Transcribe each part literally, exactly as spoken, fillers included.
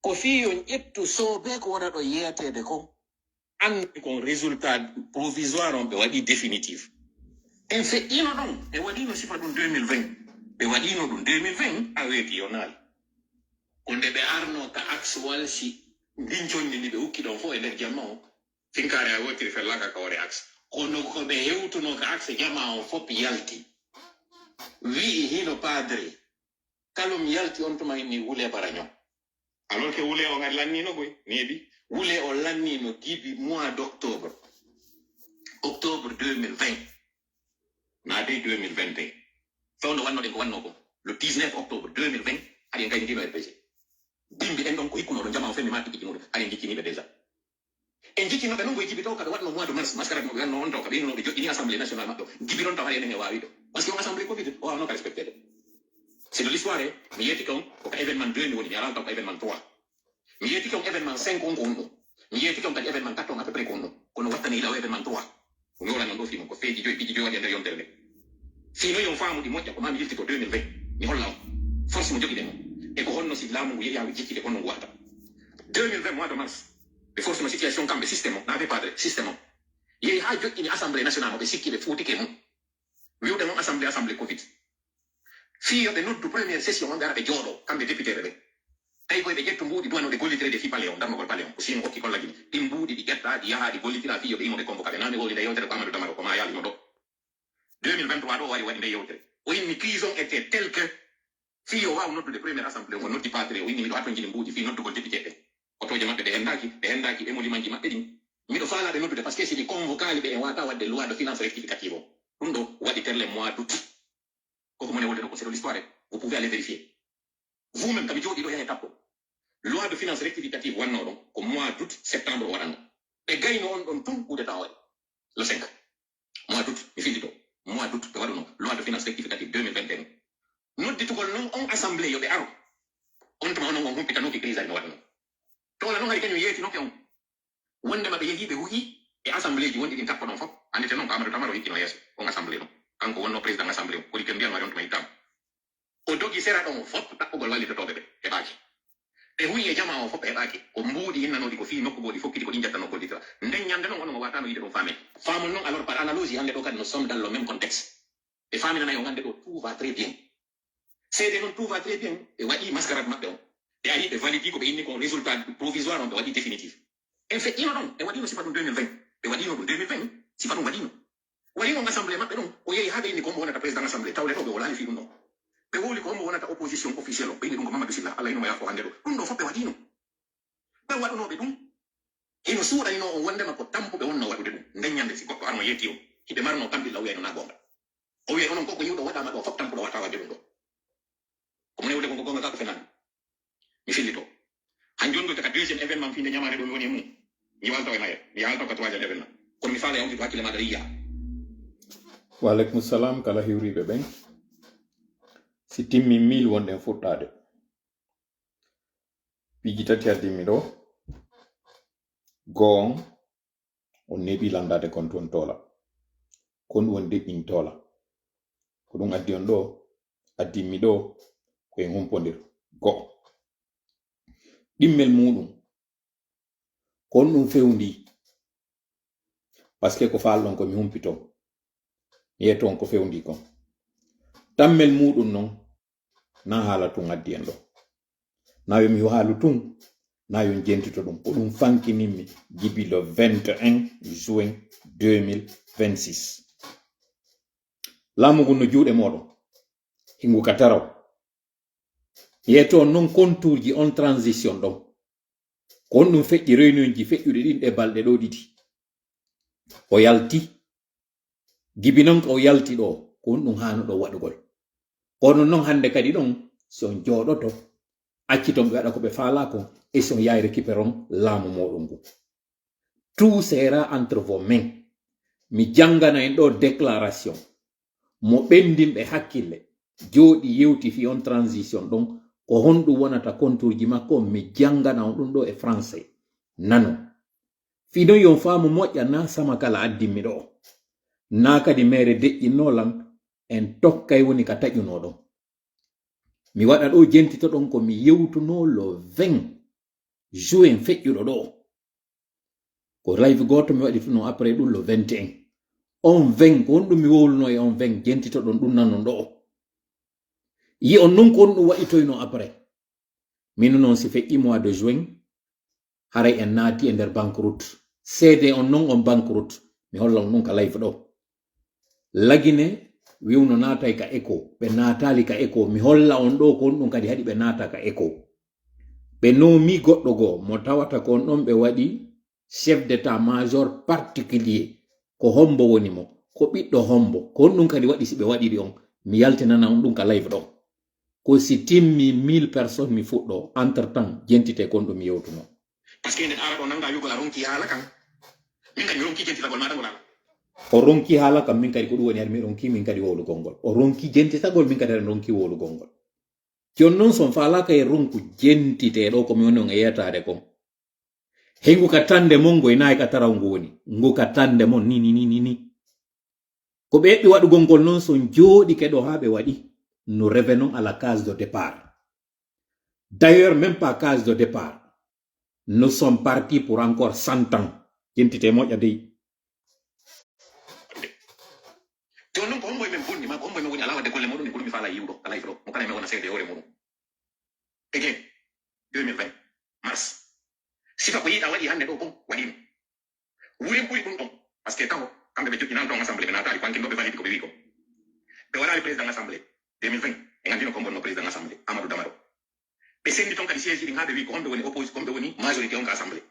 Ko fii yo ƴettu soobee ko wona ɗo yeeteede kon. Anndi kon résultat provisoire on ɓe waɗi définitif. En feƴƴino ɗon, ɓe waɗino sifa ɗum deux mille vingt. Ɓe waɗino ɗum deux mille vingt, a weeti yo naali. Ko nde ɓe arno ka axe wal si ndin condi ndi ɓe ukki ɗon fof e nder jamma o. Finkaare a wootiri fellaaka ka hoore axe. Kono ko ɓe hewtuno ka axe jama o fof yalti. Wi'i hino padre. Kalum yalti on tuma inni wule baraño. Alors que wule o ngari lannino koy, neeɓi. Wule o lannino gibi mois d'octobre. Octobre deux mille vingt. Naa dey deux mille vingt et un. Fewndo wannoɗen ko wanno ko. Le dix-neuf octobre deux mille vingt, haɗi en kaynitino R P G. Bimbi ɗen ɗon ko hikkunoɗo jama o femmi ma tigi jimuɗo. Haɗi en jicciniɓe déjà. En jiccinoɓe non ko e jibito kaɓe waɗno mois de mars, mascarade mo ɓe wanno on taw kaɓe innoɓe joƴƴini assemblée nationale maɓɓe o. Jibiron taw haɗi enen e wawi ɗo. Parce que on assemblée covid, o wawno ka respecté de. C'est de l'histoire, eh. Mi yeetike on, ko ka événement deux mi woni, mi alano taw ko événement trois. Mi yeetike on événement cinq on ko on ɗo. Mi yeetike on kadi événement quatre on à peu près ko on ɗo. Kono wattani ila o événement trois. Ko mi wolani on ɗo fii mum, ko feeji joyi, piiji joyi waɗi e nder yontere nde. Fii noon yo on faamu ɗi moƴƴa, ko maa mi yilti ko deux mille vingt. Mi holla on. Force mo jogiɗen o. E ko honno si laamu ngu yehi haa ngu jiccike, honno ngu wahata. Deux mille vingt mois de mars. Ɓe force no situation kamɓe système o, naa ɓe padre, système o. Yehi haa joƴƴini assemblée nationale mo ɓe sikki ɓe fuutike mum. Wi'ude noon assemblée, assemblée covid. Fii yo ɓe noddu première session on, ɓe ara ɓe jooɗo, kamɓe député ɓe ɓen. Tawi koye ɓe ƴettu mbuuɗi duwanoɗe gollitire de fii palais on, darnogol palais on. Ko Chine okki kollaji ɗin. Ɗin mbuuɗi ɗi ƴetta, ɗi yaha, ɗi gollitira fii yo ɓe immo ɓe convoca ɓe. Naa mi wowli nde yewtere ko Amadou Damaro, ko maa yaalino ɗo. Deux mille vingt-trois ɗo o wari waɗi nde yewtere. O inni qu'ils ont été tels que fii yo waaw noddude première assemblée, o noddi patré, o inni miɗo hatonjini mbuuɗi fii noddugol député ɓe. Otooje maɓɓe ɗe henndaaki, ɗe henndaaki émolumentji maɓɓe ɗin. Miɗo faalaa ɓe noddude parce que si ɗi convocaali ɓe en waata waɗde loi de finance rectificative o. Ɗum ɗo waɗi terle mois d'août. Koko mone wonde ɗo ko c'est de l'histoire, vous pouvez aller vérifier. Vous-même, kami jooɗii ɗo yahe tappo. Loi de finance rectificative wannoo ɗon ko mois d'août, septembre o waɗanno. Ɓe gayno on ɗon tun coup d'état o waɗi. Le cinq. Mois d'août, mi fillito. Mois d'août, ɓe waɗuno loi de finance rectificative deux mille vingt et un. Nodditugol non on assemblée yo ɓe aro. On tuma onon on humpitanooki crise no waɗuno. Toola non hari kañum yeetinoke on. Wondema ɓe yehi ɓe hu'i e assemblée ji wonɗi ɗin tappo ɗon fof. Andite non ko Amadou Tamaro hikkino yeeso on assemblée ɗon. Kanko wonno président assemblée on. Kori ken mbiyan wari on tuma yittam. O dogi sera ɗon fof ɗaɓɓugol wallitotooɓe ɓe heɓaaki. Ɓe hu'i e jama o fof ɓe heɓaaki. Ko mbuuɗi innanooɗi ko fii nokku goo ɗi fokkiti ko ɗin jattanoo gollitira. Nden ñande non onon o waataano yiide ɗum faamee. Faamon non alors par analogie hannde ɗo kadi nous sommes dans le même contexte. Ɓe faaminanay on hannde ɗo tout va très bien. Seede non tout va très bien. Ɓe waɗi mascarade maɓɓe on. Ɓe ari ɓe validi ko ɓe inni kon résultat provisoire on ɓe waɗi définitif. En feƴƴino ɗon, ɓe waɗino sifa ɗum deux mille vingt. Ɓe waɗino ɗum deux mille vingt, sifa ɗum waɗino. Waɗi on assemblée maɓɓe ɗum, o yehi haa ɓe inni ko hombo wonata président assemblée, tawde ɗo ɓe wolaali fii ɗum ɗo. Ɓe wowli ko hombo wonata opposition officielle o, ɓe inni ɗum ko Mamadou Sylla, Allah ino mo yaafo hannde ɗo. Ɗum ɗo fof ɓe waɗino. Ɓe waɗunooɓe ɗum, hino suuɗaninoo on wondema ko tampuɓe wonno waɗude ɗum. Nden ñande si goɗɗo arno yeeti on, hiɓe marno kampilla o wiyayno na goonga. O wiyay onon ko ko yiwɗo waɗaama ɗo fof tampuɗo wata waɗde ɗum ɗo. Ko mo newde kon ko goonga kaa ko fenaani. Mi fillito. Han jooni ɗo taka deuxième événement fii nde ñamaande ɗo mi woni e mum. Mi yaaltaw e mayre. Mi yaaltaw ka troisième événement. Kono mi faala yawtude hakkille maaɗa yiya. Wa aleykum salam kala hiwriiɓe ɓen. Si timmi mille wonɗen fuɗɗaade. Piiji tati addimmi ɗo. Goo on, on neeɓi lanndaade kon toon toola. Kon ɗum woni deƴƴin toola. Ko ɗum addi on ɗo, addimmi ɗo, ko en humpondir. Go'o. Ɗimmel muuɗum, ko on ɗum fewndi. Parce que ko faalɗon ko mi humpito. Mi yetto on ko fewndi kon. Tammel muuɗum non, na haala tun addi en ɗo. Na yo mi haalu tun, na yo on jentito ɗum. Ko ɗum fankinimmi jibi le vingt et un juin deux mille vingt-six. Laamu ngun no juuɗe mooɗon. Hingu ka taraw. Yetto non contourji on transition ɗon. Ko on ɗum feƴƴi réunionji feƴƴuɗi ɗin ɗe balɗe ɗo ɗiɗi. O yalti. Gibi non ko o yalti ɗo, ko on ɗum haanuɗo waɗugol. Kono non hannde kadi ɗon, si on jooɗoto, acciton ɓe waɗa ko ɓe faalaa kon, e si on yahay récupéron laamu mooɗon ngun. Tout sera entre vos mains. Mi janngana en ɗo déclaration. Mo ɓenndinɓe hakkille, jooɗi yewti fii on transition ɗon, ko honɗum wonata contourji makko, mi janngana on ɗum ɗo e français. Nanon. Fii non yo on faamu moƴƴa, na sama kala addimmi ɗo. Na kadi meere deƴƴinnoo lan, en tokkay woni ka taƴunoo ɗon. Mi waɗa ɗo jentito ɗon ko mi yewtunoo le vingt. Juin feƴƴuɗo ɗo. Ko live gooto mi waɗi tun, après ɗum le vingt et un. On vingt, ko honɗum mi wowluno e on vingt, jentitoɗon ɗum nanon ɗo. Yi'on non ko honɗum waɗitoyno après. Min non si feƴƴi mois de juin, haray en naati e nder banqueroute. Seede on non on banqueroute. Mi holla on ɗum ka live ɗo. Lagine wi'uno naatay ka écho. Ɓe naataali ka écho. Mi holla on ɗo ko honɗum kadi haɗi ɓe naata ka écho. Ɓe noomi goɗɗo goo mo tawata ko on ɗon ɓe waɗi chef d'état-major particulier. Ko hombo woni mo? Ko ɓiɗɗo hombo? Ko honɗum kadi waɗi si ɓe waɗiri on? Mi yaltinana on ɗum ka live ɗo. Ko si timmi mille personnes mi fuɗɗo. Entre temps, jentite ko honɗum mi yewtuno. Parce que nden ara ɗo nanga yugol a ronki haala kan. Min kadi mi ronki jentitagol ma ɗangol haala. O ronki haala kan, min kadi ko ɗum woni hari mi ronki min kadi wowlugol ngol. O ronki jentitagol, min kadi hari mi ronki wowlugol ngol. Jon non son faalaaka e ronku jentite ɗo ko mi woni on e yeetaade kon. Hey, ngu ka tande mon, ngu e nayi ka taraw ngu woni. Ngu ka tande mon, ni, ni, ni, ni, ni. Ko ɓe eɓɓi waɗugol ngol non, so jooɗike ɗo haa ɓe waɗi, nous revenons à la case de départ. D'ailleurs, même pas case de départ. Nous sommes partis pour encore cent ans. Jentite moƴƴa dey. Jooni non ko hombo e men bonni ma ko hombo e men woni alaa waɗde golle muɗum, min ko ɗum mi faala yiwuɗo ka live ɗo. Mo kala e men wona seede e hoore muɗum. Again, deux mille vingt, mars. Sifa ko yiɗa waɗi hannde ɗo kon, waɗino. Wurin ɓuri ɗum ɗon. Parce que taho, kamɓe ɓe joƴƴinaali ɗon assemblée, ɓe naataali, ko hankin ɗo ɓe validi ko ɓe wi ko. Ɓe waɗaali président assemblée, deux mille vingt, ɓe nganndino ko mbonno président assemblée, Amadou Damaro. Ɓe senndi ton kadi siège ɗin haa ɓe wi ko homɓe woni oppos-, ko homɓe woni majorité on ka assemblée.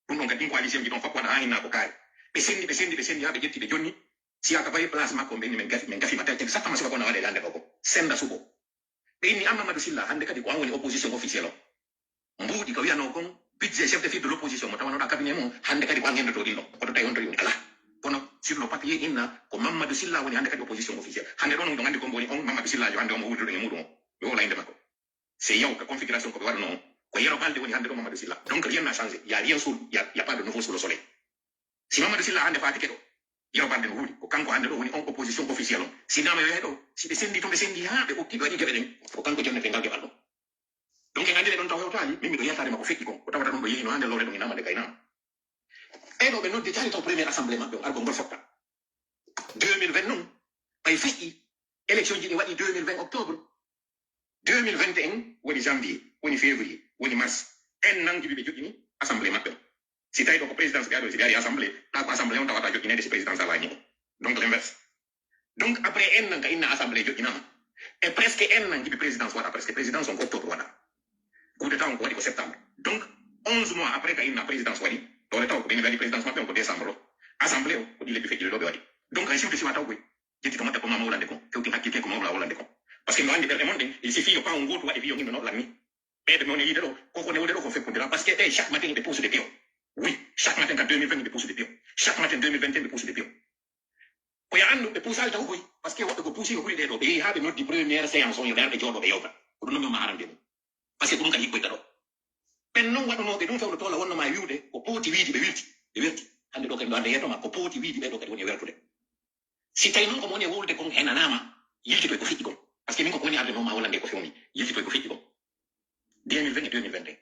Ɗum ɗon kadi ɗin coalition ji ɗon fof ko waɗa haa hinna ko kaari. Ɓe senndi, ɓe senndi, ɓe senndi haa ɓe ƴetti ɓe jonni. Si a ka bayi place makko, ɓe inni men gafi, men gafi ma tel, tel, sattama sifa ko na waɗe hannde ɗo ko. Sennda suɓo. Ɓe inni an Mamadou Sylla, hannde kadi ko an woni opposition officiel o. Mbuuɗi ko wiyanoo kon, budget chef de file de l'opposition mo tawanoɗaa cabinet mum, hannde kadi ko an henndoto ɗin ɗon. Koto tawi on to yoni alaa. Kono sur le papier inna ko Mamadou Sylla woni hannde kadi opposition officiel. Hannde ɗon on ɗon anndi ko mbo woni on Mamadou Sylla jo hannde on mo wuurduɗo e muɗum o. Mi wowla innde makko. C'est yaw ka configuration ko ɓe waɗuno on. Ko Yero Balde woni hannde ɗo Mamadou Sylla. Donc rien n'a changé. Il y a rien sous, il y a, il y a pas de nouveau sous le soleil. Si Mamadou Sylla hannde faati keɗo, Yero Balde no wuuri, ko kanko hannde ɗo woni on opposition officiel on. Si nama yo yahe ɗo, si ɓe senndi toon, ɓe senndi haa ɓe okki, ɓe waɗi geɓe ɗen, ko kanko jonnete ngal geɓal ɗon. Donc en anndi ɗon taw hewtaali, min miɗo yaltaade makko feƴƴi kon, ko tawata ɗon ɗo yehino haa nde lowre ɗon e nama nde kay nama. Ɓee ɗo ɓe noddi taari taw premier assemblée maɓɓe on, argol ngol fotta. Deux mille vingt non, ɓay feƴƴi, élection ji ɗi waɗi deux mille vingt octobre. Deux mille vingt et un woni janvier, woni février, woni mars. En nan jibi ɓe joƴƴini assemblée maɓɓe on. Si tawi ɗo ko présidence ɓe aɗo, si ɓe ari assemblée, ɗa ko assemblée on tawata joƴƴineede si présidence alaa e muɗum. Donc l'inverse. Donc après en nan ka inna assemblée joƴƴinama. E presque en nan jibi présidence waɗa, presque présidence on ko octobre waɗa. Coup d'état on ko waɗi ko septembre. Donc onze mois après ka inna présidence waɗi, ɗo le taw ko ɓe waɗi présidence maɓɓe on ko décembre ɗo. Assemblée o ko ɗi lebbi feƴƴude ɗo ɓe waɗi. Donc hay siwde siwa taw koy. Ƴetti to maɓɓe ko ma mawlande kon, fewtin hakkille ko mawla wowlande kon. Parce que mi anndi ɓerɗe mon ɗen, il suffit yo paawo ngootu waɗe wiyo ngino noon lanni. Ɓe ɓe mawni yiide ɗo, koko newde ɗo ko feppondira. Parce que ɓe chaque matin ɓe puusude piyo. Oui, chaque matin ka deux mille vingt ɓe puusude piyo. Chaque matin deux mille vingt et un ɓe puusude piyo. Ko ya anndu ɓe puusaali taw koy, parce que woɓɓe ko puusi ko ɓuri ɗe ɗo. Ɓe yehi haa ɓe noddi première séance on yo ɓe ar ɓe jooɗo ɓe yewta. Ko ɗum noon mi ma arande ɗum. Parce que ko ɗum kadi hikkoyta ɗo. Ɓen noon waɗunooɓe ɗum fewndo toola wonno ma wiwde ko pooti wiide ɓe wilti, ɓe welti. Hannde ɗo kadi ɗo hannde yeeto ma ko pooti wiide ɓee ɗo kadi woni e wertude. Si tawi noon ko mo woni e wowlude kon henanaama, yiltitoy ko feƴƴi kon. Parce que min ko ko woni arde noon ma wallande ko fewni, yiltitoy ko feƴƴi kon. Deux mille vingt et deux mille vingt et un.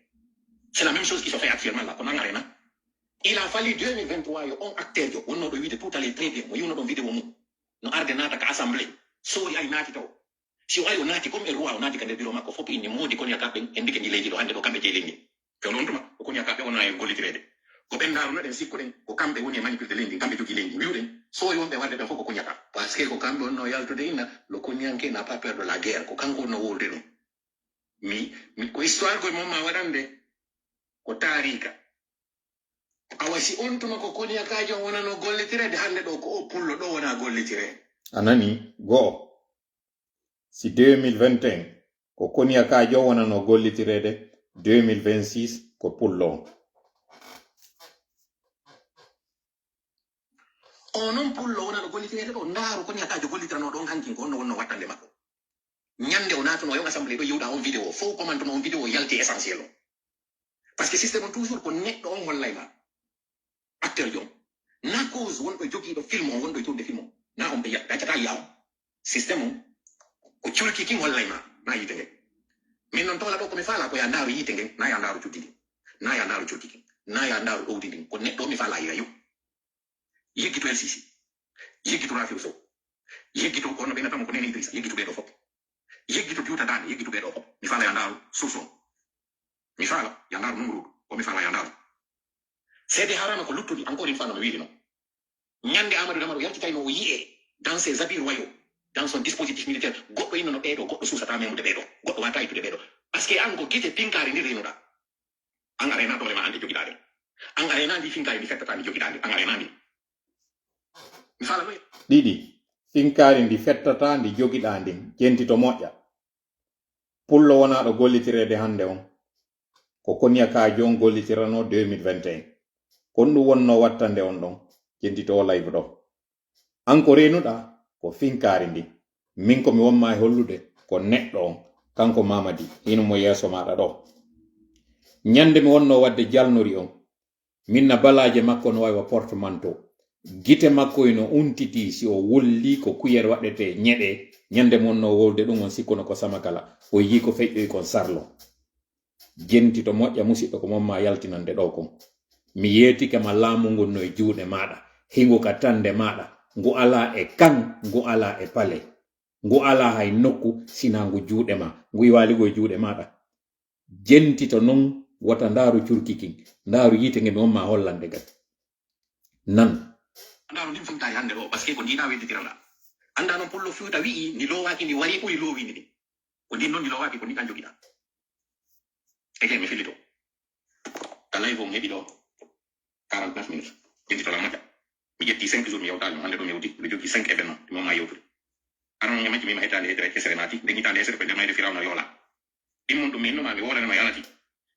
C'est la même chose qui se fait actuellement là, ko noon arena. Il a fallu deux mille vingt-trois yo on acteur jo wonnooɗo wiide tout allait très bien, mo yiwno ɗon vidéo mum. No arde naata ka assemblée, soori ay naati taw. Si o ari o naati comme e roi, o naati ka nder bureau makko, fof inni moodi kon yaka ɓen, en ndike ndi leydi ɗo hannde ɗo kamɓe jeyi leydi. Fewndo on tuma, ko kon yaka ɓe wona e gollitireede. Ko ɓen ndaaruno ɗen sikkuɗen, ko kamɓe woni e manipulde leydi, kamɓe jogii leydi. Mbiwɗen, soori wonɓe warde ɓen fof ko kon yaka. Parce que ko kamɓe wonno yaltude inna, le Koniyanke n'a pas peur de la guerre, ko kanko wonno wowlude ɗum. Mi, mi, ko histoire koye mon ma waɗande, ko taarika. Awa si on tuma ko Koniyakaajo on wonano gollitireede, hannde ɗo ko o pullo ɗo wona gollitireede. A nani? Go'o. Si deux mille vingt et un ko Koniyakaajo on wonano gollitireede, deux mille vingt-six ko pullo on. On non pullo wonano gollitireede ɗo, ndaaru Koniyakaajo gollitiranoo ɗon hankin ko honno wonno wattande makko. Ñande o naatuno yon assemblée ɗo yiwɗa on vidéo, fof commentuno on vidéo yalti essentiel o. Parce que système on toujours ko neɗɗo on hollay ma. Acteur jom. Na cause wonɗo jogiiɗo film on, wonɗo e tournude film on. Na on ɓe yaccata yaw. Système on ko culki kin hollay ma, na yiite ngen. Min non toola ɗo ko mi faala ko ya ndaaru yiite ngen, na ya ndaaru cuddi ndi. Na ya ndaaru curki kin. Na ya ndaaru ɗowdi ndin. Ko neɗɗo mi faala yayu. Yeggito L C C. Yeggito Rafiu Sow. Yeggito ko no ɓe natamo ko Nene Idrissa. Yeggito ɓe ɗo fof. Yeggito Diwta Daande. Yeggito ɓe ɗo fof. Mi faala ya ndaaru Soso. Mi faala ya ndaaru Nungurudu. Ko mi faala ya ndaaru. Seede harama ko luttudi encore une fois no mi wiiri no. Ñande Amadou Damaro yaltitayno o yi'e dans ses habits royaux, dans son dispositif militaire. Goɗɗo inno no ɓeeɗo, goɗɗo suusata memude ɓeeɗo. Goɗɗo wata ittude ɓeeɗo. Parce que an ko gite pinkaari ndi renuɗa. An a rena doole ma ande jogiɗa ɗen. An a rena ndi finkaari ndi fettata ndi jogiɗa ndi. An a rena ndi. Mi faala noye. Ɗiɗi, finkaari ndi fettata ndi jogiɗa ndin. Jenti to moƴƴa. Pullo wonaaɗo gollitireede hannde on. Ko Konya Kajo on gollitirano deux mille vingt et un. Kon ɗum wonno wattande on ɗon. Jenti to o live ɗo. An ko renuɗa ko finkaari ndi. Min ko mi wonma e hollude ko neɗɗo on. Kanko Mamadi, hino mo yeeso maɗa ɗo. Ñande mi wonno wadde jalnori on. Min na balaaje makko no wayi wa portmanteau. Gite makko ino untiti si o wulli ko kuyer waɗete ñeɗe. Ñande mo wonno wowlude ɗum on sikkuno ko Samakala. O yii ko feƴƴoyi kon sarlo. Jenti to moƴƴa musiɗɗo ko mon ma yaltinande ɗo kon. Mi yeetike ma laamu ngun no e juuɗe maɗa. Hingu ka tande maɗa. Ngu ala e kan, ngu ala e pale. Ngu ala hay nokku sina ngu juuɗe ma. Ngu iwaligo e juuɗe maɗa. Jentito non, wata ndaaru curki kin, ndaaru yiite nge mi on ma hollande gati. Nan. Ndaaru ndin fewtaari hannde ɗo, parce que ko ndiɗa wedditiranɗa. Annda non Pullo Fuuta wi'i, ndi loowaaki, ndi wari ɓuri loowindi ndi. Ko ndin non ndi loowaaki, ko ndiɗan jogiɗa. Eke mi fillito. Ka live on heɓi ɗo. Quarante-neuf minutes. Jentito la moƴƴa. Mi ƴetti cinq jours mi yewtaali mo. Hannde ɗo mi yewti. Mbiɗo jogii cinq événements. Mi on ma yewtude. Aran on e majji mi ma hitaande hesere, hesere naati. Nde hitaande hesere ko nde mayde Firawna yoola. Ɗimmun ɗum mi inno ma mi woolana ma yalati.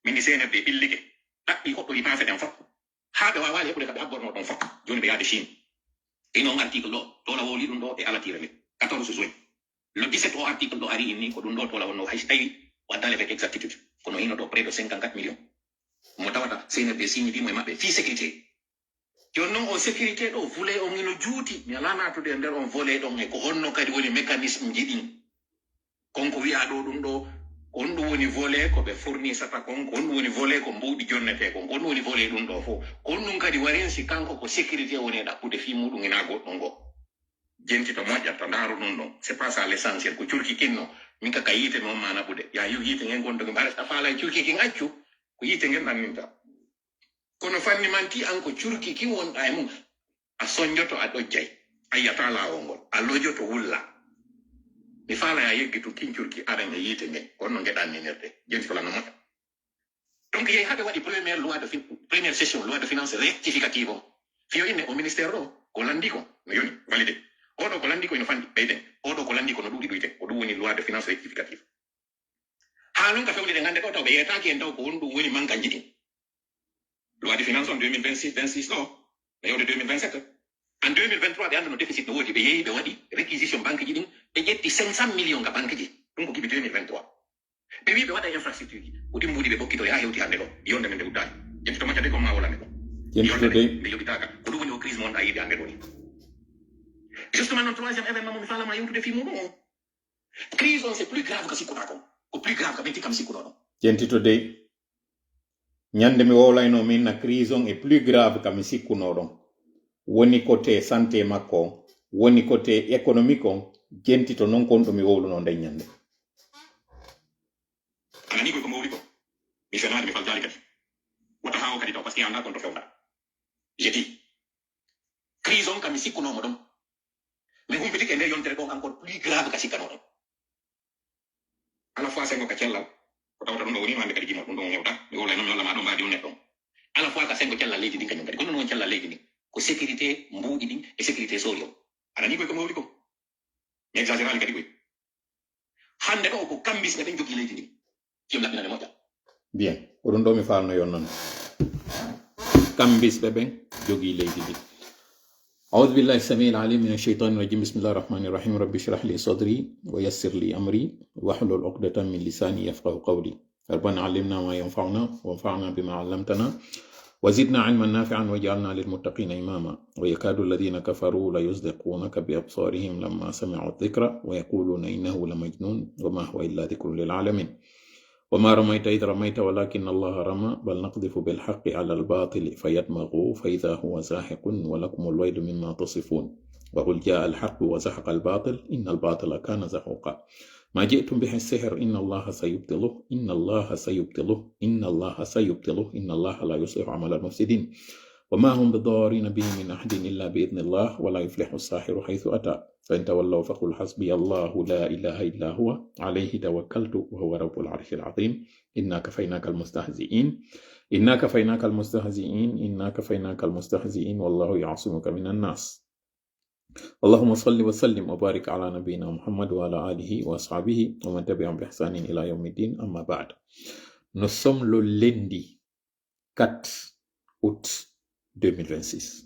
Min ndi C N R D ɓillike. Ɗaɓɓi hoɗɗo yi maafe ɗen fof. Haa ɓe waawaali heɓude ka ɓe habborno ɗon fof. Jooni ɓe yaade Chine. Ino on article ɗo. Toola wooli ɗum ɗo e alatiire nde. Quatorze juin. Le dix-sept o article ɗo ari inni ko ɗum ɗo toola wonno hay si tawi waddale avec exactitude. Kono hino ɗo près de cinquante-quatre millions. Mo tawata C N R D signidi mo e maɓɓe fii sécurité. Jooni non o sécurité ɗo volet on hino juuti. Mi alaa naatude e nder on volet ɗon e ko honno kadi woni mécanisme ji ɗin. Kon ko wi'aa ɗo ɗum ɗo, ko honɗum woni volet ko ɓe fournisata kon, ko honɗum woni volet ko mbuuɗi jonnetee kon, ko honɗum woni volet ɗum ɗo fof. Ko honɗum kadi warin si kanko ko sécurité woni e ɗaɓɓude fii muɗum hinaa goɗɗum ngo. Jentito moƴƴa ta ndaaru ɗum ɗon. C'est pas ça l'essentiel. Ko curki kinno. Min ka ka yiite mi on ma naɓude. Ya yo yiite ngen gonɗo nge mbaɗa a faala e curki kin accu. Ko yiite ngen ɗanninta. Kono fanni manti an ko curki kin wonɗa e mum. A sonjoto a ɗojjay. A yiyata laawol ngol. A lojoto wulla. Mi faala ya yeggitu kin curki aran e yiite ngen. Ko honno nge ɗanninirte. Jentito la no moƴƴa. Donc yehi haɓe waɗi première loi de fin-, première session loi de finance rectificative on. Fiyo inne o ministère ɗo ko landi ko no yoni validé. Oɗo ko landi ko ino fandi ɓeyden. Oɗo ko landi ko no ɗuuɗi ɗuyte. Ko ɗum woni loi de finance rectificative. Haa non ka fewndire ngannde ɗo taw ɓe yeetaaki en taw ko honɗum woni mankanji ɗin. Loi de finance on deux mille vingt-six, vingt-six ɗo, no yewde deux mille vingt-sept. En deux mille vingt-trois ɓe annduno déficit no woodi, ɓe yehi ɓe waɗi réquisition banque ji ɗin, ɓe ƴetti cinq cent millions ka banque ji. Ɗum ko gibi deux mille vingt-trois. Ɓe wi ɓe waɗa infrastructure ji. Ko ɗin mbuuɗi ɓe ɓokkito yaa hewti hannde ɗo. Yonde men nde uddaani. Jentito moƴƴa de ko ma wolane ɗo. Jentito de. Yonde men nde yoɓitaaka. Ko ɗum woni o crise mo wonɗa yiide hannde ɗo ni. Justement non troisième événement mo mi faalama yewtude fii muɗum o. Crise on c'est plus grave ka sikkuɗa kon. Ko plus grave ka ɓen tikka mi sikkuno ɗon. Jentito de. Ñande mi wowlayno min na crise on est plus grave ka mi sikkuno ɗon. Woni côté santé makko on, woni côté économique on, jentito non kon ɗo mi wowluno nden ñande. Anani ko ko mawli ko. Mi fenaade mi faltaali kadi. Wata haa o kadi taw parce que anda kon to fewta. Je dis. Crise on ka mi sikkuno mo ɗon. Mi humpitike e nder yontere ɗon encore plus grave ka sikkano ɗon. À la fois sengo ka cellal, ko tawata ɗum ɗo woni no hannde kadi gimo, ɗum ɗon o hewta, mi wowlay noon mi holla ma ɗo mbaadi on neɗɗo on. À la fois ka sengo cellal leydi ndin kañum kadi, ko ɗum ɗon cellal leydi ndin, ko sécurité mbuuɗi ɗin e sécurité soori on. Aɗa ni koy ko mawli ko? Mi exagérali kadi koy. Hannde ɗo ko kambisɓe ɓen jogii leydi ndin. Yo mi laɓɓinane moƴƴa. Bien, ko ɗum ɗo mi faalno yon noon. Kambisɓe ɓen jogii leydi ndin. أعوذ بالله السميع العليم من الشيطان الرجيم. بسم الله الرحمن الرحيم. رب اشرح لي صدري ويسر لي أمري واحلل عقدة من لساني يفقهوا قولي. ربنا علمنا ما ينفعنا وانفعنا بما علمتنا وزدنا علما نافعا واجعلنا للمتقين إماما. ويكاد الذين كفروا ليزلقونك بأبصارهم لما سمعوا الذكر ويقولون إنه لمجنون وما هو إلا ذكر للعالمين. وما رميت إذ رميت ولكن الله رمى، بل نقذف بالحق على الباطل فيدمغه فإذا هو زاهق، ولكم الويل مما تصفون. وقل جاء الحق وزهق الباطل إن الباطل كان زهوقا. ما جئتم به السحر إن الله سيبطله، إن الله سيبطله، إن الله سيبطله، إن الله لا يصلح عمل المفسدين. وما هم بضارين به من أحد إلا بإذن الله، ولا يفلح الساحر حيث أتى. فإن تولوا فقل حسبي الله لا إله إلا هو عليه توكلت وهو رب العرش العظيم. إنا كفيناك المستهزئين. إنا كفيناك المستهزئين. إنا كفيناك المستهزئين. والله يعصمك من الناس. اللهم صل وسلم وبارك على نبينا محمد وعلى آله وأصحابه ومن تبعهم بإحسان إلى يوم الدين. أما بعد. Nous sommes le lundi quatre août deux mille vingt-six.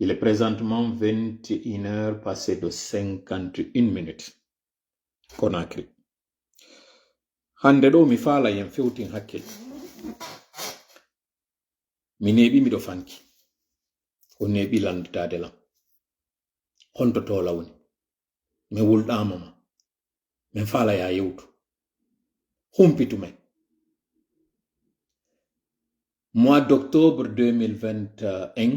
Il est présentement vingt et une heures passées de cinquante et une minutes. Conakry. Hannde ɗo mi faala yen fewtin hakkil. Mi neeɓi miɗo fanki. O neeɓi lannditaade lan. Honto toola woni? Min wulɗaama ma. Min faala yaa yewtu. Humpitu men. Mois d'octobre deux mille vingt et un,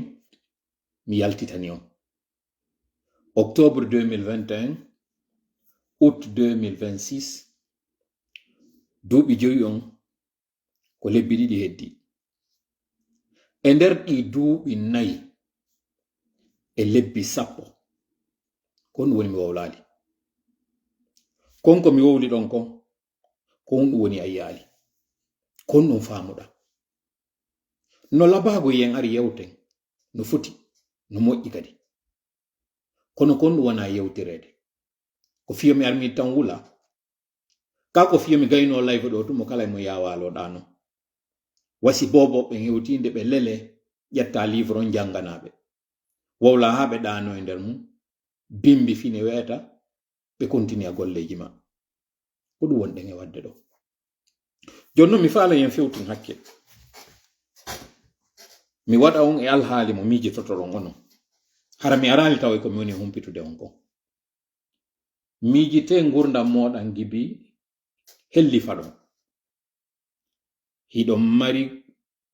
mi yaltitani on. Octobre deux mille vingt et un, août deux mille vingt-six, duuɓi joyi on, ko lebbi ɗiɗi heddi. E nder ɗi duuɓi nayi e lebbi sappo, ko honɗum woni mi wowlaali? Kon ko mi wowli ɗon kon, ko honɗum woni a yiyaali? Ko honɗum faamuɗaa? No labaago yen ari yewten, no foti, no moƴƴi kadi. Kono kon ɗum wonaa yewtireede. Ko fiyo mi armi tan wula. Ka ko fiyo mi gayno live ɗo tuma kala e mo yawaalo ɗaano. Wasi bobo ɓe hewtinde ɓe lele ƴetta livre on jannganaa ɓe. Wowla haa ɓe ɗaano e nder mum. Bimbi fine weeta ɓe continue a golleeji ma. Ko ɗum wonɗen e waɗde ɗo. Jooni non mi faala yen fewtin hakke. Mi waɗa on e alhaali mo miijototoɗon onon. Hara mi araali tawa e ko mi woni humpitude on kon. Miijitee ngurdam mooɗon gibi hellifa ɗon. Hiɗon mari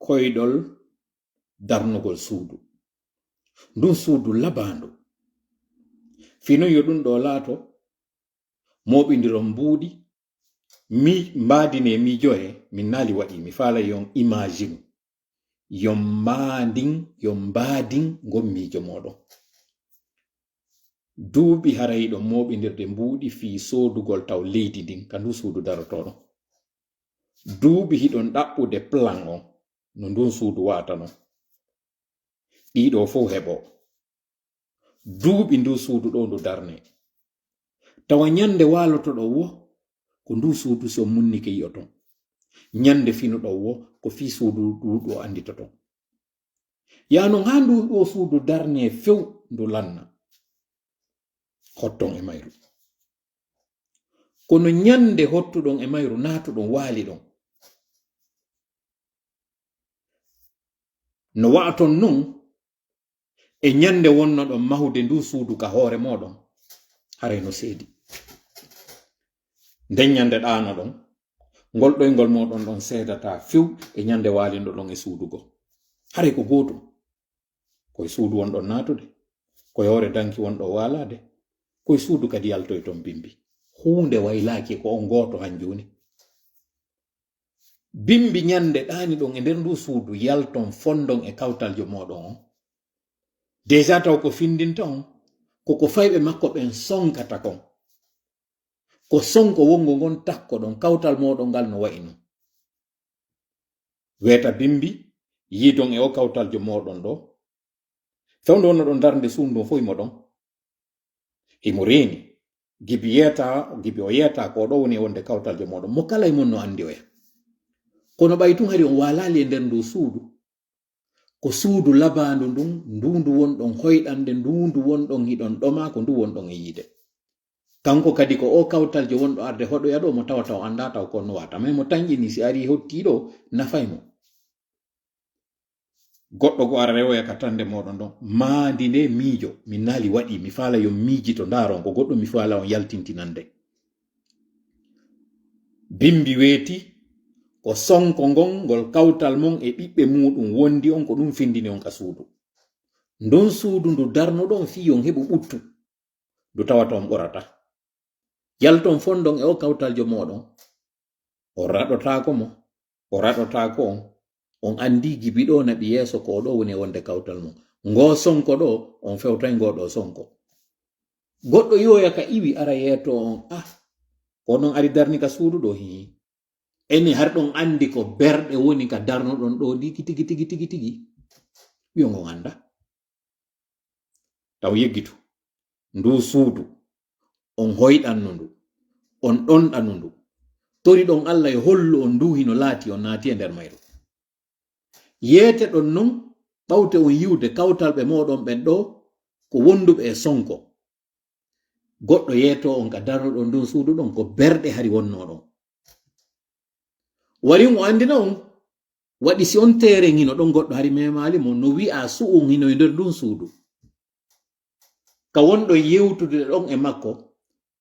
koyɗol darnugol suudu. Ndun suudu labaandu. Fii non yo ɗun ɗoo laato mooɓindiron mbuuɗi, mi-, mbaadinee miijoye, min naali waɗi, mi faalay yon image mum. Yo mbaadin, yo mbaadin ngon miijo mooɗon. Duuɓi haray hiɗon mooɓindirde mbuuɗi fii soodugol taw leydi ndin, ka ndun suudu darotooɗon. Duuɓi hiɗon ɗaɓɓude plan on, no ndun suudu wa'atanon. Ɗii ɗoo fow heɓoo. Duuɓi ndun suudu ɗoo ndu darnee. Tawa ɲande waalotoɗon woo, ko ndun suudu si on munnike yi'oton. Ɲande finuɗon woo, ko fii suudu ndu ɗoo annditoton. Yaa non haa ndu ɗoo suudu darnee few ndu lanna. Hotton e mayru. Kono ɲande hottuɗon e mayru, naatuɗon, waaliɗon. No wa'aton non, e ɲande wonnoɗon mahude ndun suudu ka hoore mooɗon, haray no seedi. Nden ɲande ɗaanoɗon, ngol ɗoyngol mooɗon ɗon seedataa few e ɲande waalinɗoɗon e suudu goo. Haray ko gootum. Ko e suudu wonɗon naatude, ko e hoore danki wonɗon waalaade, ko e suudu kadi yaltoyton bimbi. Huunde waylaaki ko on gooto han jooni. Bimbi ɲande ɗaaniɗon e nder nduu suudu, yalton fonndon e kawtaljo mooɗon on. Déjà taw ko finndinta on, ko ko fayɓe makko ɓen sonkata kon. Ko sonko wonngo ngon takkoɗon, kawtal mooɗon ngal no wa'i non. Weeta bimbi, yiidon e o kawtaljo mooɗon ɗoo. Fewndo wonnoɗon darnde suudu ndun fow himo ɗon. Himo reeni. Gibi yeeta, gibi o yeeta, ko ɗoo woni e wonde kawtaljo mooɗon. Mo kala e mon no anndi oya. Kono ɓay tun hari on waalaali e nder nduu suudu, ko suudu labaandu ndun, ndu ndu wonɗon hoyɗande, ndu ndu wonɗon hiɗon ɗoma, ko ndu wonɗon e yiide. Kanko kadi ko o kawtaljo wonɗo arde hoɗoya ɗoo mo tawata o anndaa taw ko no wata. Mais mo tanƴini si arii hottii ɗoo, nafay mo. Goɗɗo go ara rewoya ka tande mooɗon ɗon. Maandi nde miijo, mi naali waɗi, mi faala yo miijito ndaaron, ko goɗɗo mi faala on yaltintinande. Bimbi weeti, ko sonko ngon ngol kawtal mon e ɓiɓɓe muuɗum wondi on, ko ɗum findini on ka suudu. Ndun suudu ndu darnuɗon fii on heɓu ɓuttu, ndu tawata on ɓorata. Yalton fondon e o kawtaljo mooɗon. O raɗotaako mo, o raɗotaako on. On anndii gibi ɗoo naɓi yeeso ko ɗoo woni e wonde kawtal mum. Ngoo sonko ɗoo, on fewtay ngoo ɗoo sonko. Goɗɗo yoya ka iwi ara yeeto on, ah, ko non ari darni ka suudu ɗoo, hii. Eni har ɗon anndi ko berɗe woni ka darnuɗon ɗoo ɗi tigi, tigi, tigi, tigi. Wiyo ngon annda. Taw yeggitu. Ndu suudu, on hoyɗanno ndu, on ɗonɗano ndu. Toriɗon Alla yo hollu on ndu hino laati on naati e nder mayru. Yeeteɗon non, ɓawte on yi'ude kawtalɓe mooɗon ɓen ɗoo, ko wonduɓe e sonko. Goɗɗo yeeto on ka darnuɗon ndun suudu ɗon, ko berɗe hari wonno ɗon. Wari o anndina on, waɗi si on teeren hino ɗon goɗɗo hari memaali mo, no wi'a su'un hino e nder ndun suudu. Ka wonɗon yewtude ɗon e makko,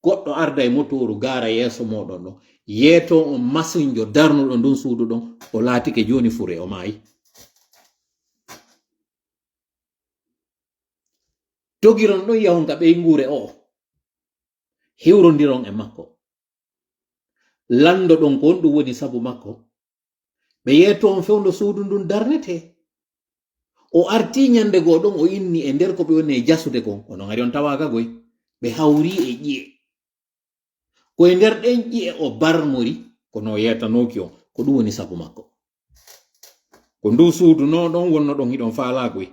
goɗɗo arda e motooru gaara yeeso mooɗon ɗon, yeeto on masinjo darnuɗo ndun suudu ɗon, o laatike jooni fure, o maayi. Dogiron ɗon yahon ka ɓeynguure o, hiwrondiron e makko. Lanndo ɗon ko honɗum woni sabu makko. Ɓe yeeto on fewndo suudu ndun darnetee. O artii ñande goo ɗon, o inni e nder ko ɓe woni e jasude kon, kono hari on tawaaka goy. Ɓe hawri e ƴi'e. Ko e nder ɗen ƴi'e o barmori, kono o yeetanooki on. Ko ɗum woni sabu makko. Ko ndu suudunoɗon wonnoɗon hiɗon faalaa goy.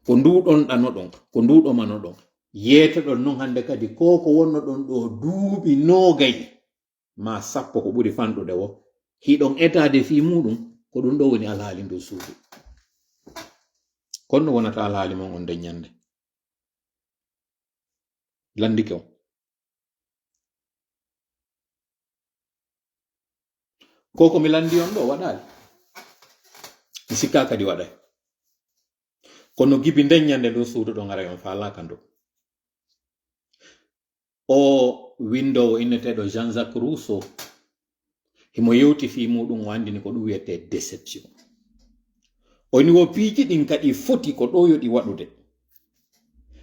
Ko ndu ɗonɗanoɗon, ko ndu ɗomanoɗon. Yeetoɗon non hannde kadi ko ko wonnoɗon ɗo duuɓi noogay maa sappo ko ɓuri fanɗude wo. Hiɗon etaade fii muuɗum, ko ɗum ɗo woni alhaali ndu suudu. Kono wonata alhaali mon on nden ñande. Lanndike on. Ko ko mi lanndi on ɗo waɗaali. Mi sikkaa kadi waɗay. Kono gibi nden ñande ndu suudu ɗo ngaray on faalaaka ndu. O winndoowo inneteeɗo Jean-Jacques Rousseau, himo yewti fii muuɗum, o anndini ko ɗum wiyetee déception. O inni wo piiji ɗin kadi foti ko ɗo yo ɗi waɗude.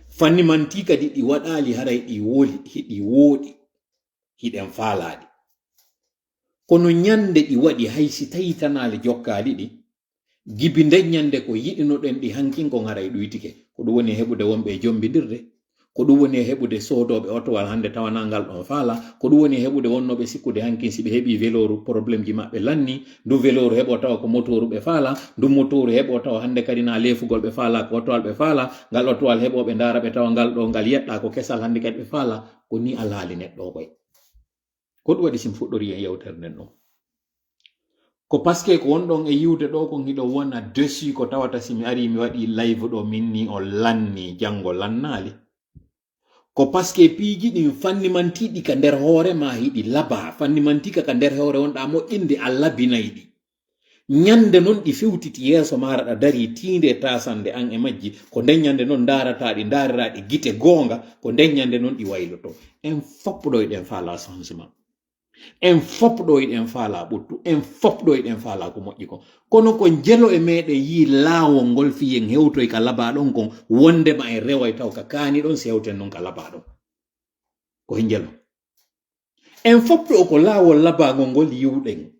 Fanni manti kadi ɗi waɗaali haray ɗi woli, hiɗi wooɗi, hiɗen faalaaɗi. Kono ñande ɗi waɗi hay si tawi tanaali jokkaali ɗi, gibi nden ñande ko yiɗinoɗen ɗi hankin kon haray ɗuytike. Ko ɗum woni e heɓude wonɓe e jombindirde. Ko ɗum woni e heɓude soodooɓe otowal hannde tawanaa ngal ɗon faala. Ko ɗum woni e heɓude wonnooɓe sikkude hankin si ɓe heɓii velooru, problémeji maɓɓe lanni. Ndu velooru heɓoo tawa ko motooru ɓe faala. Ndu motooru heɓoo tawa hannde kadi naa leefugol ɓe faala, ko otowal ɓe faala. Ngal otowal heɓoo ɓe ndaara ɓe tawa ngal ɗo ngal yeɗɗaa ko kesal hannde kadi ɓe faala. Ko nii alhaali neɗɗo o koy. Ko ɗum waɗi si mi fuɗɗori e yewtere nden ɗon? Ko parce que ko wonɗon e yiwde ɗo kon hiɗo wona dessus ko tawata si mi ari mi waɗi live ɗo min ni o lanni, janngo lannaali. Ko parce que piiji ɗin fannimantiiɗi ka nder hoore ma hiɗi labaa, fannimantiika ka nder hoore wonɗa moƴƴinde a labinay ɗi. Ñande non ɗi fewtiti yeeso maara ɗa darii tiinde e taasande an e majji, ko nden ñande non ndaarataa ɗi, ndaariraa ɗi gite goonga, ko nden ñande non ɗi wayloto. En fop ɗo eɗen faalaa changement. En fop ɗo eɗen faalaa ɓuttu, en fop ɗo eɗen faalaa ko moƴƴi kon. Kono ko njelo e meɗen yii laawol ngol fii en hewtoy ka labaa ɗon kon, wondema en reway taw ka kaani ɗon si hewten non ka labaa ɗon. Ko he njelo. En fop ɗo ko laawol labaangol ngol yiwɗen.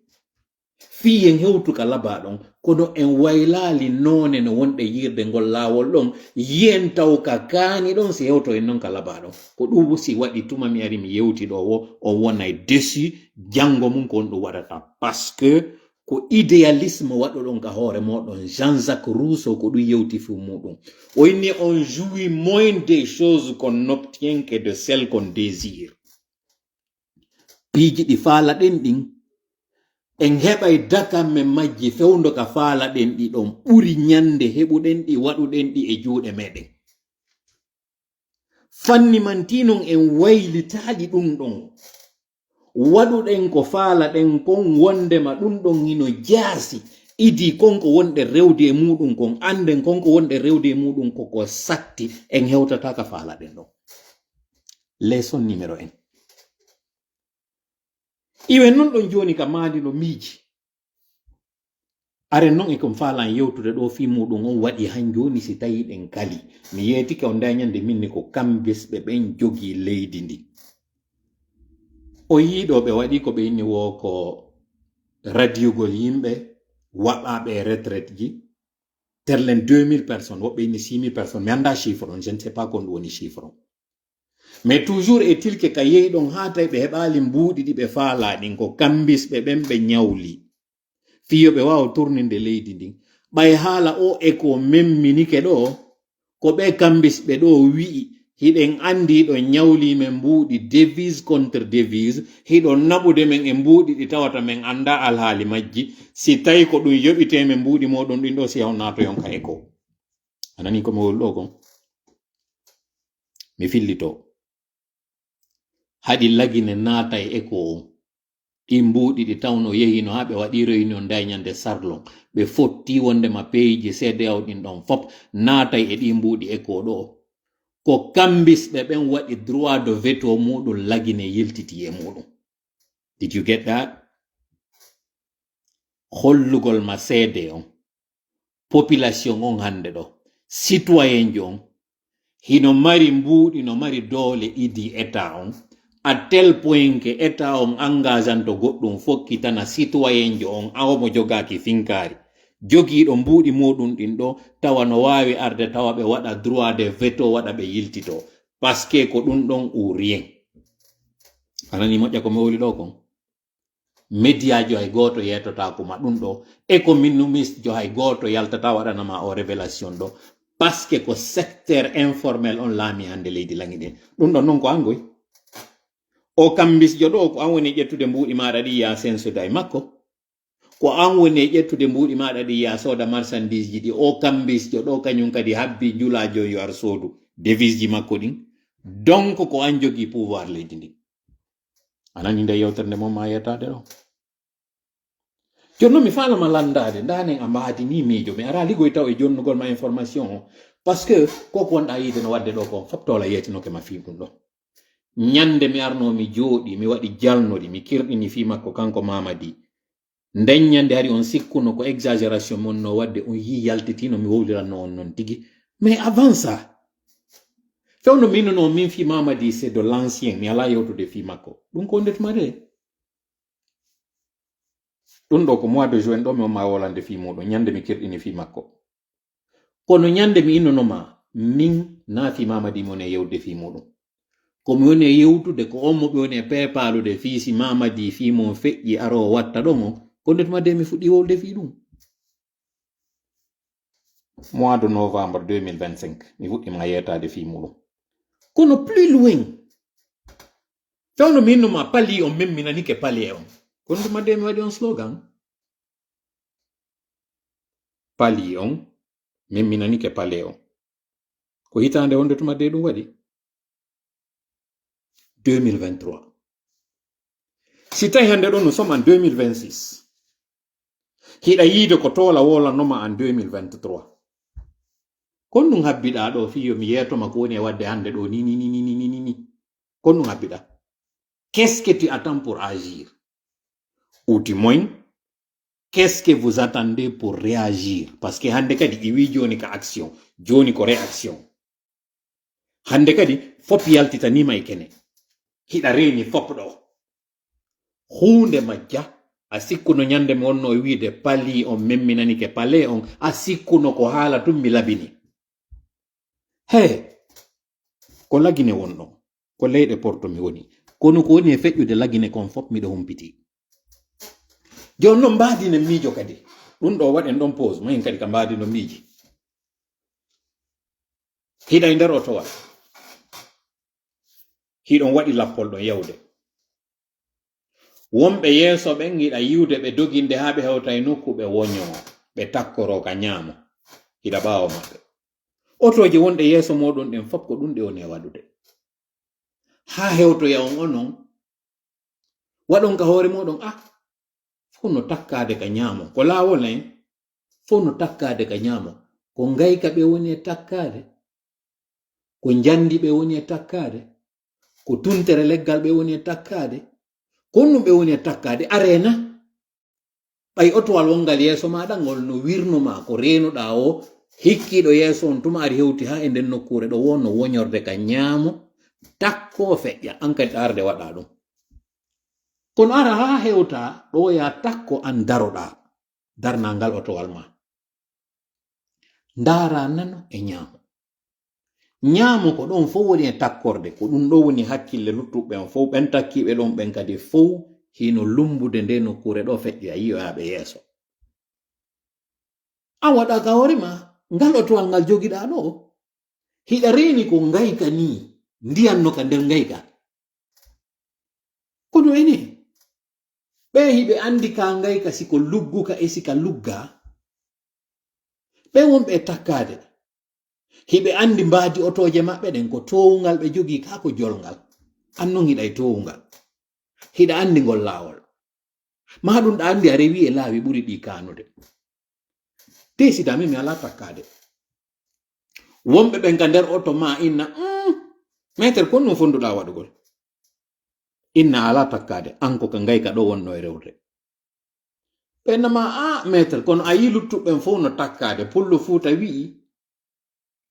Fii en hewtu ka labaa ɗon, kono en waylaali noone no wonɗe yiirde ngol laawol ɗon, yiyen taw ka kaani ɗon si hewto en non ka labaa ɗon. Ko ɗum si waɗi tuma mi ari mi yewti ɗo wo, on wonay dessus, janngo mum ko on ɗum waɗata. Parce que ko idéalisme waɗuɗon ka hoore moɗon, Jean-Jacques Rousseau ko ɗum yewti fii muɗum. O inni on jouit moins des choses qu'on obtient que de celles qu'on désire. Piiji ɗi faalaɗen ɗin, en heɓay dakamme majji fewndo ka faalaɗen ɗi ɗon ɓuri ñande heɓuɗen ɗi, waɗuɗen ɗi e juuɗe meɗen. Fanni man tii non en waylitaali ɗum ɗon. Waɗuɗen ko faalaɗen kon wondema ɗum ɗon hino jaasi. Idii kon ko wonɗen rewde e muɗum kon, annden kon ko wonɗen rewde e muɗum ko ko satti, en hewtataa ka faalaɗen ɗon. Leçon numéro un. Iwe non ɗon jooni ka maandi no miiji. Are non e ko mi faalan yewtude ɗo fii muuɗum on waɗi han jooni si tawii ɗen kali. Mi yeetike on ndaa ñande min ni ko kambisɓe ɓen jogii leydi ndi. O yii ɗo ɓe waɗi ko ɓe inni woo ko radiyugol yimɓe waɗaaɓe e retraite ji. Terlen deux mille personnes, woɓɓe inni six mille personnes. Mi anndaa chiffre on, je ne sais pas ko ɗum woni chiffre on. Mais toujours est-il que ka yehi ɗon haa tawi ɓe heɓaali mbuuɗi ɗi ɓe faalaa ɗin, ko kambisɓe ɓen ɓe ñawli. Fii yo ɓe waawa tourninde leydi ndin. Ɓay haala o e ko memminike ɗo, ko ɓe kambisɓe ɗo wi'i, hiɗen anndi hiɗon ñawli men mbuuɗi devise contre devise, hiɗon naɓude men e mbuuɗi ɗi tawata men anndaa alhaali majji. Si tawi ko ɗum yoɓitee men mbuuɗi mooɗon ɗin ɗo, si on naatoyon ka eko. A nanii ko mi wowli ɗo kon? Mi fillitoo. Haɗi Lagine naata e eko on. Ɗin mbuuɗi ɗi tawno yehino haa ɓe waɗi réunion nda e ñande sarlon. Ɓe fotti wondema peeji C D A O ɗin ɗon fop naatay e ɗin mbuuɗi eko ɗo. Ko kambisɓe ɓen waɗi droit de veto muuɗum Lagine yiltiti e muuɗum. Did you get that? Hollugol ma seede on. Population on hannde ɗo, citoyenjo on, hino mari mbuuɗi, no mari doole idii État on, à tel point que État on engageanto goɗɗum fokkitana citoyenjo on, awo mo jogaaki finkaari, jogiiɗo mbuuɗi muuɗum ɗin ɗo, tawa no waawi arde tawa ɓe waɗa droit de veto, waɗa ɓe yiltito. Parce que ko ɗum ɗon ou rien. A nanii moƴƴa ko mi wowli ɗo kon? Média jo hay gooto yeetotaako ma ɗum ɗo. Économiste jo hay gooto yaltata waɗana ma o révélation ɗo. Parce que ko secteur informel on laami hannde leydi Lagine. Ɗum ɗon non ko an goy. O kambisjo ɗo, ko an woni ƴettude mbuuɗi maaɗa ɗi yaa sensude e makko. Ko an woni e ƴettude mbuuɗi maaɗa ɗi yaa sooda marchandise ji ɗi. O kambisjo ɗo, kañum kadi habbi njulaajo yo ar soodu devise ji makko ɗin. Donc ko an jogii pouvoir leydi ndin. A nanii nde yewtere nde mon ma yettaade ɗo. Jooni non mi faalama lanndaade, ndaanen a mbaadinii miijo, mi araa ligoy taw e jonnugol ma information o. Parce que ko ko wonɗaa yiide no waɗde ɗo ko, fop toola yeetinoke ma fii ɗum ɗo. Ñande mi arnoo mi jooɗii, mi waɗi jalnori, mi kirɗini fii makko kanko Mamadi. Nden ñande hari on sikkuno ko exagération mon no waɗde, on yii yaltitiino mi wowliranno on non tigi. Mais avant ça, fewndo mi innunoo min fii Mamadi, c'est de l'ancien, mi alaa yewtude fii makko. Ɗum ko wonde tuma de. Ɗum ɗo ko mois de juin ɗo mi on ma wolande fii muuɗum, ñande mi kirɗini fii makko. Kono ñande mi innuno ma, min na fii Mamadi mi woni e yewtude fii muuɗum. Ko mi woni e yewtude ko on mo ɓe woni e peepaalude fii si Mamadi fii mum feƴƴi aroo watta ɗon on, ko nde tuma de mi fuɗɗi wowlude fii ɗum. Mois de novembre deux mille vingt-cinq, mi fuɗɗi ma yeetaade fii muuɗum. Kono plus loin, fewndo mi innu ma pali on memminanike pali e on. Kono tuma de mi waɗi on slogan. Pali on memminanike pali e on. Ko hitaande wonde tuma de ɗum waɗi? Deux mille vingt-trois. Si tawi hannde ɗo nous sommes en deux mille vingt-six, hiɗa yiide ko toola wolanoma en deux mille vingt-trois. Kon ɗum habbiɗaa ɗo fii yo mi yeetoma ko woni e waɗde hannde ɗo ni, ni, ni, ni, ni, ni, ni. Kon ɗum habbiɗaa. Qu'est-ce que tu attends pour agir? Ou du moins, qu'est-ce que vous attendez pour réagir? Parce que hannde kadi i wii jooni ka action, jooni ko réaction. Hannde kadi fop yaltitaniima e kene. Hiɗa reeni fop ɗo. Huunde majja, a sikkuno ñande mi wonno e wiide pali on memminanike pale on, a sikkuno ko haala tun mi labini. He, ko Lagine wonno, ko leyɗe Porto mi woni. Kono ko woni e feƴƴude Lagine kon fop miɗo humpiti. Jooni non mbaadinen miijo kadi. Ɗum ɗo waɗen ɗon pause, mahin kadi ka mbaadinon miiji. Hiɗa e nder otowal. Hiɗon waɗi lappol ɗon yawde. Wonɓe yeeso ɓen hiɗa yiwde ɓe doginde haa ɓe hewta e nokku ɓe woñoo, ɓe takkoroo ka ñaamo. Hiɗa ɓaawo maɓɓe. Otooje wonɗe yeeso mooɗon ɗen fop ko ɗum ɗe woni e waɗude. Haa hewtoya on onon, waɗon ka hoore mooɗon, ah, fow no takkaade ka ñaamo. Ko laawol en, fow no takkaade ka ñaamo. Ko ngayka ɓe woni e takkaade. Ko njandi ɓe woni e takkaade. Ko tuntere leggal ɓe woni e takkaade. Ko honɗum ɓe woni e takkaade? A reena. Ɓay otowal wonngal yeeso maaɗa ngol no wirno ma ko reenuɗaa o, hikkiiɗo yeeso on tuma ari hewti haa e nden nokkuure ɗo wonno woñorde ka ñaamo, takkoo feƴƴa, an kadi ɗaarde waɗaa ɗum. Kono ara haa hewta ɗo yaa takko an daroɗaa, darnaa ngal otowal ma. Ndaaraa nano e ñaamo. Ñaamo ko ɗon fow woni e takkorde, ko ɗum ɗo woni hakkille luttuɓe on fow, ɓen takkiiɓe ɗon ɓen kadi fow hino lumbude nde nokkuure ɗo feƴƴoya yi'oyaaɓe yeeso. An waɗaa ka hoore ma, ngal otowal ngal jogiɗaa ɗo, hiɗa reeni ko ngayka nii, ndiyan no ka nder ngayka. Kono ene, ɓe hiɓe anndi ka ngayka si ko lugguka e si ka luggaa. Ɓe wonɓe e takkaade. Hiɓe anndi mbaadi otooje maɓɓe ɗen ko toowungal ɓe jogii kaa ko jolngal. An non hiɗa e toowungal. Hiɗa anndi ngol laawol. Maa ɗum ɗa anndi a rewi e laawi ɓuri ɗi kaanude. Te si dami mi alaa takkaade. Wonɓe ɓen ka nder oto ma inna, "Mm, meeter, kon ɗum fonduɗaa waɗugol?" Inna alaa takkaade, an ko ka ngayka ɗo wonno e rewde. Ɓe nama, "A, meeter, kono a yii luttuɓe ɓen fow no takkaade." Pullo Fuuta wi'i,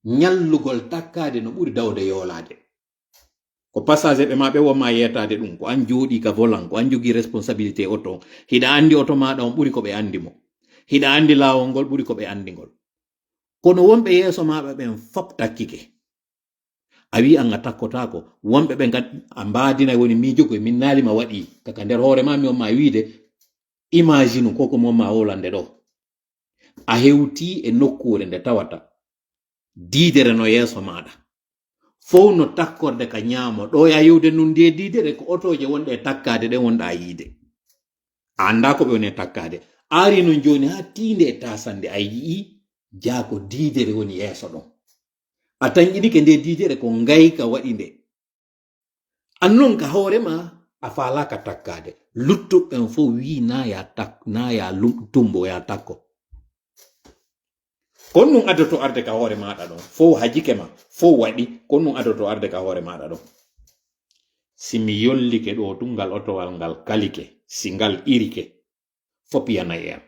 "Ñallugol takkaade no ɓuri dawde yoolaade." Ko passager ɓe ma ɓe wonma yeetaade ɗum, ko an jooɗii ka volant, ko an jogii responsabilité oto. Hiɗa anndi oto maaɗa on ɓuri ko ɓe anndi mo. Hiɗa anndi laawol ngol ɓuri ko ɓe anndi ngol. Kono wonɓe yeeso maaɗa ɓen fop takkike. A wi'i an a takkotaako, wonɓe ɓen kadi a mbaadinay woni miijo ko min naali ma waɗi, ka, ka nder hoore ma mi on ma wiide, imagine ko ko mon ma wolande ɗo. A hewtii e nokkuure nde tawata diidere no yeeso maaɗa. Fow no takkorde ka ñaamo. Ɗo ya yewde nun ndiye diidere ko otooje wonɗe e takkaade ɗen wonɗa yiide. A anndaa ko ɓe woni e takkaade. A arii non jooni haa tiinde e taasande a yi'ii jaa ko diidere woni yeeso ɗon. A tanƴinike nde diidere ko ngayka waɗi nde. An non ka hoore ma a faalaaka takkaade. Luttuɓe ɓen fow wi'i naa ya tak-, naa ya lum-, tumbo ya takko. Kon ɗum adoto arde ka hoore maaɗa ɗon. Fow hajike ma, fow waɗi, kon ɗum adoto arde ka hoore maaɗa ɗon. Si mi yollike ɗo tun ngal otowal ngal kalike, si ngal irike, fop yanay en.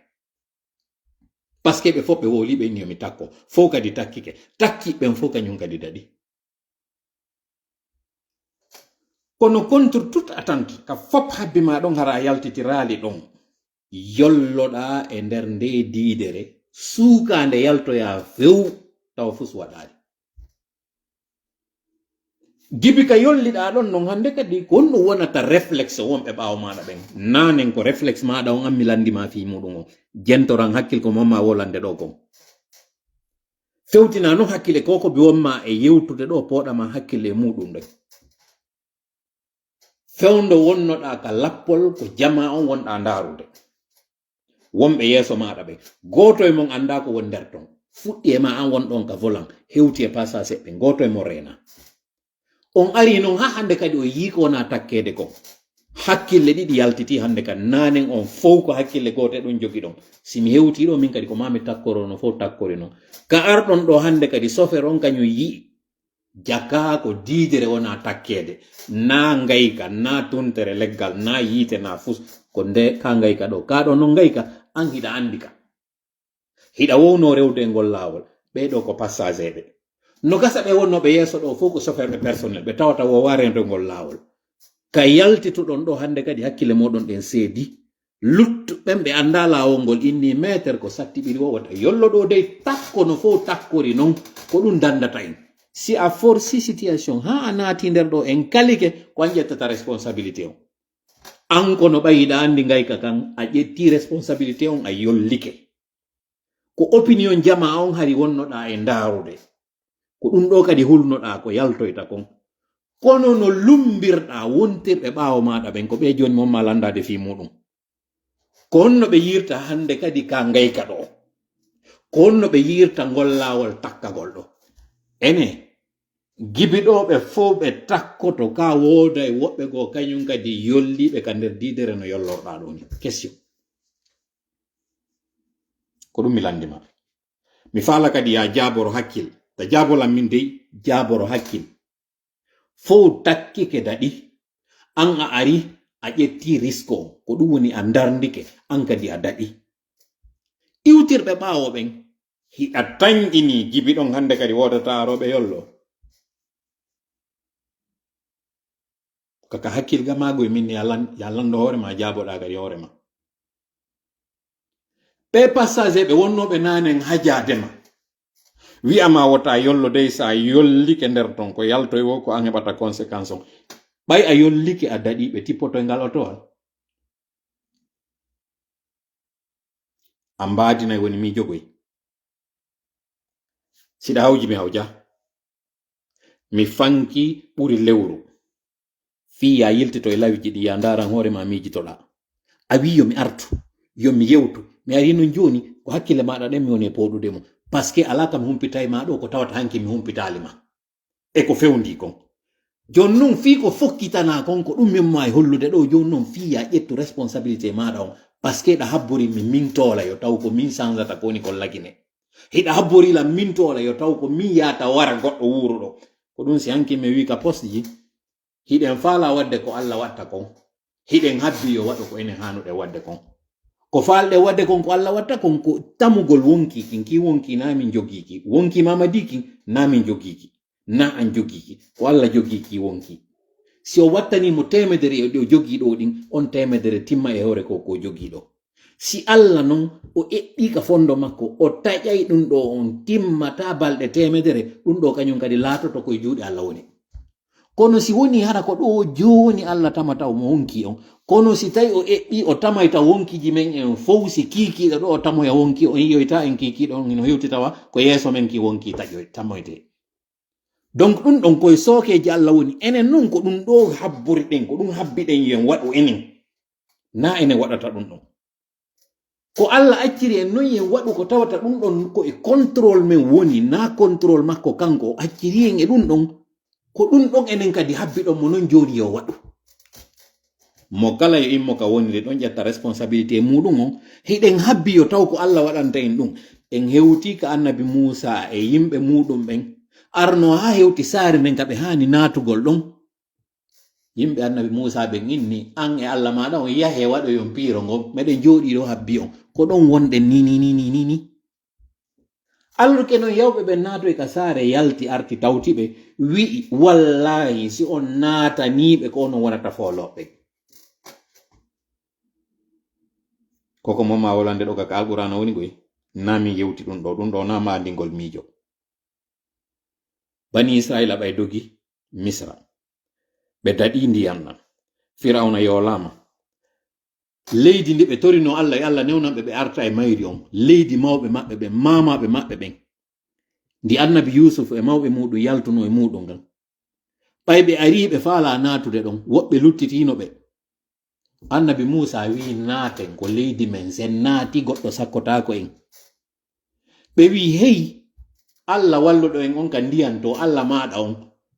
Parce que ɓe fop ɓe wowli ɓe inni yo mi takko. Fow kadi takkike. Takki ɓen fow kañum kadi daɗi. Kono contre toute attente, ka fop habbi ma ɗon hara a yaltitiraali ɗon. Yolloɗaa e nder nde diidere, suukaande yaltoyaa few, tawa fus waɗaali. Gibi ka yolliɗaa ɗon non hannde kadi, ko honɗum wonata réflexe wonɓe ɓaawo maaɗa ɓen? Naanen ko réflexe maaɗa on an mi lanndi ma fii muɗum on. Jentoran hakkil ko mon ma wolande ɗo kon. Fewtinaa non hakkille ko ko bi wonma e yewtude ɗo pooɗa ma hakkille e muɗum ɗen. Fewndo wonnoɗaa ka lappol ko jamaa on wonɗaa ndaarude. Wonɓe yeeso maaɗa ɓen, gooto e mon anndaa ko woni nder ton. Fuɗɗi e ma an won ɗon ka volant, hewti e passager ɓen, gooto e mon reenaa. On arii non haa hannde kadi on yii ko wonaa takkeede kon. Hakkille ɗiɗi yaltitii hannde kadi, naanen on fow ko hakkille gooto e ɗon jogiɗon. Si mi hewtii ɗo min kadi ko maa mi takkoroo non fow takkori non. Ka arɗon ɗo hannde kadi chauffeur on kañum yi'i jakaa ko diidere wonaa takkeede, naa ngayka, naa tuntere leggal, naa yiite, naa fus, ko nde ka ngayka ɗo. Ka ɗo non ngayka, an hiɗa anndi ka. Hiɗa wowno rewde e ngol laawol. Ɓee ɗo ko passager ɓe. No gasa ɓe wonnooɓe yeeso ɗo fow ko chauffeur ɓe personnel, ɓe tawata wowaa rewde ngol laawol. Ka yaltituɗon ɗo hannde kadi hakkille mooɗon ɗen seedi. Luttuɓe ɓen ɓe anndaa laawol ngol inni meeter ko sattiɓiri o wota yollo ɗo dey takko no fow takkori non ko ɗum danndata en. Si a forsi situation haa a naati nder ɗo en kalike ko an ƴettata responsabilité on. An kono ɓay hiɗa anndi ngayka kan a ƴetti responsabilité on a yollike. Ko opinion jamaa on hari wonnoɗaa e ndaarude. Ko ɗum ɗo kadi hulnoɗaa ko yaltoyta kon. Kono no lumbirɗaa wontirɓe ɓaawo maaɗa ɓen, ko ɓe jooni mon ma landaade fii muɗum. Ko honno ɓe yiirta hannde kadi ka ngayka ɗo? Ko honno ɓe yiirta ngol laawol takkagol ɗo? Ene, gibi ɗo ɓe fow ɓe takkoto ka wooda e woɓɓe goo kañum kadi yolliiɓe ka nder diidere no yollorɗaa ɗo ni. Question. Ko ɗum mi lanndi ma. Mi faala kadi yaa jaaboro hakkil. Ta jaabolan min dey, jaaboro hakkil. Fow takkike daɗi. An a ari, a ƴetti risque on. Ko ɗum woni a ndarndike, an kadi a daɗi. Iwtirɓe ɓaawo ɓen, hiɗa tanƴini jibi ɗon hannde kadi woodata arooɓe yollo. Kaka hakkil gamaagu e min ni, ya lan-, ya lanndo hoore ma, jaaboɗaa kadi hoore ma. Ɓe passager ɓe wonnooɓe naanen hajaade ma. Wi'a ma wota yollo dey, sa yollike nder ton ko yaltoy wo ko an heɓata conséquence on. Ɓay a yollike a daɗi, ɓe tippoto e ngal otowal. A mbaadinay woni mi jogoy. Siɗa hawji mi hawja. Mi fanki ɓuri lewru. Fii ya yiltito e lawiji ɗi ya ndaran hoore ma miijitoɗa. A wi yo mi artu, yo mi yewtu. Mi ari non jooni, ko hakkille maɗa ɗen mi woni e pooɗude mo. Parce que alaa kam humpitay ma ɗo ko tawata hanki mi humpitaali ma. E ko fewndi kon. Jon non fii ko fokkitana kon ko ɗum min ma e hollude ɗo jon non fii ya ƴettu responsabilité maɗa on. Parce que ɗa habbori mi min toola yo taw ko min sanzata ko woni kon lagine. Hiɗa habbori la min toola yo taw ko min yaata wara goɗɗo wuuruɗo. Ko ɗum si hanki mi wi ka poste ji. Hiɗen faala wadde ko Alla watta kon. Hiɗen habbi yo waɗu ko enen haanuɗen wadde kon. Ko faalɗen wadde kon ko Alla watta kon ko tamugol wonki kin. Ki wonki na min jogii ki. Wonki Mamadi kin na min jogii ki. Na an jogii ki. Ko Alla jogii ki wonki. Si o wattanii mo teemedere e ɗo jogii ɗo ɗin, on teemedere timma e hoore ko ko jogii ɗo. Si Alla non o eɓɓii ka fondo makko, o taƴay ɗum ɗo on timmata balɗe teemedere, ɗum ɗo kañum kadi laatoto ko e juuɗe Alla woni. Kono si woni hara ko ɗo jooni Alla tamata mo wonki on, kono si tawi o eɓɓii o tamayta wonkiji men en fow, si kiikiiɗo ɗo o tamoya wonki on yiyoyta en kiikiiɗo on hino hewti tawa ko yeeso men ki wonki taƴoy-, tamoyte. Donc ɗum ɗon koye sookeeji Alla woni. Enen non ko ɗum ɗo habbori ɗen, ko ɗum habbi ɗen yo en waɗu enen. Na enen waɗata ɗum ɗon. Ko Alla acciri en non yen waɗu ko tawata ɗum ɗon ko e contrôle men woni, na contrôle makko kanko. O acciri en e ɗum ɗon. Ko ɗum ɗon enen kadi habbi ɗon mo non jooni yo waɗu. Mo kala yo immo ka woniri ɗon ƴetta responsabilité muɗum on. Hiɗen habbi yo taw ko Alla waɗanta en ɗum. En hewti ka annabi Muusa e yimɓe muɗum ɓen. Arno haa hewti saare nden ka ɓe haani naatugol ɗon. Yimɓe annabi Muusa ɓen inni, an e Alla maaɗa on yahe waɗoyon piiro ngon. Meɗen jooɗii ɗo habbi on. Ko ɗon wonɗen ni, ni, ni, ni, ni, ni. Alluke non yawɓe ɓen naatoy ka saare, yalti arti tawti ɓe, wi'i, "Wallaahi, si on naatanii ɓe, ko onon wonata foolooɓe." Koko mo ma wolande ɗo ka, ka Alqur'aana woni koy. Na min yewti ɗum ɗo, ɗum ɗo na maandingol miijo. Bani Isra'iila ɓay dogi Misra. Ɓe daɗi ndiyan nan. Firawna yoolaama. Leydi ndi ɓe torino Alla, e Alla newnan ɓe, ɓe arta e mayri on. Leydi mawɓe maɓɓe ɓen, maamaaɓe maɓɓe ɓen. Ndi annabi Yuusuf e mawɓe muuɗum yaltuno e muuɗum ngan. Ɓay ɓe arii ɓe faalaa naatude ɗon, woɓɓe luttitiino ɓe. Annabi Muusaa wi'i, "Naaten ko leydi men, si en naati goɗɗo sakkotaako en." Ɓe wi'i, "Hey, Alla walluɗo en on ka ndiyan to, Alla maaɗa on,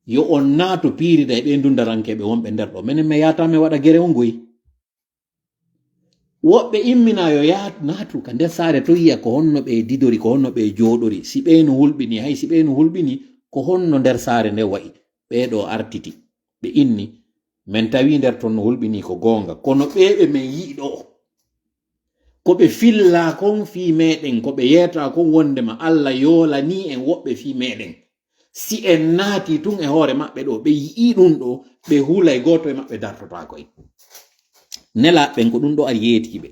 yo on naatu piirida e ɓee ndundarankeeɓe wonɓe nder ɗo. Menen men yaataa men waɗa gere on goy." Woɓɓe immina yo yaat-, naatu ka nder saare to yi'a ko honno ɓe didori, ko honno ɓe jooɗori. Si ɓe no hulɓini, hay si ɓe no hulɓini, ko honno nder saare nde wa'i? Ɓee ɗo artiti. Ɓe inni, "Men tawi nder ton no hulɓini ko goonga, kono ɓee ɓe men yi'i ɗo, ko ɓe fillaa kon fii meɗen, ko ɓe yeetaa kon wondema Alla yoolanii en woɓɓe fii meɗen. Si en naati tun e hoore maɓɓe ɗo, ɓe yi'ii ɗun ɗo, ɓe hulay gooto e maɓɓe dartotaako en." Nelaaɓe ɓen ko ɗun ɗo ari yeetiki ɓe.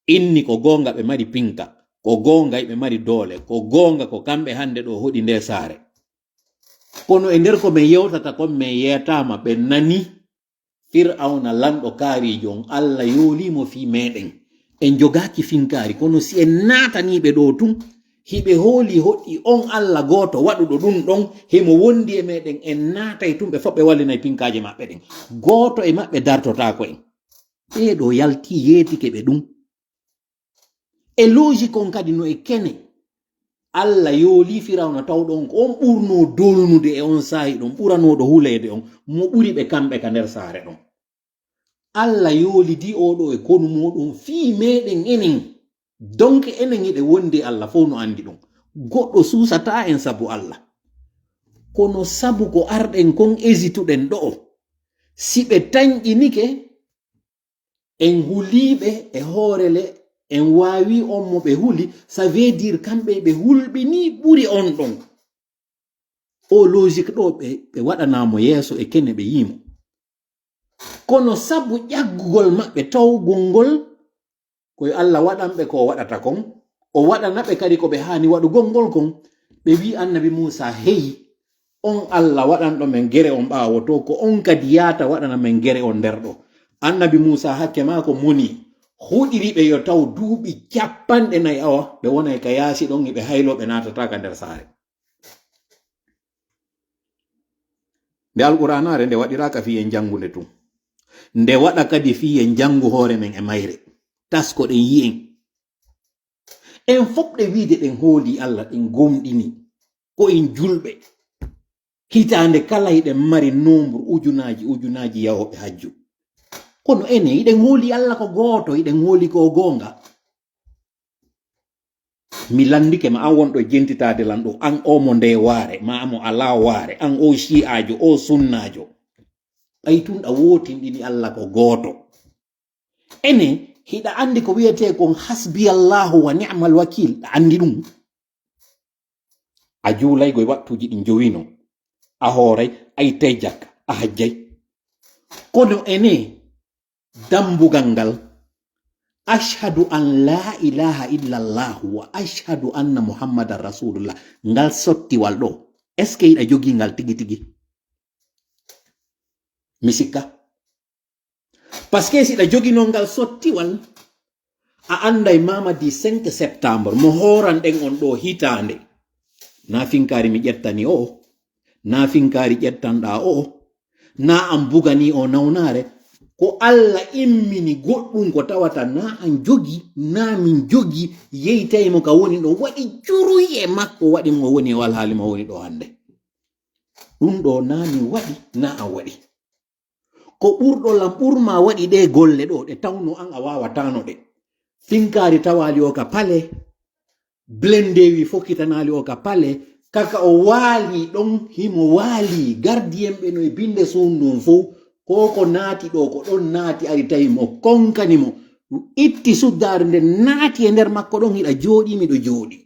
Inni ko goonga ɓe mari pinka, ko goonga ɓe mari doole, ko goonga ko kamɓe hande ɗo hoɗi nde saare. Kono e nder ko men yewtata kon men yeetaama, ɓe nani Fir'awna lanɗo kaariijo on, Alla yoolii mo fii meɗen. En jogaaki finkaari, kono si en naatanii ɓe ɗo tun, hiɓe hoolii hoɗi on Alla gooto waɗuɗo ɗun ɗon, himo wondi e meɗen, en naatay tun, ɓe fow ɓe wallinay pinkaaje maɓɓe ɗen. Gooto e maɓɓe dartotaako en. Ɓee ɗo yaltii yeetike ɓe ɗun. E logique on kadi no e kene. Alla yoolii Firawna tawɗo on ko on ɓurnoo dolnude e on saa'i ɗon, ɓuranooɗo huleede on, mo ɓuri ɓe kamɓe ka nder saare ɗon. Alla yoolidii oo ɗo e konu muuɗum fii meɗen enen. Donc enen hiɗen wondi, Alla fow no andi ɗum. Goɗɗo suusataa en sabu Alla. Kono sabu ko arɗen kon esituɗen ɗo'o. Si ɓe tanƴinike, En huliiɓe e hoorele, en waawi on mo ɓe huli, ça veut dire kamɓe ɓe hulɓini ɓuri on ɗon. O logique ɗo ɓe, ɓe waɗanamo yeeso e kene ɓe yiimo. Kono sabu ƴaggugol maɓɓe tawgol ngol, ko yo Allah waɗan ɓe ko o waɗata kon, o waɗana ɓe kadi ko ɓe haani waɗugol ngol kon. Ɓe wi'i Annabi Muusa, "Hey, on Allah waɗanɗo men gere on ɓaawo to, ko on kadi yaata waɗana men gere on nder ɗo." Annabi Muusa hakke maako moni, huɗiri ɓe yo taw duuɓi capanɗe nayi awa, ɓe wonay ka yaasi ɗon, hiɓe hayloo, ɓe naatataa ka nder saare. Nde Alqur'aanaare, nde waɗiraaka fii en janngu nde tun. Nde waɗa kadi fii en janngu hoore men e mayre. Taskoɗen yi'en. En fof ɗe wiide ɗen hoolii Allah, ɗen gomɗini. Ko en julɓe. Hitaande kala hiɗen mari nombre ujunaaji, ujunaaji yahooɓe hajju. Kono enen, hiɗen hoolii Allah ko gooto, hiɗen hoolii ko o goonga. Mi lanndike ma, an wonɗo jentitaade lan ɗo, an o mo nde waare, ma mo alaa waare, an o shi'aajo, o sunnaajo. Ɓay tun ɗa wootinɗini Allah ko gooto. Ene, hiɗa anndi ko wiyetee kon hasbiyallahu wa ni'mal wakil, ɗa anndi ɗum? A juulay goy wattuuji ɗin jowi non. A hooray, a ittay jakka, a hajjay. Kono ene, dambugal ngal, "Ashhadu an laa ilaaha illallahu wa ashhadu anna Muhammadan Rasulullah", ngal sottiwal ɗo, est-ce que hiɗa jogii ngal tigi tigi? Mi sikka. Parce que si hiɗa joginoo ngal sottiwal, a annday Mamadi cinq septembre, mo hooranɗen on ɗo hitaande. Naa finkaari mi ƴettani o, naa finkaari ƴettanɗaa o, naa an buganii o nawnaare. Ko Allah immini goɗɗum ko tawata naa an jogi, naa min jogi, yeytay mo ka woni ɗo, waɗi juruy e makko, waɗi mo woni o alhaali mo woni ɗo hannde. Ɗum ɗo naa min waɗi, naa an waɗi. Ko ɓurɗo lan ɓurma waɗi ɗe golle ɗo, ɗe tawno an a waawataano ɗe. Finkaari tawaali o ka pale, blendeewi fokkitanaali o ka pale, kaka o waali ɗon, himo waali, gardiyen ɓe no e binde suundun fow, ko ko naati ɗo, ko ɗon naati, ari tawi mo konkani mo. Itti suddaare nden, naati e nder makko ɗon, hiɗa jooɗi, miɗo jooɗi.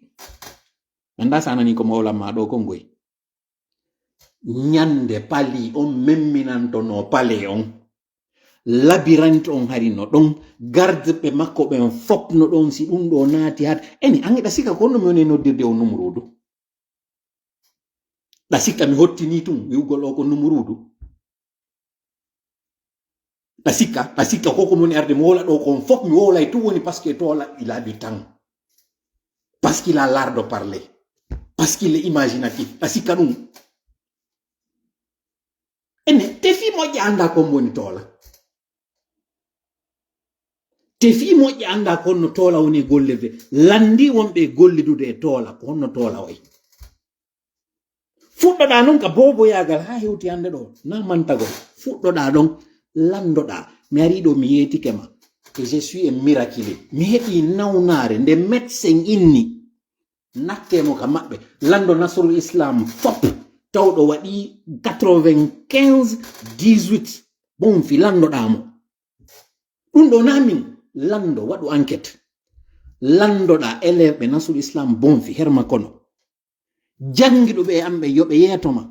Anndaa si a nanii ko mawlan ma ɗo kon goy. Ñande pali on memminantono pale on. Labirante on hari no ɗon. Gardeɓe makko ɓen fop no ɗon. Si ɗum ɗo naati hat. Eni, an hiɗa sika ko honno mi woni e noddirde o Numuruudu? Ɗa sikka mi hottini tun wi'ugol o ko Numuruudu? Ɗa sikka, ɗa sikka ko ko moni arde mi wowla ɗo kon fof, mi wowlay tun woni parce que Toola il a du temps. Parce qu'il a l'art de parler. Parce qu'il est imaginatif. Ɗa sikka ɗum? Ene, tefi moƴƴa annda kon woni Toola. Tefi moƴƴa annda kon no Toola woni e gollirde. Lanndi wonɓe e gollidude e Toola, ko honno Toola wayi? Fuɗɗoɗaa non ka booboyaagal haa hewti hannde ɗo, na mantagol. Fuɗɗoɗaa ɗon, lanndoɗaa. Mi arii ɗo, mi yeetike ma. Que je suis un miraculé. Mi heɓii nawnaare nde médecin inni. Nattee mo ka maɓɓe. Lanndo Nasrul Islam fop. Tawɗo waɗi quatre-vingt-quinze dix-huit. Bon, fi lanndoɗaa mo. Ɗum ɗo na min. Lanndo, waɗu enquête. Lanndoɗaa élève ɓe Nasrul Islam bon fi Herma Kono. Janngiɗo ɓe e am ɓe, yo ɓe yeeto ma.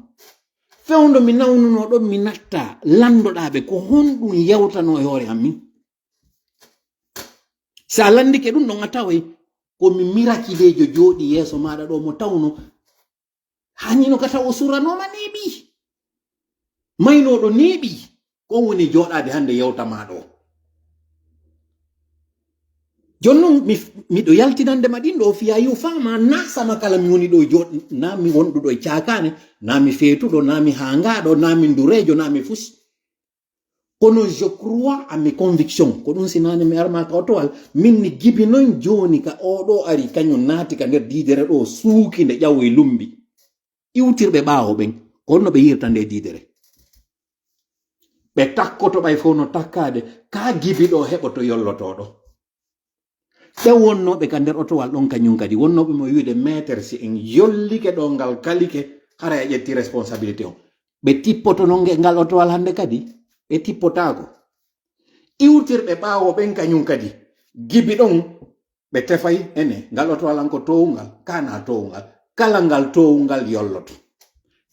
Fewndo mi nawnunoo ɗon, mi natta, lanndoɗaa ɓe, ko honɗum yewtanoo e hoore am min? Si a lanndike ɗum ɗon, a taway ko mi mirakileejo jooɗi yeeso maaɗa ɗo, mo tawno haanino ka taw o suranooma neeɓi. Maynooɗo neeɓi. Ko woni jooɗaade hannde yewta ma ɗo? Jooni non, mi, miɗo yaltinande ma ɗin ɗo fiya yo faama, na sama kala mi woni ɗo jooɗ-, na mi wonɗuɗo e caakaane, na mi feetuɗo, na mi haangaaɗo, na mi ndureejo, na mi fus. Kono je crois à mes convictions. Ko ɗum si naane mi arma ka otowal, min mi gibi non jooni ka oɗo ari, kañum naati ka nder diidere ɗo, suuki nde ƴawoy lumbi. Iwtirɓe ɓaawo ɓen, ko honno ɓe yirta nde diidere? Ɓe takkoto ɓay fof no takkaade, ka gibi ɗo heɓoto yollotooɗo. Ɓe wonnooɓe ka nder otowal ɗon kañum kadi, wonnooɓe mo wi'ude maître, si en yollike ɗo ngal kalike, haray a ƴetti responsabilité on. Ɓe tippoto non nge-, ngal otowal hannde kadi? Ɓe tippotaako. Iwtirɓe ɓaawo ɓen kañum kadi, gibi ɗon ɓe tefay ene, ngal otowal an ko toowungal, kana toowungal. Kala ngal toowungal yolloto.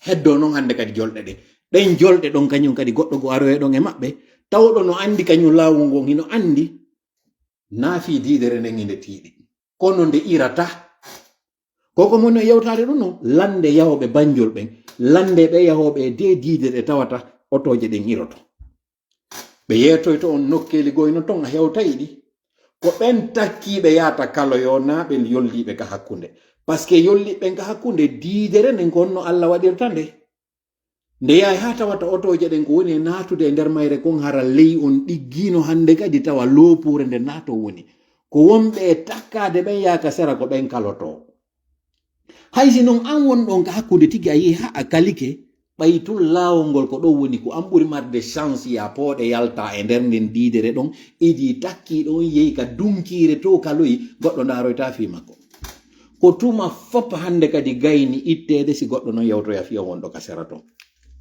Heddo noon hannde kadi jolɗe ɗe. Ɗen jolɗe ɗon kañum kadi goɗɗo go aroye ɗon e maɓɓe, tawɗo no anndi kañum laawol ngon hino anndi, naa fii diidere nden inde tiiɗi. Kono nde irata. Ko ko moni o yewtaade ɗum noon, lannde yahooɓe Banjul ɓen, lannde ɓe yahooɓe e dee diidere tawata otooje ɗen iroto. Ɓe yeetoyto on nokkeeli goo hino ton a hewtay ɗi. Ko ɓen takkiiɓe yaata kaloyo naa ɓen yolliiɓe ka hakkunde. Parce que yolliiɓe ɓen ka hakkunde diidere nden ko honno Alla waɗirta nde. Nde yahay haa tawata otooje ɗen ko woni e naatude e nder mayre kon hara ley on ɗiggiino hannde kadi tawa loopuure nde naato woni. Ko wonɓe e takkaade ɓen yaaka sera ko ɓen kalotoo. Hay si non an won ɗon ka hakkunde tigi a yehi haa a kalike, ɓay tun laawol ngol ko ɗon woni ko an ɓuri marde chance ya pooɗe yalta e nder nden diidere ɗon, idi takkii ɗon yehi ka dunkiire to kaloyi, goɗɗo ndaaroyta fii makko. Ko tuma fop hannde kadi gayni itteede si goɗɗo non yewtoya fii on wonɗo ka sera ton.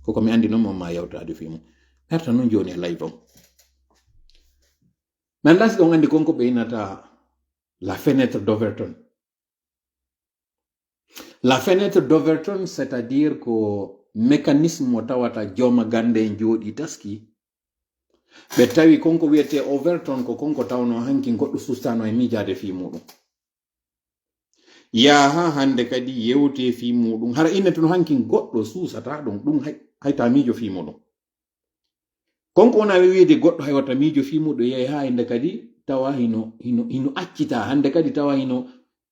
Ko ko mi anndi non mo ma yewtaade fii mum. Herta non jooni e live on. Mi anndaa si ɗon anndi kon ko ɓe innata la fenêtre d'Overton. La fenêtre d'Overton, c'est-à-dire ko mécanisme mo tawata jooma gannde en jooɗi taski. Ɓe tawi kon ko wiyetee Overton ko kon ko tawno hankin goɗɗo sustano e miijaade fii muɗum. Yaha hannde kadi yewte fii muɗum. Hara inne tun hankin goɗɗo suusata ɗum, ɗum hay, hay ta miijo fii muɗum. Kon ko wona wiide goɗɗo hay wata miijo fii muɗum, yehi haa hannde kadi tawa hino, hino, hino accita. Hannde kadi tawa hino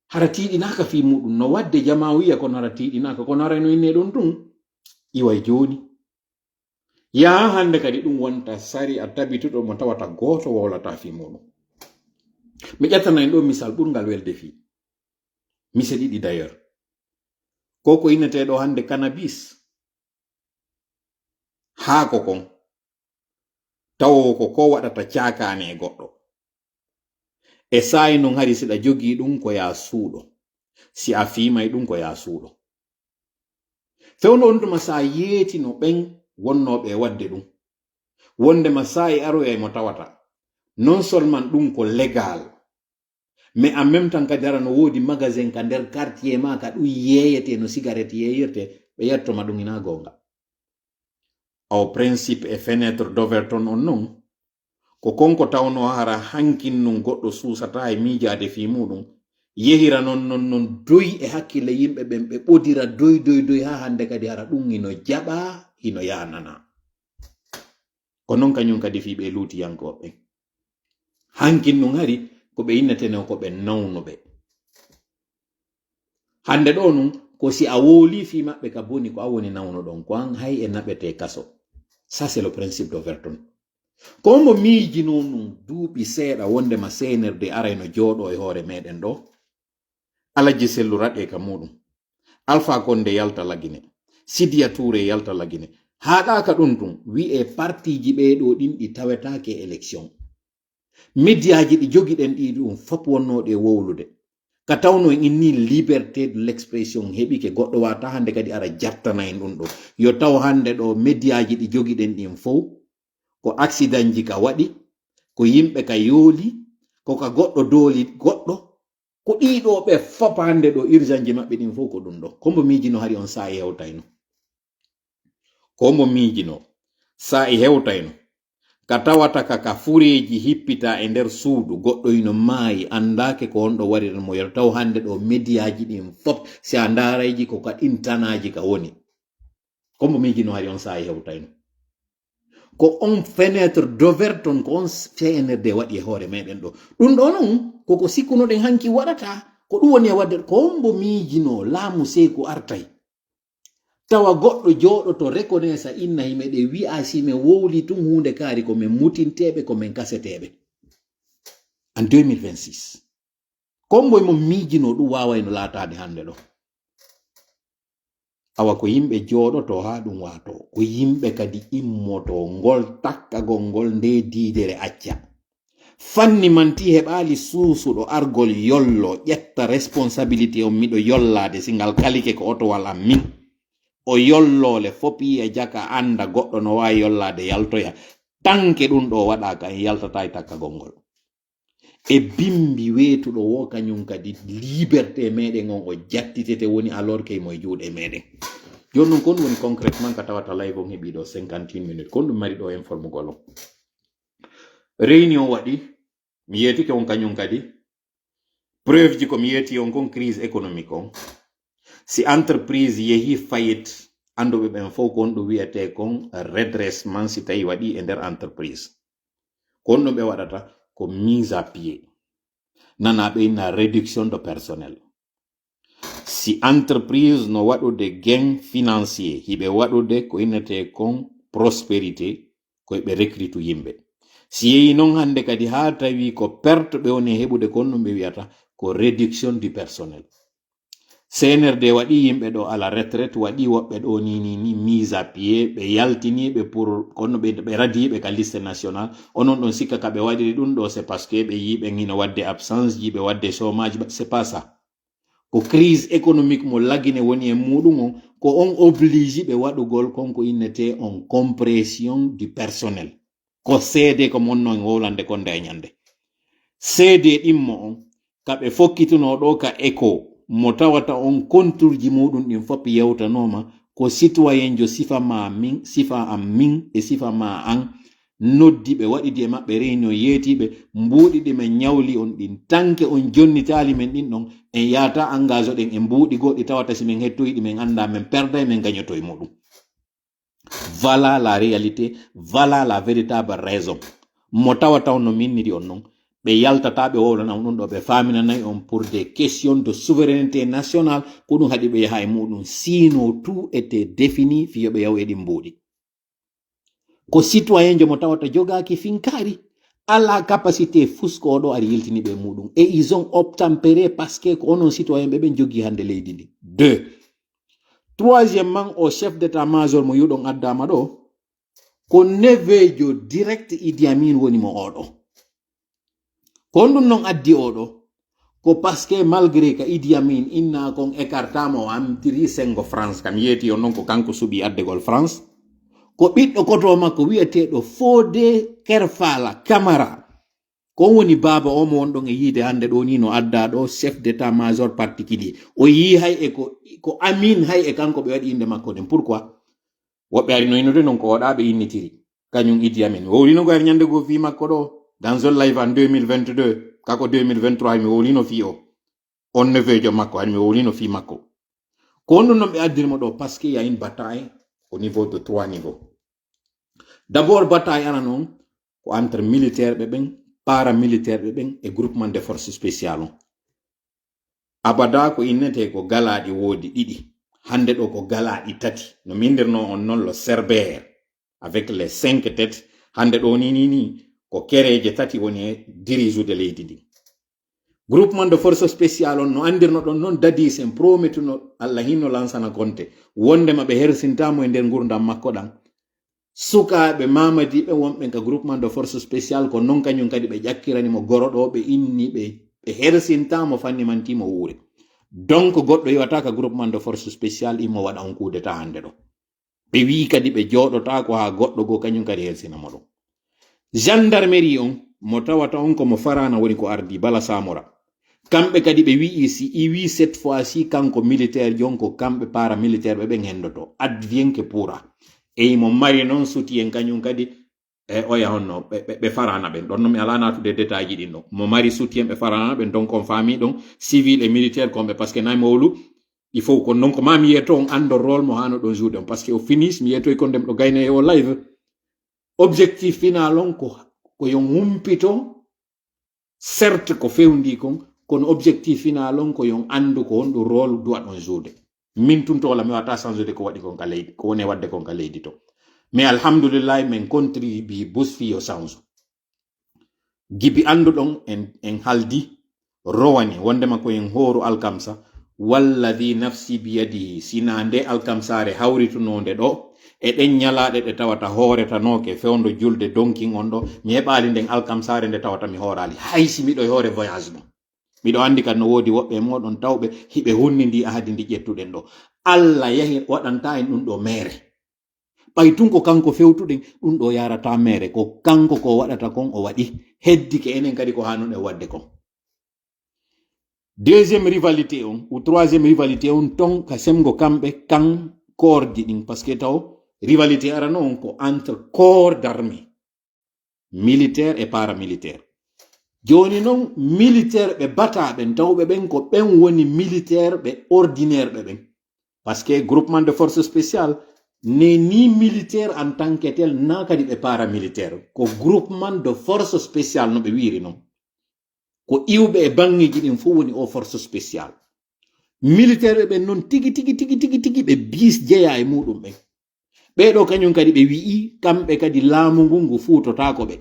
hara tiiɗinaaka fii muɗum. No waɗde jamaa wiya kono hara tiiɗinaaka. Kono hara no inne ɗon tun, iway jooni. Yaha hannde kadi ɗum wonta sari a tabituɗo mo tawata gooto wowlata fii muɗum. Mi ƴettana en ɗo misal ɓurngal welde fii. Mise ɗiɗi d'ailleurs. Ko ko innetee ɗo hannde cannabis. Haako kon. Tawo ko ko waɗata caakaane e goɗɗo. E saa'i non hari si ɗa jogii ɗum ko yaa suuɗo. Si a fiimay ɗum ko yaa suuɗo. Fewndo on tuma sa yeetino ɓen wonnooɓe e waɗde ɗum. Wondema saa'i aroyay mo tawata. Non seulement ɗum ko légal. Mais en même temps kadi hara no woodi magasin ka nder quartier ma ka ɗum yeeyete no cigarette yeeyirte, ɓe yetto ma ɗum ina goonga. Aw principe e fenêtre d'Overton on non, ko kon ko tawno hara hankin nun goɗɗo suusata e miijaade fii muɗum, yehira non, non, non doy e hakkille yimɓe ɓen, ɓe ɓodira doy, doy, doy, haa hannde kadi hara ɗum hino jaɓa, hino yaanana. Ko non kañum kadi fii ɓe luutiyankooɓe ɓen. Hankin nun hari ko ɓe innetene ko ɓe nawnuɓe. Hannde ɗo nun, ko si a wowlii fii maɓɓe ka boni, ko a woni nawnuɗon, ko an hay e naɓetee kaso. Ça, c'est le principe d'Overton. Ko mbo miijinoo nun duuɓi seeɗa wondema C N R D arayno jooɗoo e hoore meɗen ɗo? Alajji Sellu raɗee ka muɗum. Alpha Condé yalta Lagine. Sidiya Touré yalta Lagine. Haaɗaaka ɗum tun, wi'ee partiiji ɓee ɗoo ɗin ɗi tawetaake e élection. Mediyaaji ɗi jogiɗen ɗii ɗum fop wonnoo ɗi e wowlude. Ka tawno en inni liberté de l'expression heɓike, goɗɗo waata hannde kadi ara jattana en ɗum ɗo. Yo taw hannde ɗo mediyaaji ɗi jogiɗen ɗin fow, ko accidentji ka waɗi, ko yimɓe ka yooli, ko ka goɗɗo dooli goɗɗo, ko ɗii ɗoo ɓe fop hannde ɗo urgentji maɓɓe ɗin fow ko ɗum ɗo. Ko mbo miijino hari on saa'i hewtayno. Ko mbo miijino saa'i hewtayno. Ka tawata ka, ka fureeji hippita e nder suudu, goɗɗo hino maayi, anndaake ko honɗo waɗiren mo, yo taw hannde ɗo mediyaaji ɗin fop, si a ndaarayji ko ka ɗin tanaaji ka woni. Ko mbo miijino hari on saa'i hewtayno. Ko on fenêtre d'Overton, ko on C N R D waɗi e hoore meɗen ɗo. Ɗum ɗo non, ko ko sikkunoɗen hanki waɗata, ko ɗum woni e waɗde, ko on mbo miijino laamu seyku artay. Tawa goɗɗo jooɗoto reconnaissa inna hime ɗe wi'a si men wowli tun huunde kaari ko men mutinteeɓe, ko men kaseteeɓe. En deux mille vingt-six. Ko mbo mo miijino ɗum waawayno laataade hannde ɗo. Awa ko yimɓe jooɗoto haa ɗum waato, ko yimɓe kadi immoto ngol takkagol ngol nde diidere acca. Fanni manti heɓaali suusuɗo argol yollo ƴetta responsabilité on miɗo yollaade si ngal kalike ko otowal am min. O yolloole fop yiya jaka annda goɗɗo no waawi yollaade yaltoya. Tanke ɗum ɗo waɗaaka, en yaltataa e takkagol ngol. E bimbi weetuɗo wo kañum kadi liberté meɗen on o jattitete, woni alors que mo e juuɗe meɗen. Jooni noon, kon woni concrètement ka tawata live on heɓi ɗo cinquante et une minutes. Kon ɗum mari ɗo informugol on. Réunion waɗi, mi yeetike on kañum kadi. Preuve ji ko mi yeeti on kon, crise économique on. Si entreprise yehi faillite, annduɓe ɓen fof kon ɗum wiyetee kon redressement si tawi waɗi e nder entreprise. Kon ɗum ɓe waɗata ko mise à pied. Nana ɓe inna réduction de personnel. Si entreprise no waɗude gain financier, hiɓe waɗude ko innetee kon prospérité, ko ɓe recrute yimɓe. Si yehi noon hannde kadi haa tawi ko perte ɓe woni e heɓude, kon ɗum ɓe wiyata ko réduction du personnel. C N R D waɗi yimɓe ɗo à la retraite, waɗi woɓɓe ɗo ni, ni, ni mise à pied, ɓe yaltini ɓe pour, kono ɓe, ɓe radiiɓe ka liste nationale. Onon ɗon sikka ka ɓe waɗiri ɗum ɗo, c'est parce que ɓe yii ɓen hino waɗde absence ji, ɓe waɗde chômage, c'est pas ça. Ko crise économique mo Lagine woni e muɗum on, ko on oblige ɓe waɗugol kon ko innetee on compression du personnel. Ko seede ko monno en wowlande kon nde e ñande. Seede ɗimmo on, ka ɓe fokkitunoo ɗo ka écho, mo tawata on konturji muɗum ɗin fof yewtanooma, ko citoyenjo sifa ma min, sifa am min, e sifa ma an, noddi ɓe, waɗidi e maɓɓe réunion, yeetiiɓe, mbuuɗi ɗi men ñawli on ɗin. Tanke on jonnitaali men ɗin ɗon, en yaata engage ɗen e mbuuɗi goɗɗi tawata si men hettoyi ɗi men annda men perda e men gañoto e muɗum. Voilà la réalité, voilà la véritable raison. Mo tawata on no minniri on non, ɓe yaltata ɓe wowlana on ɗum ɗo, ɓe faaminanay on pour des questions de souveraineté nationale, ko ɗum haɗi ɓe yaha e muɗum. Sinon, tout était défini, fiyo ɓe yaw e ɗin mbuuɗi. Ko citoyenjo mo tawata jogaaki finkaari, ala capacité fusko o ɗo ari yiltini ɓe muɗum. Et ils ont obtempéré parce que ko onon citoyen ɓe ɓen jogii hannde leydi ndi. Deux. Troisièmement, o chef d'état-major mo yuɗon addaama ɗo, ko neveujo direct Idi Amin woni mo oɗo. Ko honɗum non addi oɗo? Ko parce que malgré ka Idi Amin inna kon écartama, o amtiri sengo France, kam yeeti on non ko kanko suɓi addegol France. Ko ɓiɗɗo koto makko wi'eteeɗo Fodé Kerfala Camara. Ko on woni baaba o mo wonɗon e yiide hannde ɗo ni no adda ɗo chef d'état-major particulier. O yii hay e ko, ko Amin hay e kanko ɓe waɗi innde makko ɗen. Pourquoi? Woɓɓe ari no innude non ko oɗa ɓe innitiri. Kañum Idi Amin. Mi wowlino ko ari ñande goo fii makko ɗo. Dans un live en deux mille vingt-deux. Kako deux mille vingt-trois mi wowlino fii o. On neveujo makko, ari mi wowlino fii makko. Ko honɗum non ɓe addiri mo ɗo? Parce qu'il y a une bataille au niveau de trois niveaux. D'abord, bataille ana non ko entre militaire ɓe ɓen, paramilitaire ɓe ɓen e groupement de force spéciale on. Abada ko innetee ko galaaɗi woodi ɗiɗi. Hannde ɗo ko galaaɗi tati. No mindirnoo on non lo Cerbère avec les cinq têtes. Hannde ɗo ni, ni, ni, ko kereeje tati woni e dirijude leydi ndi. Groupement de force spéciale on no anndirno ɗon non dadis en prometuno Allah hinno lansana konte. Wondema ɓe hersintaamo e nder ngurdam makko ɗan. Sukaaɓe Mamadi ɓe wonɓe ka groupement de force spéciale ko non kañum kadi ɓe ƴakkirani mo goro ɗo ɓe inni ɓe, ɓe hersintaamo fanni manti mo wuure. Donc goɗɗo iwata ka groupement de force spéciale immo waɗa on coup d'état hannde ɗo. Ɓe wi'i kadi ɓe jooɗotaako haa goɗɗo goo kañum kadi hersina mo ɗon. Gendarmerie on, mo tawata on ko mo Farana woni ko ardi Bala Samora. Kamɓe kadi ɓe wi'i si iwi cette fois-ci kanko militaire jon ko kamɓe paramilitaire ɓe ɓen hendoto. Advienne que pourra. E mo mari non soutien kañum kadi e oya honno ɓe, ɓe, ɓe Farana ɓen. Ɗon non mi alaa naatude détail ji ɗin ɗon. Mo mari soutien ɓe Farana ɓen, donc on famille ɗon, civil et militaire kon ɓe, parce que nay mo wowlu, il faut ko non ko ma mi yeeto on anndo rôle mo hano ɗon jouer on, parce que au finish mi yeetoy kon dem ɗo gayna e o live. Objectif final on ko, ko yon humpito, certes ko fewndi kon, kono objectif final on ko yon anndu ko honɗum rôle duwa ɗon jouer. Min tun to wala mi wata change de ko waɗi kon ka leydi, ko woni e waɗde kon ka leydi to. Mais alhamdulillah, min contribue bus fi yo change. Gibi annduɗon en, en haldi, rowani, wondema ko en hooru alkamsa, walladi nafsi biyadihi, sina nde alkamsaare hawritunonde ɗo, e ɗen ñalaaɗe ɗe tawata hooretanooke fewndo julde donkin on ɗo, mi heɓaali nden alkamsaare nde tawata mi hooraali, hay si miɗo e hoore voyage ɗum. Miɗo anndi kan no woodi woɓɓe e mooɗon tawɓe hiɓe hunni ndi ahadi ndi ƴettuɗen ɗo. Allah yahi waɗanta en ɗum ɗo meere. Ɓay tun ko kanko fewtuɗen, ɗun ɗoo yaarataa meere, ko kanko ko waɗata kon o waɗi. Heddike enen kadi ko haanun en waɗde kon. Deuxième rivalité on, ou troisième rivalité on, ton ka semgo kamɓe kan corps ji ɗin, parce que taw rivalité arano on ko entre corps d'armée, militaire et paramilitaire. Jooni non, militaire ɓe bataa ɓen, tawɓe ɓen ko ɓen woni militaire ɓe ordinaire ɓe ɓen. Parce que groupement de force spéciale n'est ni militaire en tant que tel, na kadi ɓe paramilitaire. Ko groupement de force spéciale no ɓe wiiri non. Ko iwɓe e banŋeeji ɗin fof woni o force spéciale. Militaire ɓe ɓen non tigi, tigi, tigi, tigi, tigi ɓe bis jeyaa e muɗum ɓen. Ɓee ɗoo kañum kadi ɓe wi'i, kamɓe kadi laamu ngun ngu fuutotaako ɓe.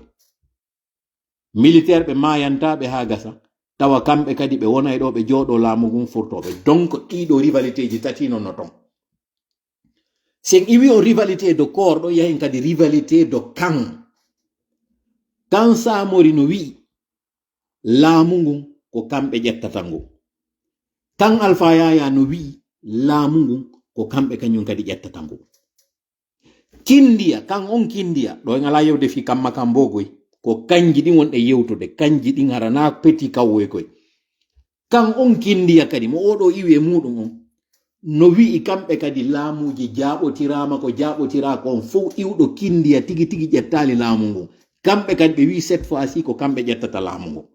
Militaire ɓe maayantaaɓe haa gasa, tawa kamɓe kadi ɓe wonay ɗoo ɓe jooɗoo laamu ngun furtooɓe. Donc, ɗii ɗoo rivalité ji tati non no ton. Si en iwi on rivalité de corps, ɗon yahen kadi rivalité de camp. Kan Samori no wi'i, laamu ngun ko kamɓe ƴettata ngu. Kan Alfa Yaya no wi'i, laamu ngun ko kamɓe kañum kadi ƴettata ngu. Kindiya, kan on kindiya, ɗo en alaa yewde fii kamma kan bogoy, ko kanji ɗin wonɗe yewtude, kanji ɗin hara naa peti kawwoy koy. Kan on kindiya kadi, mo oo ɗoo iwi e muɗum on, no wi'i kamɓe kadi laamuuji jaaɓotiraama ko jaaɓotiraa kon fow, iwɗo kindiya tigi tigi ƴettaali laamu ngun. Kamɓe kadi ɓe wi'i cette fois-ci ko kamɓe ƴettata laamu ngun.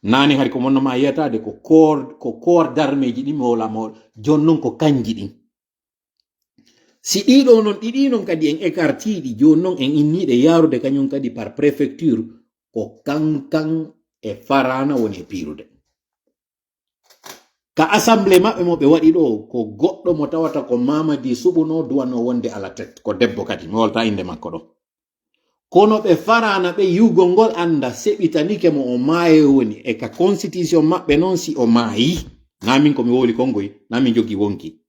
Naane hari ko mon no maa yiyataade ko corps, ko corps d'armée ji ɗin mi wowla mo, jooni non ko kanji ɗin. Si ɗii ɗoo non, ɗiɗi non kadi en écartiiɗi, jooni non en inniiɗe yaarude kañum kadi par préfecture, ko kankan e Faraana woni e piirude. Ka assemblée maɓɓe mo ɓe waɗi ɗoo, ko goɗɗo mo tawata ko Mamadi suɓunoo, duwanoo wonde à la tête, ko debbo kadi, mi wolta innde makko ɗoo. Kono ɓe Faraana ɓe, yi'ugol ngol annda seɓitanike mo, o maaye woni, e ka constitution maɓɓe non, si o maayi, naa min ko mi wowli kongoy, naa min jogii wonki.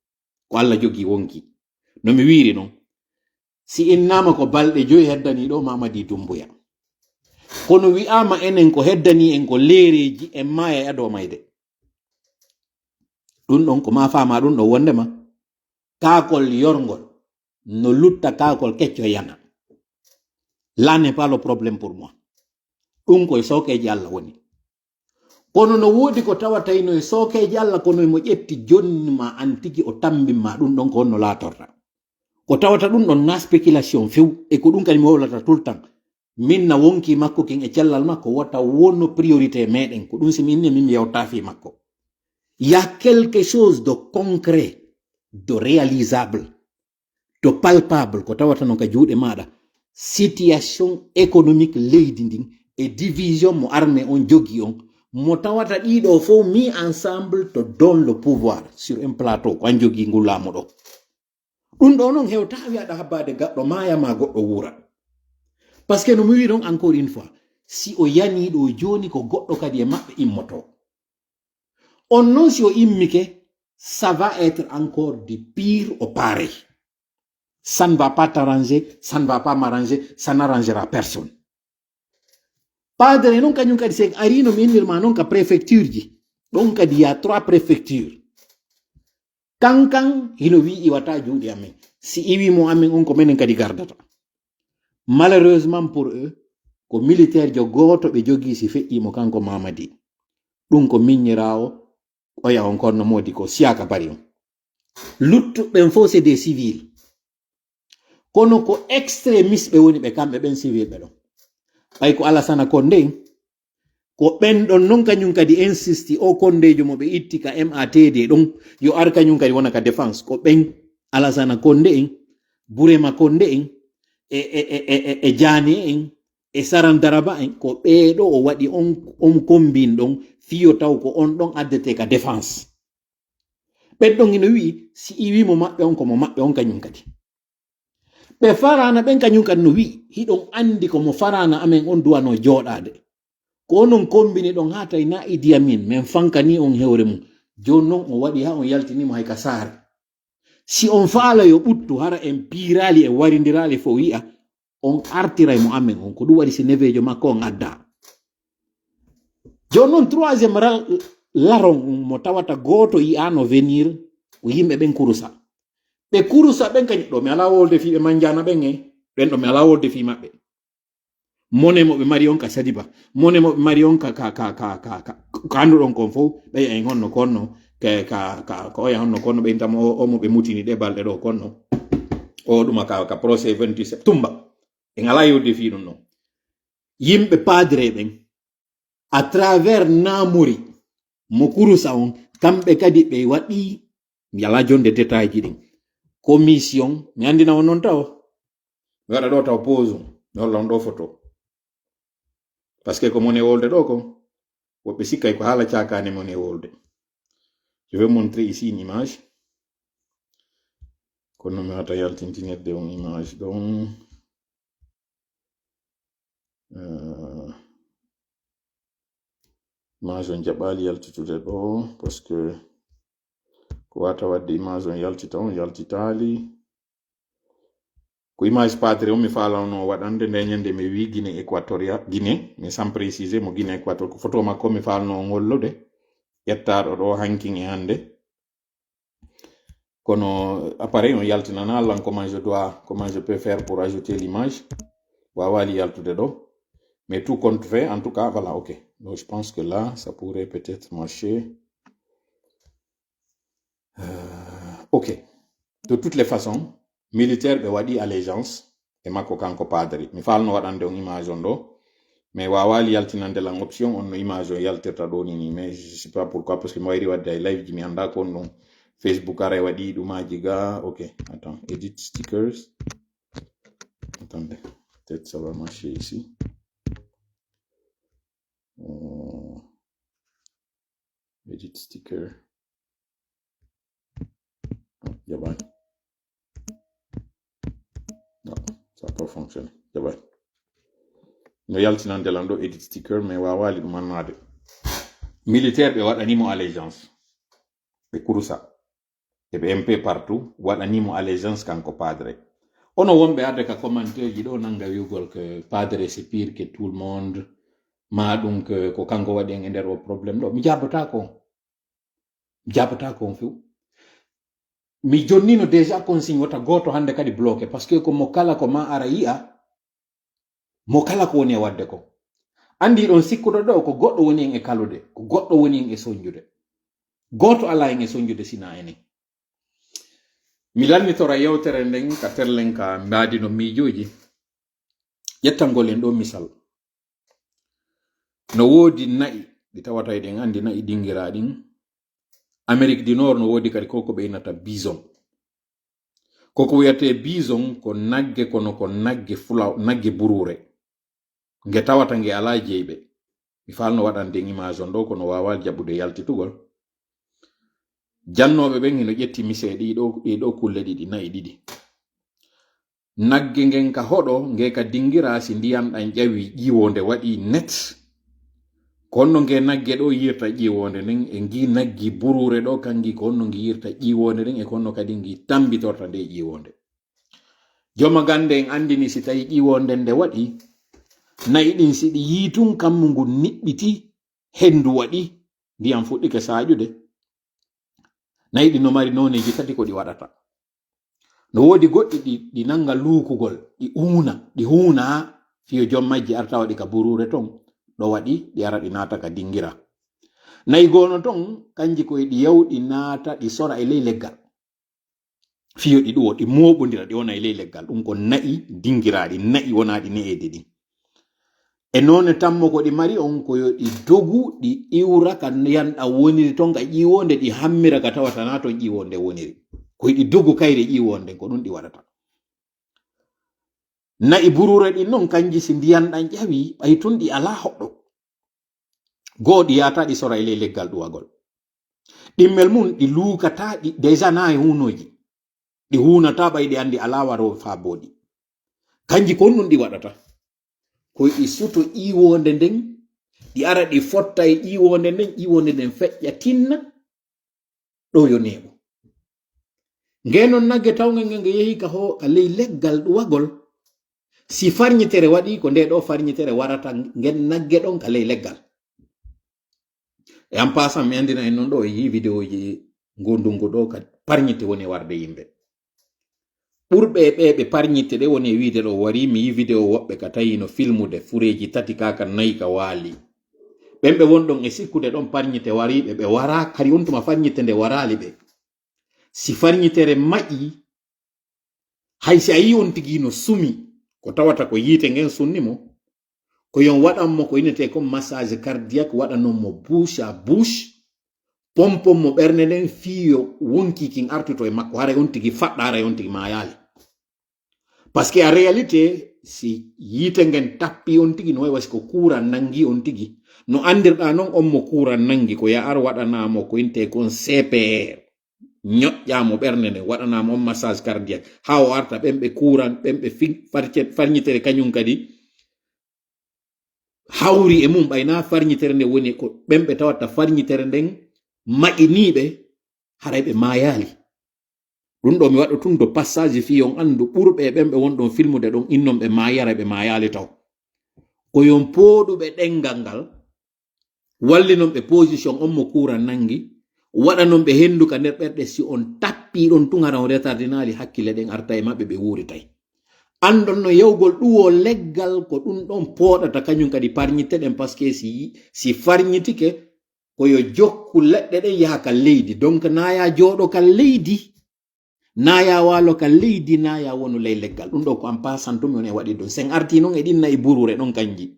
Ko Alla jogii wonki. No mi wiiri non, si innaama ko balɗe joyi heddanii ɗoo Mamadi Dumbuya. Kono wi'aama enen ko heddanii en ko leereeji, en maaya e adoo mayde. Ɗun ɗon ko maa faamaa ɗun ɗon wondema kaakol yorngol no lutta kaakol kecco yana. Là n'est pas le problème pour moi. Ɗun ko e sookeeji Alla woni. Kono no woodi ko tawata hino e sookeeji Alla, kono himo ƴetti jonni maa an tigi, o tammbin maa ɗun ɗon ko honno laatorta. Ko tawata ɗun ɗon na spéculation few, e ko ɗun kadi mi wowlata tout le temps. Min na wonki makko kin e cellal makko, wota wonno priorité meɗen. Ko ɗun si mi inni, min mi yewta fii makko. Il y a quelque chose de concret, de réalisable, de palpable ko tawata non ka juuɗe maaɗa. Situation économique leydi ndin e division mo armée on jogii on, mo tawata ɗii ɗoo fow mis ensemble to donne le pouvoir sur un plateau, ko an jogii ngun laamu ɗoo. Ɗun ɗoo non hewtaa wi'aɗa habbaade gaɗɗo maaya maa goɗɗo wuura. Parce que no mi wi'i non encore une fois, si o yanii ɗoo jooni, ko goɗɗo kadi e maɓɓe immotoo. On non si o immike, ça va être encore de pire au pire. Ça ne va pas t'arranger, ça ne va pas m'arranger, ça n'arrangera personne. Padre non kañum kadi, si en arii no mi innir maa non ka préfecture ji, ɗon kadi y a trois préfectures. Kankan hino wi'i iwataa juuɗe amen. Si iwii mo amen on, ko menen kadi gardata. Malheureusement pour eux, ko militaire jo gooto ɓe jogii si feƴƴii mo, kanko Mamadi. Ɗun ko miññiraawo, oya on konno moodi ko Siaka Bari on. Luttuɓe ɓen fow c'est des civils. Kono ko extrémiste ɓe woni ɓe, kamɓe ɓen civil ɓe ɗon. Ɓay ko Alasana Konde en, ko ɓen ɗon non kañum kadi insisti, o Kondeejo mo ɓe itti ka M A T D ɗon, yo ar kañum kadi wona ka défense. Ko ɓen Alasana Konde en, Burema Konde en, e, e, e, e, e, e Jaane en, e Saran Daraba en, ko ɓee ɗoo o waɗi on, on combine ɗon, fii yo taw ko on ɗon addetee ka défense. Ɓen ɗon hino wi'i, si iwii mo maɓɓe on, ko mo maɓɓe on kañum kadi. Ɓe Faraana ɓen kañum kadi no wi'i, hiɗon anndi ko mo Faraana amen on duwanoo jooɗaade. Ko onon kombini ɗon haa tawi na Idi Amin, men fankanii on hewre mun. Jooni non o waɗi haa on yaltinii mo hay ka saare. Si on faala yo ɓuttu, hara en piiraali, en warindiraali, fo wi'a, on artiray mo amen on. Ko ɗum waɗi si neveejo makko on addaa. Jooni non, troisième ra-, laron mo tawata gooto yi'aano venir, ko yimɓe ɓen kurusa. E kurusa ɓen kañum ɗo mi alaa wolde fii ɓe manjana ɓen e ɓen ɗo mi alaa wolde fii maɓɓe. Mone mo ɓe mari on ka Sadiba, mone mo ɓe mari on ka ka ka ka ka ka ka annduɗon kon fow. Ɓeya en honno konno ka ka ka ka oya honno konno ɓe intamo o mo ɓe mutini ɗe balɗe ɗo konno. O ɗuma ka ka procès vingt-huit septembre. En alaa yewde fii ɗum ɗon. Yimɓe padre ɓen à travers Namori mo kurusa on, kamɓe kadi ɓe waɗi, mi alaa jonde détail ji ɗin, commission. Mi anndina on noon taw mi waɗa ɗo taw pause mi holla on ɗo photo. Parce que ko mone wolde ɗo ko woɓɓe sikkay ko haala cakane mone wolde. Je vais montrer ici une image. Kono mi wata yaltintinirde on image ɗon. Euh, image on jaɓaali yaltitude ɗo, parce que ko wata wadde image on yaltita, on yaltitaali. Ko image padre on mi faalano waɗande nde ñande mi wi Guinée Équatoriale, Guinée, mais sans préciser mo Guinée Équatoriale. Ko photo makko mi faalano on hollude. Ƴettaɗo ɗo hankin e hannde. Kono appareil on yaltinana lan comment je dois, comment je peux faire pour ajouter l'image. Wawaali yaltude ɗo. Mais tout compte fait, en tout cas, voilà, ok. Donc je pense que là, ça pourrait peut-être marcher. Euh, ok. De toutes les façons, militaire ɓe waɗi allégeance e makko kanko padre. Mi faalno waɗande on image on ɗo. Mais wawaali yaltinande lan option on no image on yaltirta ɗo ni ni. Mais je sais pas pourquoi, parce que mi wayri wadde ay live ji mi annda ko on ɗum. Facebook aray waɗi ɗumaji ga. Ok, attends, edit stickers. Attendez, peut-être ça va marcher ici. Euh, edit sticker. Non, jaɓaani. Non, ça n'a pas fonctionné. Jaɓaani. No yaltinande lan ɗo edit sticker, mais wawaali ɗum annaade. Militaire ɓe waɗanimo allégeance. Ɓe kurusa. E ɓe M P partout, waɗanimo allégeance kanko padre. Ono wonɓe arde ka commentaire ji ɗo nanga wi'ugol que padre c'est pire que tout le monde. Ma ɗum que ko kanko waɗi en e nder o problème ɗo. Mi jaabata ko. Mi jaabata ko on few. Mi jonnino déjà consigne wota gooto hannde kadi bloqué. Parce que ko mo kala ko ma ara yi'a, mo kala ko woni e waɗde ko. Anndi ɗon sikkuɗo ɗo ko goɗɗo woni en e kalude, ko goɗɗo woni en e soñjude. Gooto alaa en e soñjude sina enen. Mi lannitora yewtere nden ka terlen ka mbaadi no miijooji. Ƴettangol en ɗo misal. No woodi na'i, ɗi tawata eɗen anndi na'i dingiraa ɗin. Amérique du Nord no woodi kadi ko ko ɓe innata bison. Ko ko wiyatee bison ko nagge, kono ko nagge fula-, nagge buruure. Nge tawata nge alaa jeyɓe. Mi faalno waɗande en image on ɗo, kono waawaa jaɓude yaltitugol. Jannooɓe ɓen hino ƴetti mise ɗi ɗo, ɗi ɗo kulle ɗiɗi, na'i ɗiɗi. Nagge ngen ka hoɗo, nge ka dingira si ndiyan ɗan ƴawi ƴiwonde waɗi net. Ko honno nge nagge ɗo yirta ƴiwonde nden, e ngi naggi buruure ɗo, kangi ko honno ngi yirta ƴiwonde nden, e ko honno kadi ngi tambitorta nde ƴiwonde. Joma gande en andini si tawi ƴiwonde nde waɗi, na'i ɗin si ɗi yii tun kammu ngun niɓɓiti, hendu waɗi, ndiyan fuɗɗike saaƴude. Na'i ɗin no mari nooneeji tati ko ɗi waɗata. No woodi goɗɗi ɗi, ɗi nanga luukugol, ɗi uuna, ɗi huuna fiyo jom majji arta waɗi ka buruure ton, ɗo waɗi ɗi ara ɗi naata ka dingira. Na'i goono ton, kanji ko e ɗi yawɗi naata ɗi sora e ley leggal. Fiyo ɗi ɗuwo, ɗi mooɓondira, ɗi wona e ley leggal. Ɗum ko na'i dingiraaɗi, na'i wonaaɗi ne'eede ɗin. E noone tammo ko ɗi mari on, ko yo ɗi dogu, ɗi iwra ka ndiyan ɗan woniri ton ka ƴiwonde, ɗi hammira ka tawata na ton ƴiwonde woniri. Ko ɗi dogu kayre ƴiwonde, ko ɗum ɗi waɗata. Na'i buruure ɗin non, kanji si ndiyan ɗan ƴawi, ɓay tun ɗi alaa hoɗɗo. Goo ɗi yaata ɗi sora e ley leggal ɗuwagol. Ɗimmel mun ɗi luukata, ɗi déjà na e huunooji. Ɗi huunata ɓay ɗi andi alaa waroowo faa booɗi. Kanji ko ɗum ɗi waɗata. Ko ɗi suto ƴiwonde nden, ɗi ara ɗi fotta e ƴiwonde nden, ƴiwonde nden feƴƴa tinna, ɗo yo neeɓu. Nge non nagge tawge nge, nge yehi ka ho-, ka ley leggal ɗuwagol. Si farñitere waɗi, ko nde ɗo farñitere warata ngen nagge ɗon ka ley leggal. E en passant, mi andina en non ɗo e yii vidéoji ngondungu ɗo ka parñite woni warde yimɓe. Ɓurɓe e ɓe ɓe parñitte ɗe woni e wiide ɗo wari, mi yi video woɓɓe ka tawi no filmude fureeji tati ka, ka nayi ka waali. Ɓen ɓe won ɗon e sikkude ɗon parñitte wariiɓe, ɓe wara, hari on tuma farñitte nde waraali ɓe. Si farñitere maƴi, hay si a yi on tigi no sumi, ko tawata ko yiite ngen sunni mo, ko yon waɗan mo ko inetee kon massage cardiaque, waɗanon mo bouche à bouche, pompon mo ɓernde nden fii yo wonki kin artuto e makko, haray on tigi faɗɗa, haray on tigi maayaali. Parce que en réalité, si yiite ngen tappi on tigi, no way wasi ko kuuran nangi on tigi. No andirɗa non on mo kuuran nangi, ko ya ar waɗana mo ko inetee kon C P R. Ñoƴƴa mo ɓernde nden, waɗana mo on massage cardiaque. Haa o arta ɓen ɓe kuuran, ɓen ɓe fi-, farce-, farñitere kañum kadi hawri e mum, ɓay na farñitere nden woni ko ɓen ɓe tawata farñitere nden maƴiniiɓe, haray ɓe maayaali. Ɗum ɗo mi waɗo tun do passage fii on anndu ɓurɓe e ɓen ɓe won ɗon filmude ɗon innon ɓe maayi, haray ɓe maayaali taw. Ko yon pooɗuɓe ɗenngal ngal, wallinon ɓe position on mo kuuran nangi, waɗanon ɓe henndu ka nder ɓerɗe, si on tappii ɗon tun hara on retardinaali hakkille ɗen arta e maɓɓe ɓe wuuritay. Anndon no yewgol ɗuwo leggal ko ɗum ɗon pooɗata kañum kadi parñitte ɗen, parce que si, si farñitike ko yo jokku leɗɗe ɗen yaha ka leydi. Donc na ya jooɗo ka leydi, na ya waalo ka leydi, na ya wonu ley leggal. Ɗum ɗo ko en passant tun mi woni e waɗi ɗum. Sen arti non e ɗin nayi buruure ɗon kanji.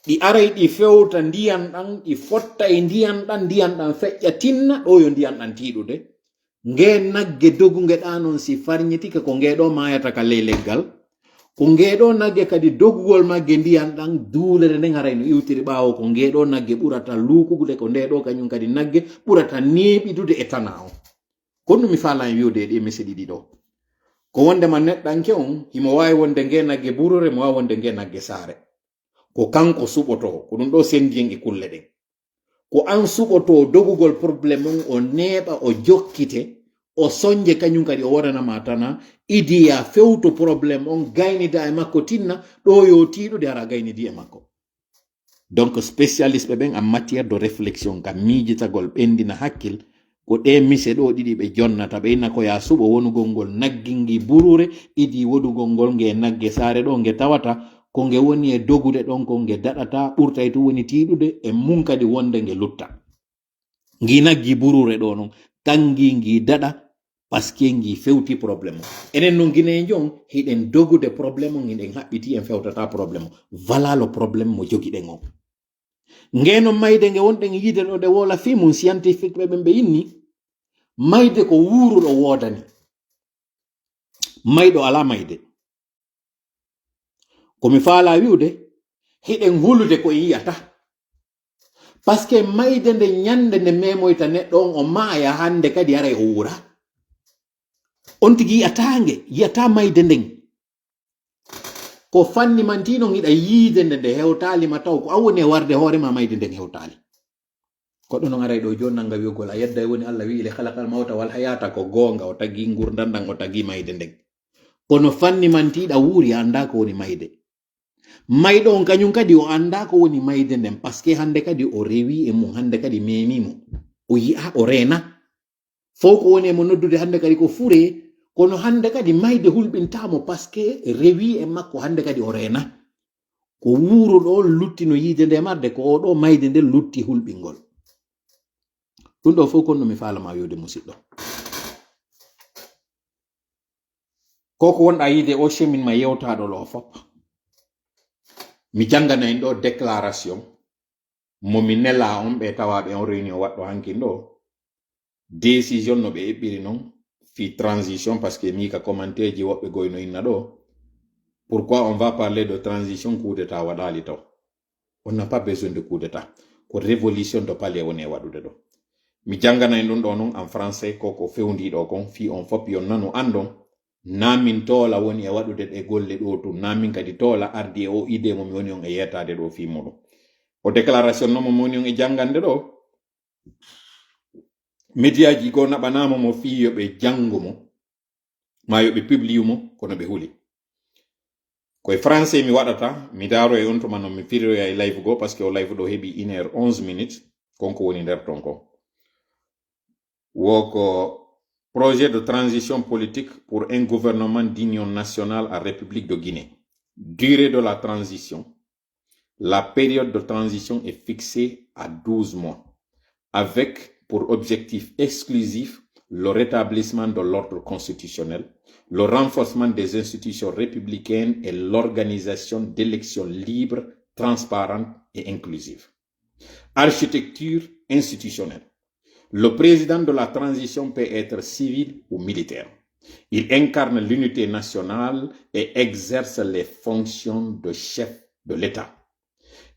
Ɗi aray ɗi fewta ndiyan ɗan, ɗi fotta e ndiyan ɗan, ndiyan ɗan feƴƴa tinna, ɗo yo ndiyan ɗan tiiɗude. Nge nagge dogunge ɗa non si farñitike ko nge ɗo maayata ka ley leggal. Ko nge ɗo nagge kadi dogugol magge ndiyan ɗan duulere nden haray no iwtiri ɓaawo ko nge ɗo nagge ɓurata luukugude ko nde ɗo kañum kadi nagge ɓurata neeɓidude e tana on. Kono mi faalaa en wi'ude e ɗi mise ɗiɗi ɗo. Ko wondema neɗɗanke on, himo waawi wonde nge nagge buruure, mo waawi wonde nge nagge saare. Ko kanko suɓotoo, ko ɗum ɗo sendi en e kulle ɗen. Ko an suɓotoo dogugol problème on, o neeɓa, o jokkite, o sonje kañum kadi o waɗanama tana, idiya fewto problème on, gaynida e makko tinna, ɗo yo tiiɗude hara gaynidi e makko. Donc, spécialiste ɓe ɓen en matière de réflexion, ka miijitagol ɓendina hakkil, ko ɗe mise ɗo ɗiɗi ɓe jonnata, ɓe inna ko ya suɓo wonugol ngol naggingi buruure, idi wonugol ngol nge nagge saare ɗo nge tawata, ko nge woni e dogude ɗon, ko nge daɗata, ɓurtay tun woni tiiɗude, e mun kadi wonde nge lutta. Ngi naggi buruure ɗo non, kangi ngi daɗa, parce que ngi fewti problème o. Enen non Guinéen jon, hiɗen dogude problème o, hiɗen haɓɓiti, en fewtata problème o. Voilà le problème mo jogiɗen o. Nge non mayde nge wonɗen yiide ɗo nde wola fii mun scientifique ɓe ɓen ɓe inni, mayde ko wuuruɗo woodani. Mayɗo alaa mayde. Ko mi faalaa wi'ude, hiɗen hulude ko en yi'ata. Parce que mayde nde ñande nde memoyta neɗɗo on o maaya hande kadi haray o wuura. On tigi yi'ataa nge, yi'ataa mayde nden. Ko fanni man tii non hiɗa yiide nde nde hewtaali ma taw ko an woni e warde hoore ma mayde nden hewtaali. Goɗɗo non aray ɗo jooni nanga wi'ugol a yedday woni Allah wi'i le khalaqal mawta wal hayata ko goonga o tagi ngurdan ɗan o tagi mayde nden. Kono fanni man tii ɗa wuuri a anndaa ko woni mayde. Mayɗo on kañum kadi o anndaa ko woni mayde nden parce que hande kadi o rewi e mum hande kadi memi mo. O yi'a o reena. Fow ko woni e mo noddude hande kadi ko fure, kono hande kadi mayde hulɓintaa mo, parce que rewi e makko hande kadi o reena. Ko wuuruɗo on lutti no yiide nde marde, ko o ɗo mayde nde lutti hulɓingol. Ɗum ɗo fow kon no mi faala ma wi'ude, musiɗɗo. Ko ko wonɗa yiide o chemin ma yewtaɗo ɗo fop. Mi jangana en ɗo déclaration mo mi nela on ɓe tawaɓe on réunion waɗɗo hankin ɗo. Décision no ɓe eɓɓiri non fi transition, parce que mi ka commentaire ji woɓɓe goy no inna ɗo. Pourquoi on va parler de transition, coup d'état waɗali taw? On n'a pas besoin de coup d'état. Ko révolution de palais woni e waɗude ɗo. Mi jangana en ɗum ɗo non en français ko ko fewndi ɗo kon fi on fop yon nanu andon. Na min toola woni e waɗude ɗe golle ɗo tun. Na min kadi toola ardi e o idée mo mi woni on e yeetade ɗo fi muɗum. O déclaration no mo mi woni on e jangande ɗo. Médiaji goo naɓanaama mo fii yo ɓe janngu mo, maa yo ɓe publie mo, kono ɓe huli. Ko e français mi waɗata, mi daaro e on tuma non mi firiroya e live goo, parce que o live ɗo heɓi une heure onze minutes, kon ko woni nder ton kon. Wo ko Projet de transition politique pour un gouvernement d'union nationale en République de Guinée. Durée de la transition. La période de transition est fixée à douze mois, avec pour objectif exclusif le rétablissement de l'ordre constitutionnel, le renforcement des institutions républicaines et l'organisation d'élections libres, transparentes et inclusives. Architecture institutionnelle. Le président de la transition peut être civil ou militaire. Il incarne l'unité nationale et exerce les fonctions de chef de l'État.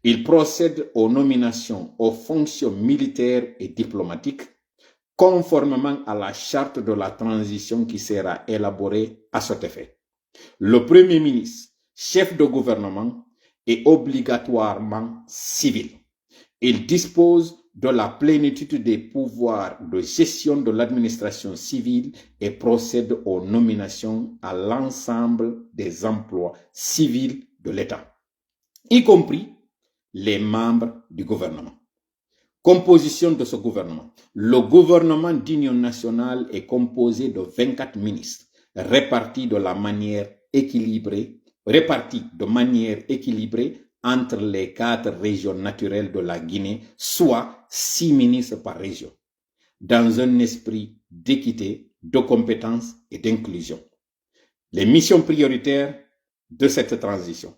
Il procède aux nominations aux fonctions militaires et diplomatiques, conformément à la charte de la transition qui sera élaborée à cet effet. Le Premier ministre, chef de gouvernement, est obligatoirement civil. Il dispose de la plénitude des pouvoirs de gestion de l'administration civile et procède aux nominations à l'ensemble des emplois civils de l'État, y compris les membres du gouvernement. Composition de ce gouvernement. Le gouvernement d'union nationale est composé de vingt-quatre ministres, répartis de la manière équilibrée, répartis de manière équilibrée entre les quatre régions naturelles de la Guinée, soit six ministres par région, dans un esprit d'équité, de compétence et d'inclusion. Les missions prioritaires de cette transition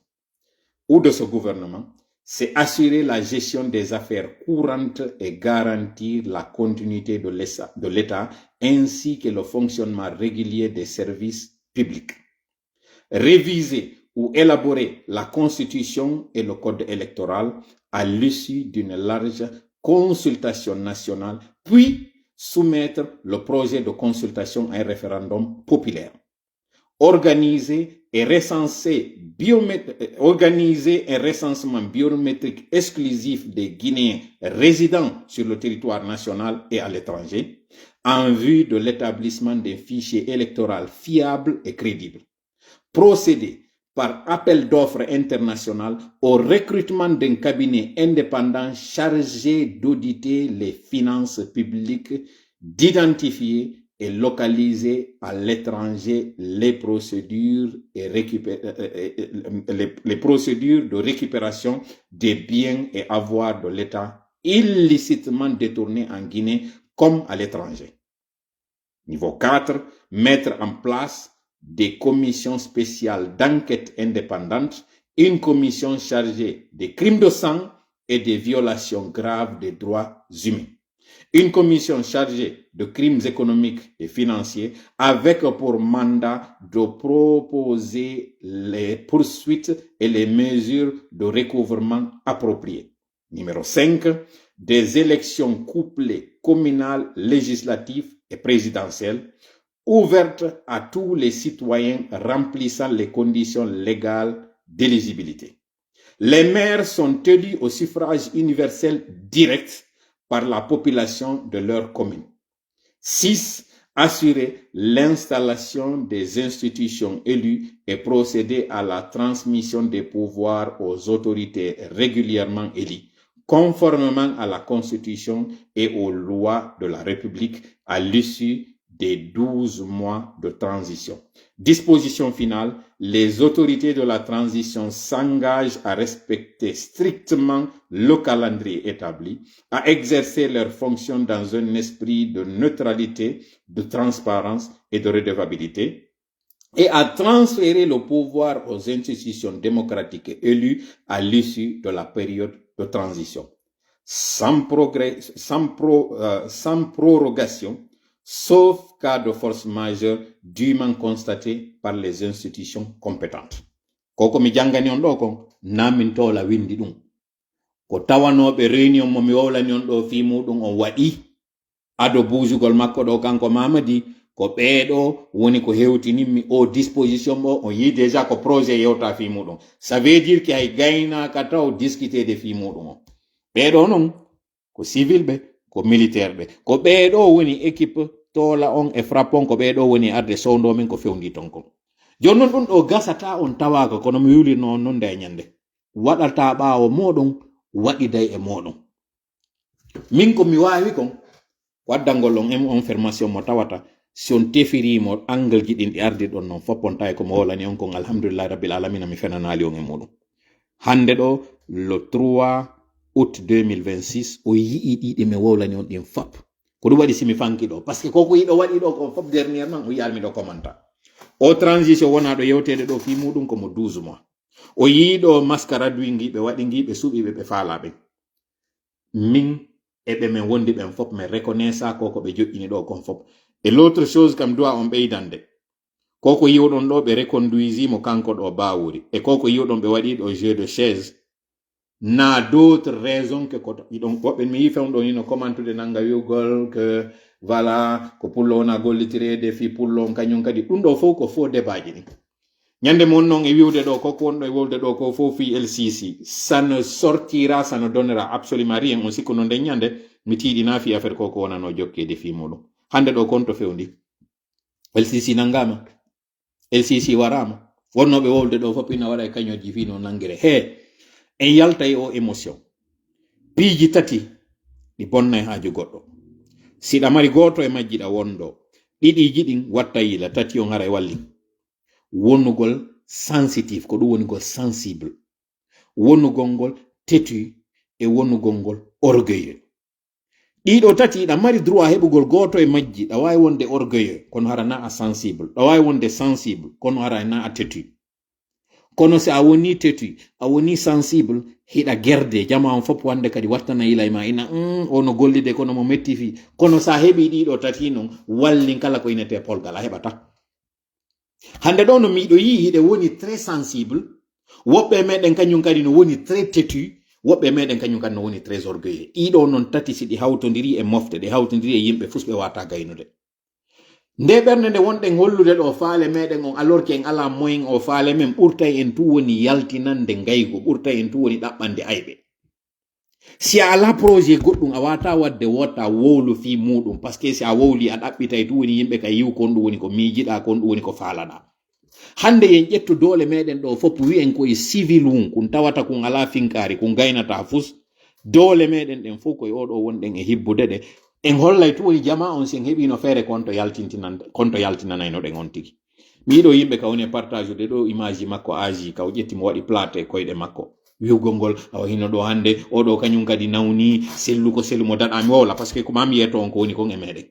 ou de ce gouvernement, c'est assurer la gestion des affaires courantes et garantir la continuité de l'État, de l'État, ainsi que le fonctionnement régulier des services publics. Réviser ou élaborer la constitution et le code électoral à l'issue d'une large consultation nationale, puis soumettre le projet de consultation à un référendum populaire. Organiser et recenser biomét-, euh, organiser un recensement biométrique exclusif des Guinéens résidant sur le territoire national et à l'étranger, en vue de l'établissement d'un fichier électoral fiable et crédible. Procéder par appel d'offres international au recrutement d'un cabinet indépendant chargé d'auditer les finances publiques, d'identifier et localiser à l'étranger les procédures et récupé-, euh, euh, euh, les, les procédures de récupération des biens et avoirs de l'État illicitement détournés en Guinée comme à l'étranger. Niveau quatre, mettre en place des commissions spéciales d'enquête indépendantes, une commission chargée des crimes de sang et des violations graves des droits humains, une commission chargée de crimes économiques et financiers avec pour mandat de proposer les poursuites et les mesures de recouvrement appropriées. Numéro cinq, des élections couplées communales, législatives et présidentielles, ouvertes à tous les citoyens remplissant les conditions légales d'éligibilité. Les maires sont élus au suffrage universel direct par la population de leur commune. Six, assurer l'installation des institutions élues et procéder à la transmission des pouvoirs aux autorités régulièrement élues, conformément à la Constitution et aux lois de la République à l'issue des douze mois de transition. Disposition finale, les autorités de la transition s'engagent à respecter strictement le calendrier établi, à exercer leurs fonctions dans un esprit de neutralité, de transparence et de redevabilité, et à transférer le pouvoir aux institutions démocratiques élues à l'issue de la période de transition, sans progrès, sans pro-, euh, sans prorogation, sauf cas de force majeure dûment constaté par les institutions compétentes. Ko ko mi janngani on ɗo kon, na min toola winndi ɗum. Ko tawanooɓe réunion mo mi wowlani on ɗo fii muuɗum on waɗi. Ado buusugol makko ɗo, kanko Mamadi, ko ɓee ɗo woni ko hewtinimmi o disposition o, on yii déjà ko projet yewta fii muuɗum. Ça veut dire que hay gaynaaka taw discuter de fii muuɗum o. Ɓee ɗo non, ko civil ɓe, ko militaire ɓe. Ko ɓee ɗo woni équipe toola on e frappe on, ko ɓee ɗo woni arde sowndo min ko fewndi ton kon. Jooni non ɗum ɗo gasata on tawaaka, kono mi wulirno on non nde e ñande. Waɗata ɓaawo mooɗon, waɗiday e mooɗon. Min ko mi waawi kon, ko addangol on em-, information mo tawata Si on tefiriimo angle ji ɗin ɗi ardi ɗon non fof, on tawi ko mo wolani on kon, alhamdulillahi rabbil alamina, mi fenanaali on e muɗum. Hannde ɗo, le trois août deux mille vingt-six, o yi'i ɗi ɗi mi wowlani on ɗin fop. Ko ɗum waɗi si mi fanki ɗo. Parce que ko ko yiɗo waɗi ɗo ko fop dernièrement, o yi'aali mi ɗo commenta. O transition wona ɗo yewteede ɗo fii muɗum ko mo douze mois. O yi'i ɗo mascara duy ngi ɓe waɗi ngi, ɓe suɓi ɓe, ɓe faala ɓe. Min e ɓe min wondi ɓen fop, min reconnaissa ko ko ɓe joƴƴini ɗo kon fop. Et l'autre chose kam, duwa on ɓeydande. Ko ko yi'uɗon ɗo, ɓe reconduisi mo kanko ɗo Bawuri. E ko ko yi'uɗon ɓe waɗi ɗo jeu de chaise. Na d'autres raisons que ko to-, ɗiɗon woɓɓe mi yi fewndo ni no commentude nanga wi'ugol que voilà, ko pullo wona gollitireede fii pullo on, kañum kadi. Ɗum ɗo fof ko faux débat ji ɗin. Ñande mon non e wi'ude ɗo ko, ko wonɗo e wolde ɗo ko fof fii L C C. Ça ne sortira, ça ne donnera absolument rien. On sikku non nden ñande, mi tiiɗina fii affaire ko, ko wonano jokkeede fii muɗum. Hannde ɗo kon to fewndi. L C C nangama. L C C warama. Wonnooɓe wowlde ɗo fof ina waɗa e kañoji fii no nangire. He, en yalta e o émotion. Piiji tati ɗi bonnay haaju goɗɗo. Si ɗa mari gooto e majji ɗa wondo. Ɗiɗiiji ɗin watta yila, tati on hara e walli. Wonugol sensitif, ko ɗum wonugol sensible. Wonugol ngol têtu e wonugol ngol orgueilleux. Ɗiɗo tati, ɗa mari droit heɓugol gooto e majji, ɗa waawi wonde orgueilleux, kono hara na a sensible. Ɗa waawi wonde sensible, kono hara na a têtu. Kono si a woni têtu, a woni sensible, hiɗa gerde, jama on fof wonde kadi wattana yila e ma, ina, "Mm, o no gollide, kono mo metti fii." Kono sa heɓi ɗiɗo tati non, wallin kala ko inete polgal, a heɓata. Hannde ɗo no miɗo yii hiɗe woni très sensible, woɓɓe e meɗen kañum kadi no woni très têtu, woɓɓe e meɗen kañum kadi no woni très orgueilleux. Ɗiɗo non tati si ɗi hawtondiri e mofte, ɗi hawtondiri e yimɓe fus ɓe wata gaynude. Nde ɓernde nde wonɗen hollude ɗo faale meɗen on, alors que en ala moyen o faale men, ɓurtay en tu woni yaltinande ngaygu, ɓurtay en tu woni ɗaɓɓande ayɓe. Si a ala projet goɗɗum, a wata wadde wota wowlu fii muɗum, parce que si a wowli a ɗaɓɓitay tu woni yimɓe ka yiw kon ɗum woni ko miijiɗa, kon ɗum woni ko faalaɗa. Hannde yen ƴettu doole meɗen ɗo fof wi'en ko e civil wun, kun tawata kun ala finkaari, kun gaynata fus. Doole meɗen ɗen fof koye oɗo wonɗen e hibbude ɗe. En hollay tu woni jama on si en heɓino feere kon to yaltintinan-, kon to yaltinanayno ɗen on tigi. Mi yiɗo yimɓe ka woni e partage de ɗo image ji makko aaji ka o ƴetti mo waɗi plate e koyɗe makko. Wi'ugol ngol, awa hino ɗo hannde, oɗo kañum kadi nawni, sellu ko sellu mo daɗa mi wowla, parce que ko ma mi yeeto on ko woni kon e meɗen.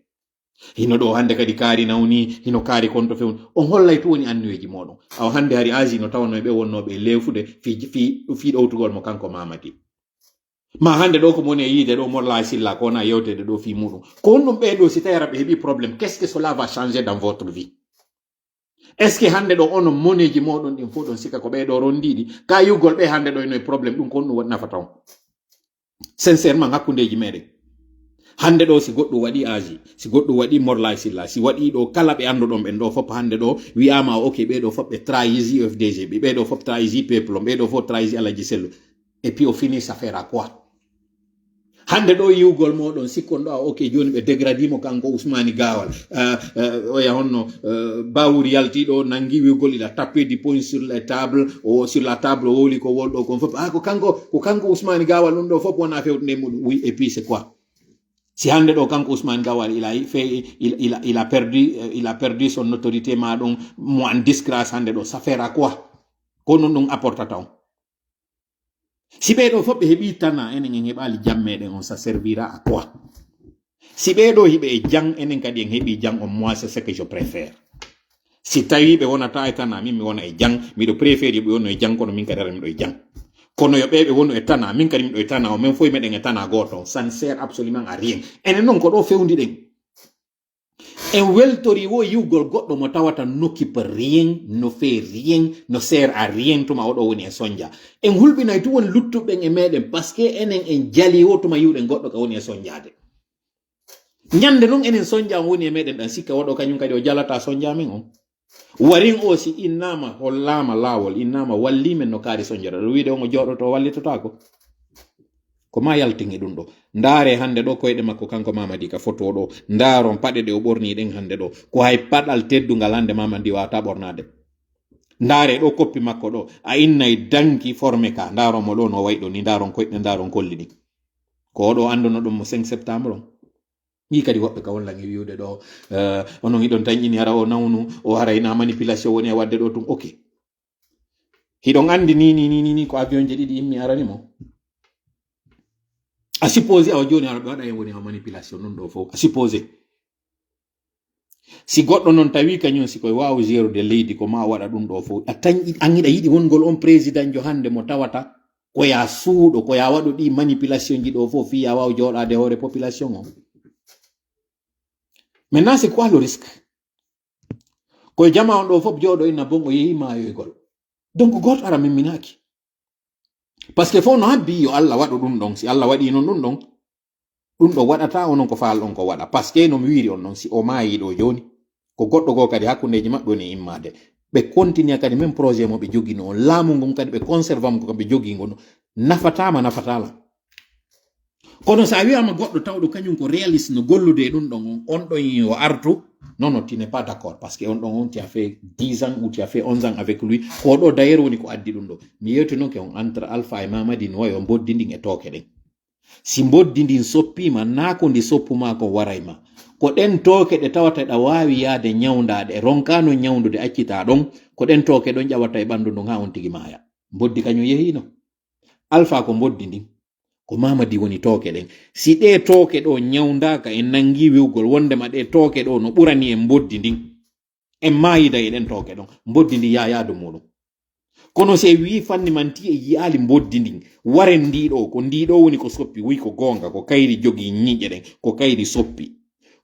Hino ɗo hannde kadi kaari nawni, hino kaari kon to fewni. On hollay tu woni anniweji moɗon. Awa hannde hari aaji no tawano e ɓe wonnoɓe e leefude fii, fii, fii ɗowtugol mo kanko Mamadi. Ma hannde ɗo ko mo woni e yiide ɗo Morla Silla ko wona yewtede ɗo fii muɗum. Ko honɗum ɓe ɗo si tawi ara ɓe heɓi problème, qu'est-ce que cela va changer dans votre vie? Est-ce que hannde ɗo onon moneeji moɗon ɗin fof ɗon sikka ko ɓee ɗo rondiɗi? Ka yugol ɓe hannde ɗo ino e problème ɗum ko honɗum woni nafata on? Sincèrement hakkundeji meɗen. Hannde ɗo si goɗɗum waɗi aaji, si goɗɗum waɗi Morla Silla, si waɗi ɗo kala ɓe annduɗon ɓen ɗo fof hannde ɗo wi'ama ok ɓee ɗo fof ɓe trahisi U F D G, ɓe ɓee ɗo fof trahisi peuple on, ɓee ɗo fof trahisi Alaji Sellu. Et puis o fini ça fait à quoi? Hannde ɗo yiwgol moɗon sikkon ɗo a ok jooni ɓe dégradimo kanko Ousmane Gawal. Euh, euh, oya honno, euh, Bawuri yalti ɗo nangi wi'ugol il a tapé du poing sur la table, o sur la table o wowli ko wol ɗo kon fof. Ah, ko kanko, ko kanko Ousmane Gawal ɗum ɗo fof wona fewtinde muɗum. Oui, et puis c'est quoi? Si hannde ɗo kanko Ousmane Gawal il a fait, il, il a, il a perdu, euh, il a perdu son autorité ma ɗum mo en disgrâce hannde ɗo, ça fait à quoi? Ko non ɗum apportata on? Si ɓee ɗo fof ɓe heɓi tana, enen en heɓaali jam meɗen on, ça servira à quoi? Si ɓee ɗo hiɓe e jang, enen kadi en heɓi jang on, moi c'est ce que je préfère. Si tawi ɓe wonata e tana, min mi wona e jang, miɗo préfère yo ɓe wonu e jang, kono min kadi ara miɗo e jang. Kono yo ɓee ɓe wonu e tana, min kadi miɗo e tana, o men fof meɗen e tana gooto on, ça ne sert absolument à rien. Enen noon ko ɗo fewndi ɗen. En weltori wo yiwgol goɗɗo mo tawata n'occupe rien, no fait rien, no sert à rien tuma oɗo woni e sonja. En hulɓinay tu won luttuɓen e meɗen, parce que enen en jali wo tuma yiwɗen goɗɗo ka woni e sonjade. Ñande non enen sonja on woni e meɗen ɗan sikka oɗo kañum kadi o jalata sonja men on. Warin o si innama, hollama lawol, innama walli men no kaari sonjata. Ɗo wiide on o jooɗoto, wallitotaako. Ko ma yaltin e ɗum ɗo. Ndaare hannde ɗo koyɗe makko kanko Mamadi ka foto ɗo. Ndaaron paɗe ɗe o ɓorni ɗen hannde ɗo. Ko hay paɗal teddungal hannde Mamadi wata ɓornade. Ndaare ɗo koppi makko ɗo. A innay danki forme ka. Ndaaron mo ɗo no wayɗo ni. Ndaaron koyɗe, ndaaron kolli ɗi. Ko oɗo annduno ɗum mo cinq septembre on. Ni kadi woɓɓe ka won langi wiwde ɗo, eh, onon hiɗon tan ini hara o nawnu, o haray na manipulation woni e wadde ɗo tun. Ok. Hiɗon andi ni, ni, ni, ni, ni ko avion ji ɗiɗi immi arani mo. A supposé awa joni aɗa ɓe waɗa hen woni ha manipulation non ɗo fof. A supposé. Si goɗɗo non tawi kañum si koye waawa gérude leydi ko ma waɗa ɗum ɗo fof. A tan an hiɗa yiɗi wongol on président jo hande mo tawata ko ya suuɗo, ko ya waɗo ɗi manipulation ji ɗo fof fii ya waaw jooɗaade hoore population on. Maintenant, c'est quoi le risque? Koye jama on ɗo fof jooɗo ina bon o yehi maayoygol. Donc gooto ara memminaaki. Parce que fof no habbi yo Allah waɗu ɗum ɗon. Si Allah waɗi noon ɗum ɗon, ɗum ɗo waɗata onon ko faal on ko waɗa. Parce que no mi wiiri on noon, si o maayi ɗo jooni, ko goɗɗo goo kadi hakkundeeji maɓɓe woni immaade. Ɓe continue kadi même projet mo ɓe jogino on. Laamu ngun kadi ɓe conserve mo ko ɓe jogi ngun. Nafataama, nafataala. Kono so a wiyaama goɗɗo tawɗo kañum ko réaliste no gollude e ɗum ɗon on, on ɗon o artu, non, non, tu n'es pas d'accord. Parce que on ɗon on, tu as fait dix ans ou tu as fait onze ans avec lui. Ko ɗo d'ailleurs woni ko addi ɗum ɗo. Mi yewti noon ke on entre Alpha e Mamadi no wayi o mboddi ndin e tooke ɗen. Si mboddi ndin soppiima, naa ko ndi soppumaa ko waray ma. Ko ɗen tooke ɗe tawata ɗa waawi yaade ñawndaade, ronkaa no ñawndude accitaa ɗon, ko ɗen tooke ɗon ƴawata e ɓanndu ndun haa on tigi maaya. Mboddi kañum yehiino. Alpha ko mboddi ndin. Ko Mamadi woni tooke ɗen. Si ɗee tooke ɗo ñawndaaka, en nanngi wi'ugol wonndema ɗee tooke ɗo no ɓurani en mboddi ndin. En maayida e ɗen tooke ɗon. Mboddi ndin yaayaadu muuɗum. Kono si en wii fanni manti e yi'aali mboddi ndin, waren ndi ɗo, ko ndi ɗo woni ko soppi, wi ko goonga, ko kayri jogii ñiiƴe ɗen, ko kayri soppi.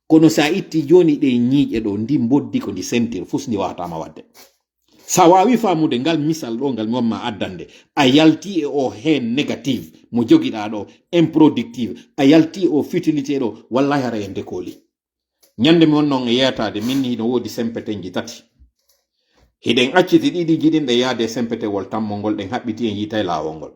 Kono si a itti jooni ɗe ñiiƴe ɗo, ndi mboddi ko ndi sentir, fus ndi waawataama waɗde. Sa waawi faamude ngal misal ɗo, ngal mi wamma addande, a yalti e o heen négative mo jogiɗaa ɗo, improductive, a yalti e o futilité ɗo, wallahi hara en dekooli. Ñande mi wonno on e yeetaade, min ni hino woodi sempetenji tati. Hiɗen acciti ɗiɗi jiɗinɗe yaade e sempetewol tammol ngol, ɗen haɓɓiti en yiitay laawol ngol.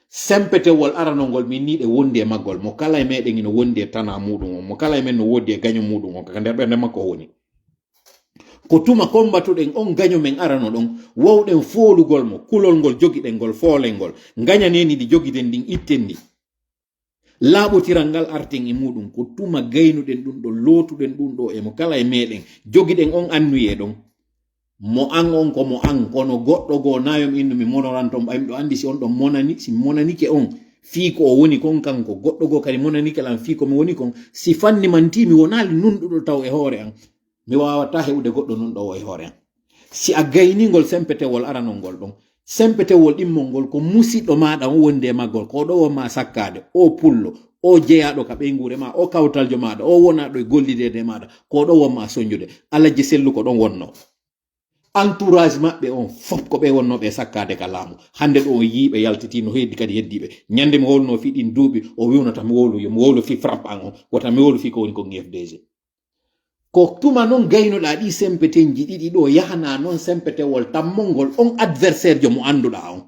Sempetewol aranol ngol, min ni ɗe wondi e maggol, mo kala e meɗen hino wondi e tana muuɗum on, mo kala e men no woodi e gaño muuɗum on, ka nder ɓernde makko o woni. Ko tuma kombatuɗen on gaño men arano ɗon, wowɗen foolugol mo, kulol ngol jogiɗen ngol, foolen ngol, ngañaneni ndi jogiden ndin, itten ndi. Laaɓotiral ngal arten e muuɗum, ko tuma gaynuɗen ɗum ɗo, lootuɗen ɗum ɗo e mo kala e meɗen, jogiɗen on annuye ɗon. Mo an on ko mo an, kono goɗɗo goo nayom innu mi monoranto mo, ɓay miɗo andi si on ɗon monani, si mi monanike on, fii ko o woni kon kanko, goɗɗo goo kadi monanike lan fii ko mi woni kon, si fanni manti mi wonaali nunɗuɗo taw e hoore an, mi waawataa heɓude goɗɗo nunɗo o e hoore an. Si a gayningol sempetewol aranol ngol ɗon, sempetewol ɗimmol ngol ko musiɗɗo maaɗa on wondi e maggol, ko ɗo won ma sakkaade, o pullo, o jeyaaɗo ka ɓeynguure ma, o kawtaljo maaɗa, o wonaaɗo e gollideede e maaɗa, ko ɗo won ma sonjude. Alajji Sellu ko ɗon wonno. Entourage maɓɓe on fop ko ɓe wonnooɓe e sakkaade ka laamu. Hannde ɗo on yii ɓe yaltitii, no heedi kadi heddiiɓe. Ñande mi wowluno fii ɗin duuɓi, o wiwnata mi wowlu, yo mi wowlu fii frappe an on, wota mi wowlu fii ko woni ko F D G. Ko tuma non gaynoɗaa ɗi sempetenji ɗiɗi ɗo, yahanaa non sempetewol tammol ngol on adversaire jo mo annduɗaa on.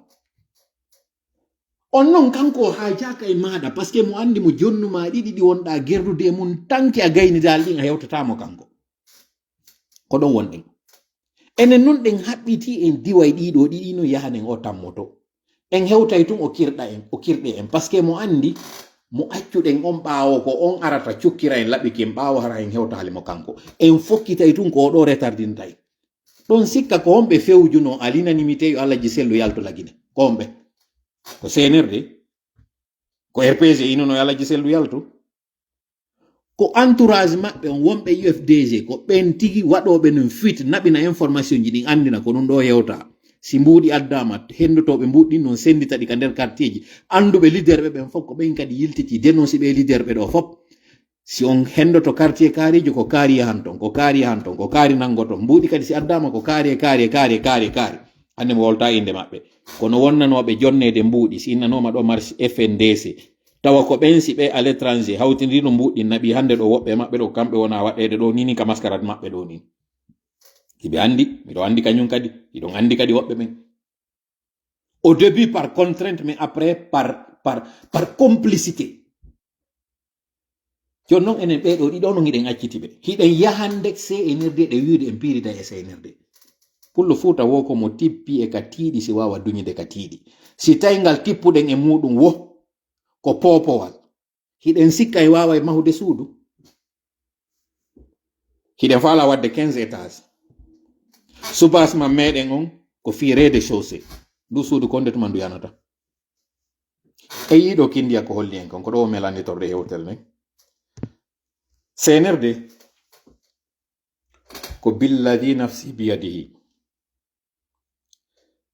On non kanko o haajaaka e maaɗa, parce que mo anndi mo jonnu ma ɗiɗi ɗi wonɗaa gerdude e mum, tanki a gaynidaali ɗin a hewtataa mo kanko. Ko ɗon wonɗen. Enen nun ɗen haɓɓitii en diway ɗiɗo ɗiɗi no yahanen o tammoto. En hewtay tun o kirɗa en, o kirɗe en, parce que mo anndi mo accuɗen on ɓaawo ko on arata cukkira en laɓi kin ɓaawo hara en hewtaali mo kanko. En fokkitay tun ko o ɗo retardintay. Ɗon sikka ko on ɓe fewjuno à l'unanimité yo Alhaji Sellu yaltu Lagine. Ko on ɓe? Ko C N R D? Ko R P G inuno yo Alhaji Sellu yaltu? Ko entourage maɓɓe on wonɓe U F D G, ko ɓen tigi waɗooɓe nun fuite, naɓina information ji ɗin, anndina ko ɗum ɗo yewta. Si mbuuɗi addaama, henndotooɓe mbuuɗi ɗin non senndita ɗi ka nder quartier ji. Annduɓe leader ɓe ɓen fof, ko ɓen kadi yiltiti, dénonce ɓe leader ɓe ɗo fof. Si on henndoto quartier kaariijo, ko kaari yahan ton, ko kaari yahan ton, ko kaari nanngoton. Mbuuɗi kadi si addaama, ko kaari e kaari e kaari e kaari e kaari. Hannde mi wowlata innde maɓɓe. Kono wonnanooɓe jonneede mbuuɗi, si innanooma ɗo marche F N D C, tawa ko ɓen si ɓe à l'étranger, hawtindirino mbuuɗi ɗin naɓi hannde ɗo woɓɓe maɓɓe ɗo, kamɓe wona waɗeede ɗo ni, ni ka mascarade maɓɓe ɗo ni. Hiɓe anndi, miɗo anndi kañum kadi, hiɗon anndi kadi woɓɓe ɓen. Au début par contrainte, mais après par, par, par complicité. Jooni non enen ɓee ɗo ɗiɗo no hiɗen acciti ɓe. Hiɗen yahande C N R D ɗe wiide en piirida e C N R D. Pullo Fuuta wo ko mo tippi e ka tiiɗi si waawa duñude ka tiiɗi. Si tawi ngal tippuɗen e muuɗum wo ko poopowal. Hiɗen sikka e waaway mahude suudu. Hiɗen faala waɗde quinze étages. Soubassement meɗen on ko fii rez-de-chaussée. Ndu suudu ko honde tuma ndu yanata? E yiɗo kindiya ko holli en kon, ko ɗo o melani torɗe yewtere nden. C N R D, ko billadi nafsi biyadihi.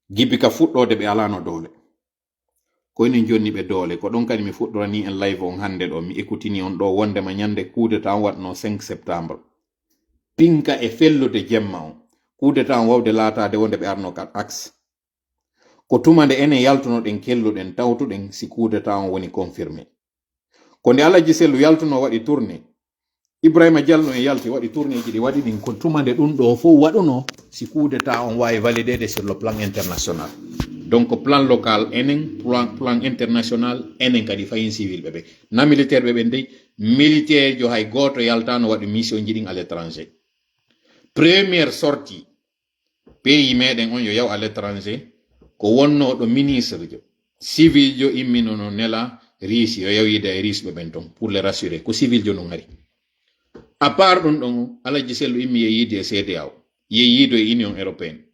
Gibi ka fuɗɗoode ɓe alaano doole. Ko enen jonni ɓe doole. Ko ɗon kadi mi fuɗɗorani en live on hannde ɗo. Mi ekutini on ɗo wondema ñande coup d'État on waɗno cinq septembre. Pinka e fellude jemma on. Coup d'État on wawde laataade wonde ɓe arno ka axe. Ko tuma nde enen yaltunoɗen kelluɗen tawtuɗen si coup d'État on woni confirmé. Ko nde Alaji Sellu yaltuno waɗi tournée, Ibrahima Diallo en yalti waɗi tournéeji ɗi waɗi ɗin, ko tuma nde ɗum ɗo fof waɗuno, si coup d'État on waawi valideede sur le plan international. Donc plan local enen, plan, plan international enen kadi fayin civil ɓe ɓe. Na militaire ɓe ɓen dey, militaire jo hay gooto yaltaano waɗi mission ji ɗin à l'étranger. Première sortie, pays meɗen on yo yaw à l'étranger, ko wonnooɗo ministre jo, civil jo immino no nela Riisi, yo yaw yiide e Riisi ɓe ɓen ton, pour les rassurer, ko civil jo non hari. À part ɗum ɗon, Alaji Sellu immi yeeyiide e C D A O, yeeyiido e Union Européenne.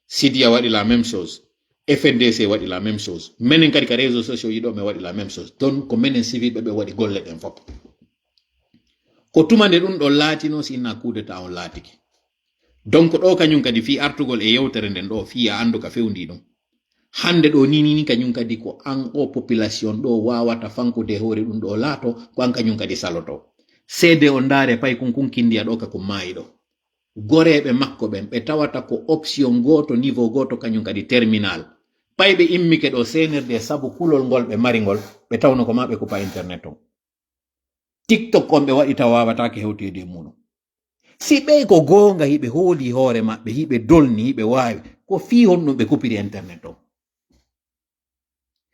Sidiya waɗi la même chose, F N D C waɗi la même chose. Menen kadi ka réseaux sociaux yiɗo men waɗi la même chose. Donc ko menen civil ɓe ɓe waɗi golle ɗen fof. Ko tuma nde ɗum ɗo laatino si inna coup d'État on laatike. Donc ɗo kañum kadi fii artugol e yewtere nden ɗo fii a anndu ka fewndi ɗum. Hannde ɗo ni ni ni kañum kadi ko an o population ɗo waawata fankude e hoore ɗum ɗo laato ko an kañum kadi saloto. Seede o ndaare pay kun kun kindiya ɗo ka ko maayi ɗo. Goreeɓe makko ɓen ɓe tawata ko option gooto niveau gooto kañum kadi terminal. Pay ɓe immike ɗo C N R D sabu kulol ngol ɓe mari ngol ɓe tawno ko ma ɓe kupa internet on. TikTok on ɓe waɗi taw waawataake hewteede e muuɗum. Si ɓey ko goonga hiɓe hooli hoore maɓɓe, hiɓe dolni, hiɓe waawi, ko fii honɗum ɓe kupiri internet on?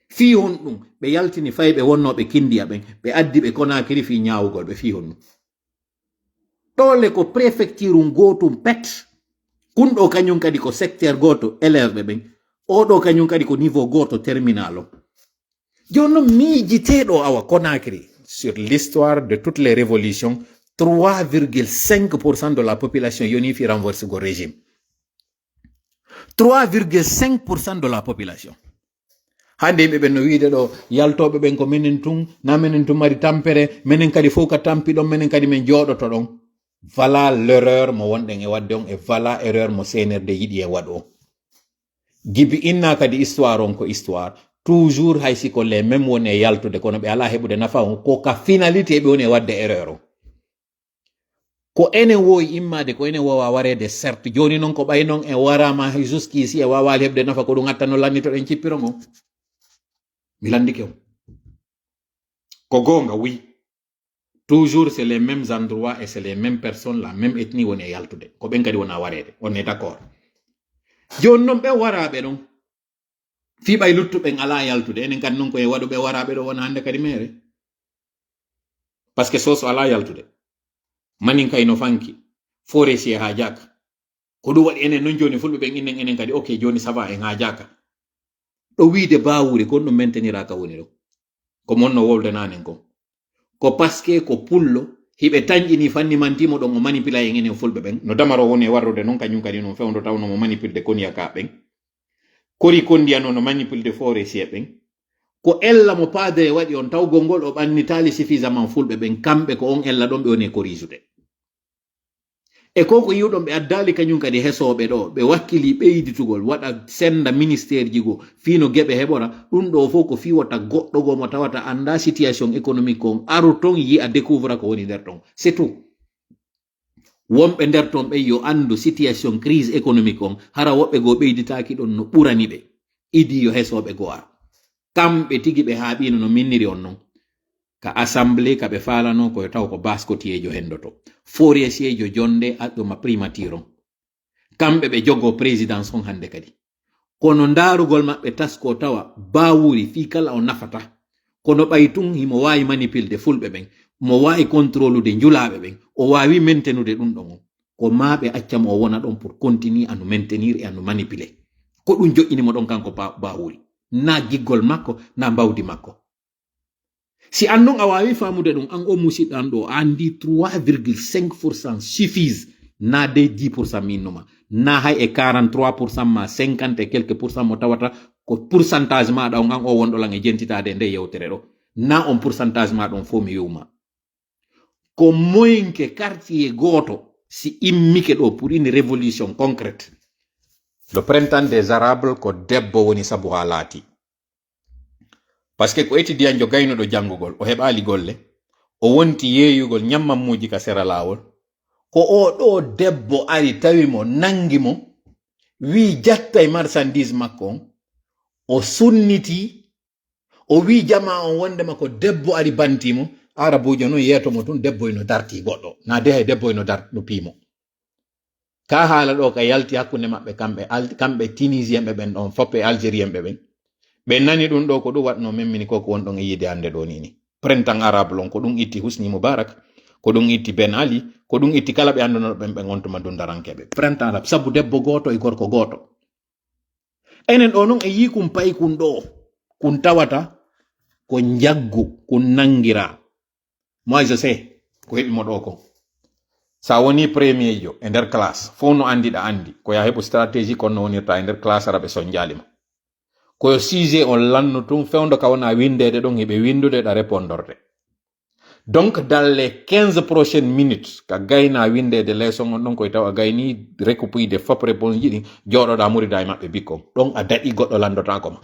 Fii honɗum ɓe yaltini fayɓe wonnooɓe Kindiya ɓen, ɓe addi ɓe Conakry fii ñaawugol ɓe fii honɗum? Ɗoo le ko préfecture un gootum pet, kun ɗoo kañum kadi ko secteur gooto, élève ɓe ɓen. Oo ɗoo kañum kadi ko niveau gooto terminal on. Jooni noon miijiteeɗo awa Conakry, sur l'histoire de toutes les révolutions, trois virgule cinq pour cent de la population yonii fii renversugol régime. Trois virgule cinq pour cent de la population. Hannde yimɓe ɓen no wiide ɗo, yaltooɓe ɓen ko menen tun, na menen tun mari tampere, menen kadi fof ka tampi ɗon, menen kadi men jooɗoto ɗon. Voilà l'erreur mo wonɗen e waɗde on, e voilà erreur mo C N R D yiɗi en waɗu on. Gibi inna kadi histoire on ko histoire, toujours hay si ko les mêmes woni e yaltude, kono ɓe alaa heɓude nafa on, ko ka finalité ɓe woni e waɗde erreur on. Ko enen woowi immaade, ko enen woowa wareede, certes. Jooni noon ko ɓay noon en waraama hay jusqu'ici, e waawaali heɓde nafa, ko ɗum hatta no lannitoɗen cippiron on. Mi lanndike on. Ko goonga, oui. Toujours, c'est les mêmes endroits et c'est les mêmes personnes, la même ethnie woni e yaltude. Ko ɓen kadi wona wareede. On est d'accord. Jooni noon ɓe waraaɓe ɗon. Fii ɓay luttuɓen alaa yaltude, enen kadi non ko e waɗuɓe waraaɓe ɗo wona hannde kadi meere. Parce que soso alaa yaltude. Manin kay no fanki. Forestier haajaaka. Ko ɗum waɗi enen non jooni fulɓe ɓen innen enen kadi, ok, jooni ça va, en haajaaka. Ɗo wiide Baawuri kon ɗum maintenira ka woni ɗo. Ko mon no wowlde nanen kon. Ko parce que ko pullo, hiɓe tanƴini fanni mantimo ɗon o manipula en enen fulɓe ɓen. No damaro woni e warrude non, kañum kadi no fewndo tawno mo manipulde koniya ka ɓen. Kori kondiya no no manipulde forestier ɓen. Ko ella mo padre waɗi on tawgol ngol o ɓannitaali suffisamment fulɓe ɓen, kamɓe ko on ella ɗon ɓe woni e korisude. E ko ko yiwɗon ɓe addaali kañum kadi hesooɓe ɗo, ɓe wakkili ɓeyditugol, waɗa senda ministère ji goo, fii no geɓe heɓora, ɗum ɗo fof ko fii wota goɗɗo goo mo tawata anndaa situation économique on, aru ton yi'a découvra ko woni nder ton. C'est tout. Wonɓe nder ton ɓen yo anndu situation crise économique on, hara woɓɓe goo ɓeyditaaki ɗon no ɓurani ɓe. Idi yo hesooɓe goo ar. Kamɓe tigi ɓe haaɓiino no minniri on non. Ka assemblée ka ɓe faalanoo ko yo taw ko baskotiyeejo henndoto. Forestiyeejo jonde aɗɗuma primature on. Kamɓe ɓe jogoo présidence on hannde kadi. Kono ndaarugol maɓɓe taskoo tawa Baawuri fii kala o nafata. Kono ɓay tun himo waawi manipulde fulɓe ɓen, mo waawi contrôlude njulaaɓe ɓen, o waawi maintenude ɗum ɗon on. Ko maa ɓe acca mo o wona ɗon pour continuer à nous maintenir et à nous manipuler. Ko ɗum joƴƴini mo ɗon kanko Ba-, Baawuri. Naa giggol makko, naa mbawdi makko. Si an non a waawi faamude ɗum, an o musiɗɗo an ɗo, a anndi trois virgule cinq pour cent suffise, na de dix pour cent minnuma, na hay e quarante-trois pour cent ma cinquante et quelques pour cent mo tawata ko pourcentage maɗa on, an o wonɗo lan e jentitaade e nde yewtere ɗo, na on pourcentage maɗa on fof mi wi'uma. Ko moyinke quartier gooto, si immike ɗo pour une révolution concrète. Le printemps des Arabes ko debbo woni sabu haa laati. Parce que ko étudiant jo gaynuɗo janngugol, o heɓaali golle, o wonti yeeyugol ñammammuuji ka sera laawol. Ko o ɗo debbo ari tawi mo, nanngi mo, wii jattay marchandise makko on, o sunniti, o wii jamaa on wondema ko debbo ari banti mo, Arabuujo non yeeto mo tun, debbo ino darti goɗɗo. Na de hay debbo ino dar-, no pii mo. Ka haala ɗo ka yalti hakkunde maɓɓe kamɓe Al-, kamɓe Tunisien ɓe ɓen ɗon fop e Algérien ɓe ɓen. Ɓe nani ɗum ɗo ko ɗum waɗno memmini ko ko won ɗon e yiide hannde ɗo ni ni. Printemps arabe lon ko ɗum itti Husni Mubarak, ko ɗum itti Ben Ali, ko ɗum itti kala ɓe anndunoɗo ɓen ɓen on tuma dundarankeɓe. Printemps arabe sabu debbo gooto e gorko gooto. Enen ɗo non e yii kun payi kun ɗo, kun tawata ko njaggu, kun nangira. Moi, je sais, ko heɓi mo ɗo ko. Sa woni premier jo e nder classe, fof no anndi ɗa anndi, ko ya heɓu stratégie kono no wonirta e nder classe ara ɓe sonjali ma. Ko yo sujet on lannu tun, fewndo ka wona windeede ɗon, hiɓe windude ɗa répondorde. Donc, dans les quinze prochaines minutes, ka gayna windeede leçon on ɗon, koye taw a gayni recoupuyde fop réponse ji ɗin, jooɗoɗa murida e maɓɓe bikkon. Ɗon a daɗi goɗɗo landotako ma.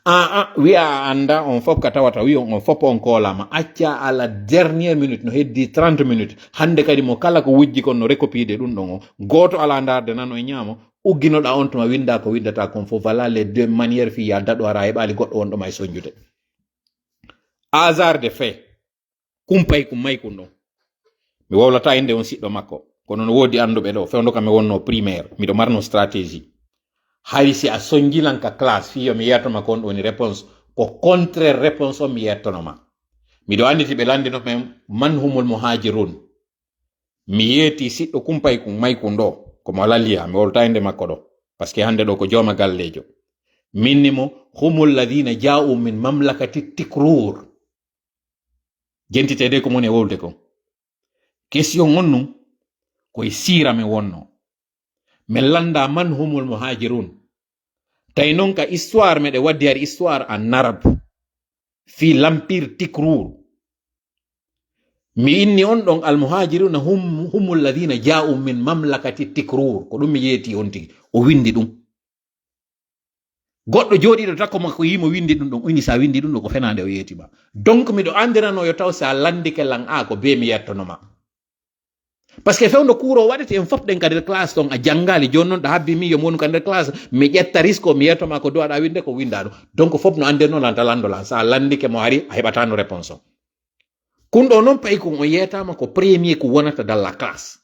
An, an, wi'a a annda on fof ka tawata, wi'on on fof on koolama. Acca à la dernière minute, no heddi trente minutes. Hannde kadi mo kala ko wujji kon no recopiede ɗum ɗon o. Gooto ala ndaarde nano e ñaamo, ugginoɗa on tuma winda ko windata kon fof. Voilà les deux manières fii ya daɗo ara heɓaali goɗɗo wonɗo ma e sonjude. Hasard de fait. Kumpay kum may kun ɗon. Mi wowlata innde on siɗɗo makko, kono no woodi annduɓe ɗo, fewndo kam mi wonno primaire, miɗo marno stratégie. Hari si a sonjilan ka classe, fii yo mi yetto ma ko on ɗoni réponse, ko contraire réponse on mi yettono ma. Miɗo anndi ti ɓe lanndino ɓen man humul muhajirun. Mi yeeti siɗɗo kumpay kum may kun ɗo, ko mo laliya, mi wowlata innde makko ɗo, parce que hannde ɗo ko jooma galleejo. Min ni mo, humul ladina ja'u min mamlakati tikrur. Jentitede ko moni e wowlude kon. Question on nun, ko e siira men wonno. Men lannda man humul muhajirun. Tawi non ka histoire meɗen waddi hari histoire en arabe. Fii l'empire Tikrur. Mi inni on ɗon al muhajiruna hum, humul ladina ja'u min mamlakati Tikrur. Ko ɗum mi yeeti on tigi. O windi ɗum. Goɗɗo jooɗiiɗo takko makko yii mo windi ɗum ɗon, o inni sa windi ɗum ɗo ko fenaande o yeeti ma. Donc miɗo andirano yo taw sa landike lan a ko be mi yettono ma. Parce que fewndo kuuro waɗete en fof ɗen ka nder classe ton a janngaali, jooni noon ɗa habbi mi yo monu ka nder classe, mi ƴetta risque o mi yetto ma ko duwaɗa winde ko winda ɗum. Donc fof no andirno lan ta lando lan, sa landike mo hari a heɓatano réponse o. Kun ɗo noon payi kun o yeetama ko premier ko wonata dans la classe.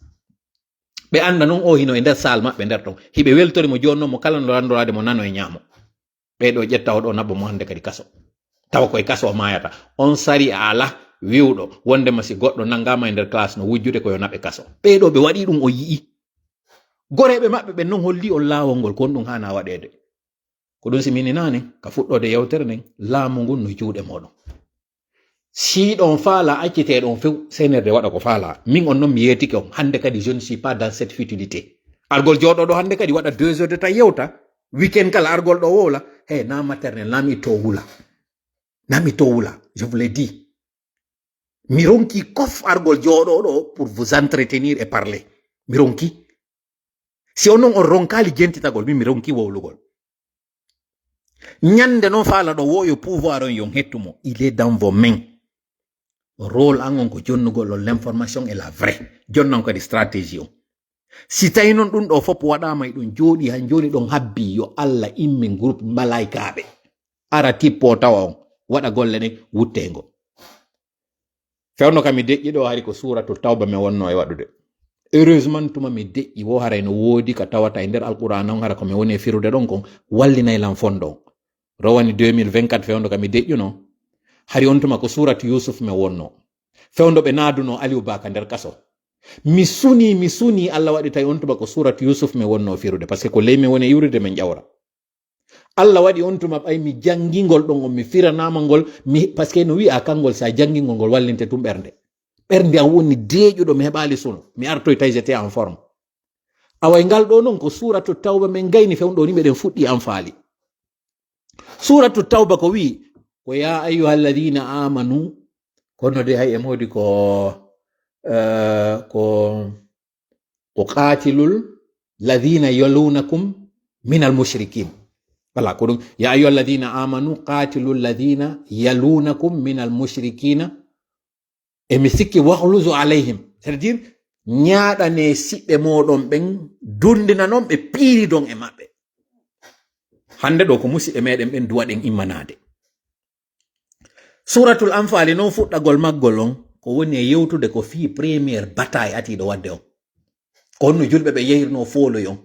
Ɓe annda noon o hino e nder saal maɓɓe nder ton. Hiɓe weltori mo jooni noon mo kala no landoraade mo nano e ñaamo. Ɓee ɗo ƴetta o ɗo naɓɓo mo hannde kadi kaso. Tawa koye kaso o maayata. On sari a ala wiwɗo wondema si goɗɗo nanngama e nder classe no wujjude ko yo naɓe kaso. Ɓee ɗo ɓe waɗi ɗum o yi'i. Goreeɓe maɓɓe ɓen noon holli on laawol ngol ko on ɗum haana waɗeede. Ko ɗum si min inaani ka fuɗɗoode yewtere nden, laamu ngun no juuɗe mooɗon. Si ɗon faala accite ɗon few, senerde waɗa ko faala. Min on non mi yeetike on, hannde kadi je ne suis pas dans cette futilité. Argol jooɗoɗo hannde kadi waɗa deux heures de temps yewta, week-end kala argol ɗo wowla, he na maternelle, na mi itto wula. Na mi itto wula, je vous le dis. Mi ronki kof argol jooɗoɗo pour vous entretenir et parler. Mi ronki. Si on non on ronkaali jentitagol, min mi ronki wowlugol. Ñande non faala ɗo woyo pouvoir on yon hettu mo. Il est dans vos mains. Rôle an on ko jonnugol on l'information et la vraie. Jonnan kadi stratégie on. Si tawi non ɗum ɗo fof waɗama e ɗum jooɗi han jooni ɗon habbi yo Allah immin groupe malaykaaɓe. Ara tippo tawa on. Waɗa golle ɗen wuttengo. Fewndo ka mi deƴƴi ɗo hari ko suuratu Tawba mi wonno e waɗude. Heureusement tuma mi deƴƴi wo haray no woodi ka tawata e nder Alqur'aana on hara ko mi woni e firude ɗon kon wallinay lan fondo on. Rowani deux mille vingt-quatre fewndo ka mi deƴƴuno. Hari on tuma ko suuratu Yuusuf mi wonno. Fewndo ɓe naaduno Aliou Ba ka nder kaso. Mi suni, mi suni Allah waɗi tawi on tuma ko suuratu Yuusuf mi wonno firude. Parce que ko ley mi woni e iwrude min ƴawra. Allah waɗi on tuma ɓay mi janngingol ɗon on, mi firanama ngol, mi, parce que no wi'a kangol sa janngingol ngol wallinte tun ɓernde. Ɓernde an woni deeƴuɗo, mi heɓali sunu, mi artoy tawi j'étais en forme. Away ngal ɗo non ko suratu Tawba men gayni fewndo ni meɗen fuɗɗi an faali. Suratu Tawba ko wi'i ko ya ayyuhalladhina amanu, kono de hay e modi ko, eh, ko, ko qatilul ladhina yalunakum minal mushrikin. Wala ko ɗum, ya ayyuhalladhina amanu qatilul ladhina yalunakum minal mushrikina. E mi sikki wahluzu alayhim, c'est-à-dire ñaaɗane siɓɓe moɗon ɓen, dundinanon ɓe, piiridon e maɓɓe. Hande ɗo ko musiɓɓe meɗen ɓen duwaɗen immanade. Suratul Anfali non fuɗɗagol maggol on ko woni e yewtude ko fii première bataille atiiɗo wadde on. Ko honno julɓe ɓe yehirno fooloy on.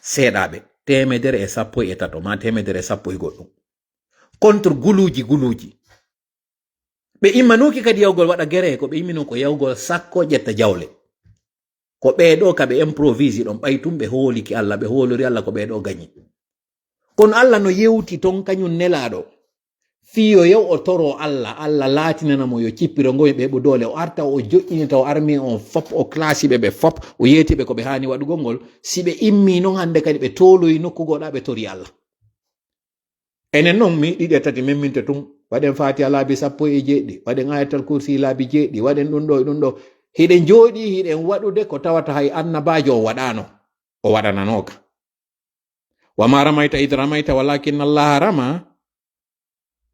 Seeɗaaɓe, teemedere e sappo e tato, ma teemedere e sappo e goɗɗum. Contre guluuji, guluuji. Ɓe immanuki kadi yawgol waɗa gere, ko ɓe immino ko yawgol sakko ƴetta jawle. Ko ɓee ɗo ka ɓe improvise ɗon, ɓay tun ɓe hooliki Allah, ɓe hoolori Allah ko ɓee ɗo gañi. Kono Allah no yewti ton kañum Nelaaɗo. Fii yo yaw o toro Allah, Allah laatinana mo yo cippiro ngoy ɓe ɓe doole, o arta o joƴƴinita o armée on fop, o classe ɓe ɓe fop, o yeeti ɓe ko ɓe haani waɗugol ngol. Si ɓe immii non hande kadi ɓe tooloyi nokku goɗa ɓe tori Allah. Enen non mi ɗiɗi e tati memminte tun. Waɗen Fatiha laabi sappo e jeeɗiɗi, waɗen Ayatal Kursi laabi jeeɗiɗi, waɗen ɗum ɗo e ɗum ɗo. Hiɗen jooɗi, hiɗen waɗude ko tawata hay annabaajo o waɗaano, o waɗananooka. Wa ma ramaita id ramaita walakin Allaha rama.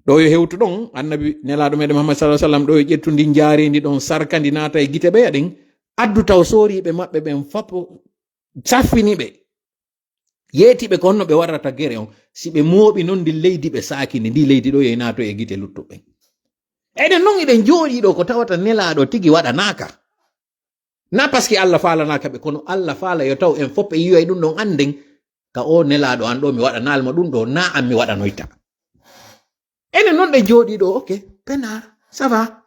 Ɗo yo hewtu ɗon, annabi Nelaaɗo meɗen Muhammad sallallahu alaihi wasallam, ɗo yo ƴettu ndi njaareendi ɗon, sarka ndi naata e gite ɓeya ɗen, addu taw sooriiɓe maɓɓe ɓen fop saffini ɓe. Yeeti ɓe ko honno ɓe warrata gere on. Si ɓe mooɓi non ndin leydi ɓe saakini, ndi leydi ɗo yey naato e gite luttuɓe. Enen non hiɗen jooɗi ɗo ko tawata Nelaaɗo tigi waɗanaaka. Na parce que Allah faalanaaka ɓe, kono Allah faala yo taw en fop e yiyoy ɗum ɗon annden ka o Nelaaɗo an ɗo mi waɗanaali mo ɗum ɗo, na an mi waɗanoyta. Enen non ɗe jooɗi ɗo, ok, penar, ça va.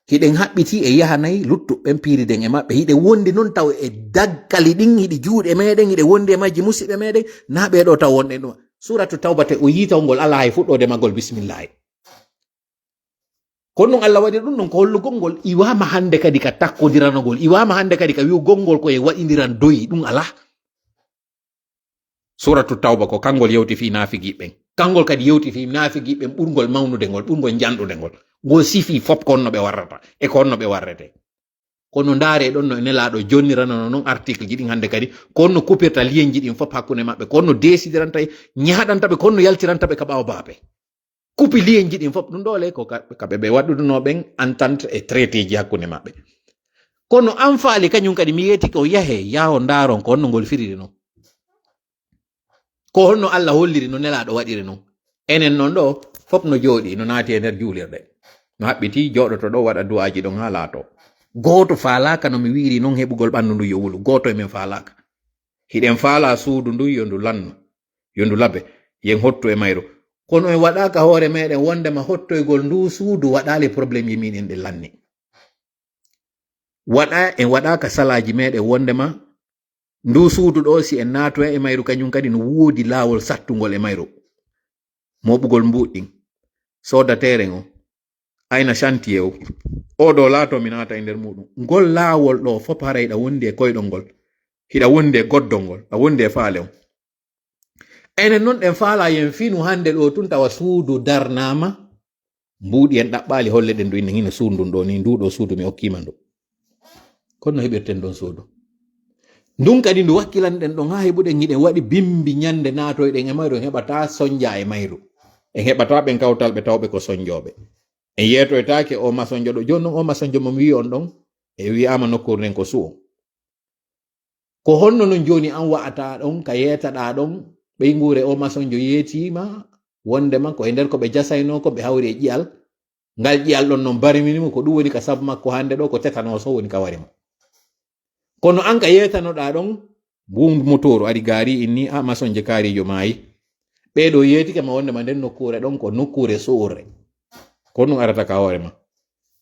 Hiɗen haɓɓiti e yahanay luttuɓen piiriden e maɓɓe. Hiɗe wondi non taw e dakkali ɗin, hiɗi juuɗe meɗen, hiɗe wondi e majji musiɓɓe meɗen, na ɓe ɗo taw wonɗen ɗum. Suratu Tawbate o yiitawngol alaa hay fuɗɗoode maggol, bismillahi. Kono ɗum Allah waɗi ɗum ɗon ko hollugol ngol iwaama hannde kadi ka takkondiranogol, iwaama hannde kadi ka wi'ugol ngol ko e waɗindiran doyi, ɗum alaa. Suratu Tawba ko kangol yewti fii naafigiiɓe ɓen. Kangol kadi yewti fii naafigiiɓe ɓen ɓurngol mawnude ngol, ɓurngol njanɗude ngol. Ngol sifii fop ko honno ɓe warrata e ko honno ɓe warrete. Kono ndaare ɗon no Nelaaɗo jonniranano non article ji ɗin hannde kadi, ko honno kupirta lien ji ɗin fop hakkunde maɓɓe, ko honno desidiranta, ñahaɗanta ɓe, ko honno yaltiranta ɓe ka ɓaawo baape. Kupi lien ji ɗin fop, ɗum ɗo le ko ka, ka ɓe, ɓe waɗuduno ɓen entente e traité ji hakkunde maɓɓe. Kono an faali kañum kadi mi yeeti ko yahe, yaho ndaaron ko honno ngol firiri non. Ko honno Allah holliri no Nelaaɗo waɗiri non. Enen non ɗo fop no jooɗi, no naati e nder juulirɗe. No haɓɓiti jooɗoto ɗo waɗa du'aaji ɗon haa laato. Gooto faalaaka no mi wi'iri non heɓugol ɓanndu ndu yo wulu. Gooto e men faalaaka. Hiɗen faala suudu ndu yo ndu lannu, yo ndu labe, yen hottu e mayru. Kono en waɗaaka hoore meɗen wondema hottoygol ndu suudu waɗaali problème ji min en ɗe lanni. Waɗa, en waɗaaka salaaji meɗen wondema ndu suudu ɗo si en naatoya e mayru kañum kadi no woodi laawol sattungol e mayru. Mooɓugol mbuuɗi ɗin. Sooda teeren on. Ayna chantier o. O ɗo laato mi naata e nder muɗum. Ngol laawol ɗo fop haray ɗa wondi e koyɗol ngol. Hiɗa wondi e goddol ngol. A wondi e faale on. Enen non ɗen faala yen finu hannde ɗo tun tawa suudu darnaama. Mbuuɗi en ɗaɓɓaali holle ɗen ɗo inne hino suudu ndun ɗo ni, ndu ɗo suudu mi okkima ndu. Kono no heɓirten ɗon suudu. Ndun kadi ndu wakkilanɗen ɗon haa heɓuɗen hiɗen waɗi bimbi ñande naatoyɗen e mayru, en heɓata sonja e mayru. En heɓata ɓen kawtalɓe tawɓe ko sonjooɓe. En yeetoytaake o masonjo ɗo. Jooni non o masonjo mo mi wi'i on ɗon, e wi'aama nokkuure nden ko su'o. Ko honno non jooni an wa'ata ɗon, ka yeetaɗaa ɗon, ɓeynguure o masonjo yeetiima, wondema ko e nder ko ɓe jasayno ko ɓe hawri e ƴi'al, ngal ƴi'al ɗon non barmini mo, ko ɗum woni ka sabu makko hannde ɗo, ko tétanos o woni ka wari mo. Kono an ka yeetanoɗaa ɗon, mbuuɗu motooru ari gaari inni, a masonje kaariijo maayi. Ɓee ɗo yeetike ma wondema nden nokkuure ɗon ko nokkuure so'orre. Ko ɗum arata ka hoore ma.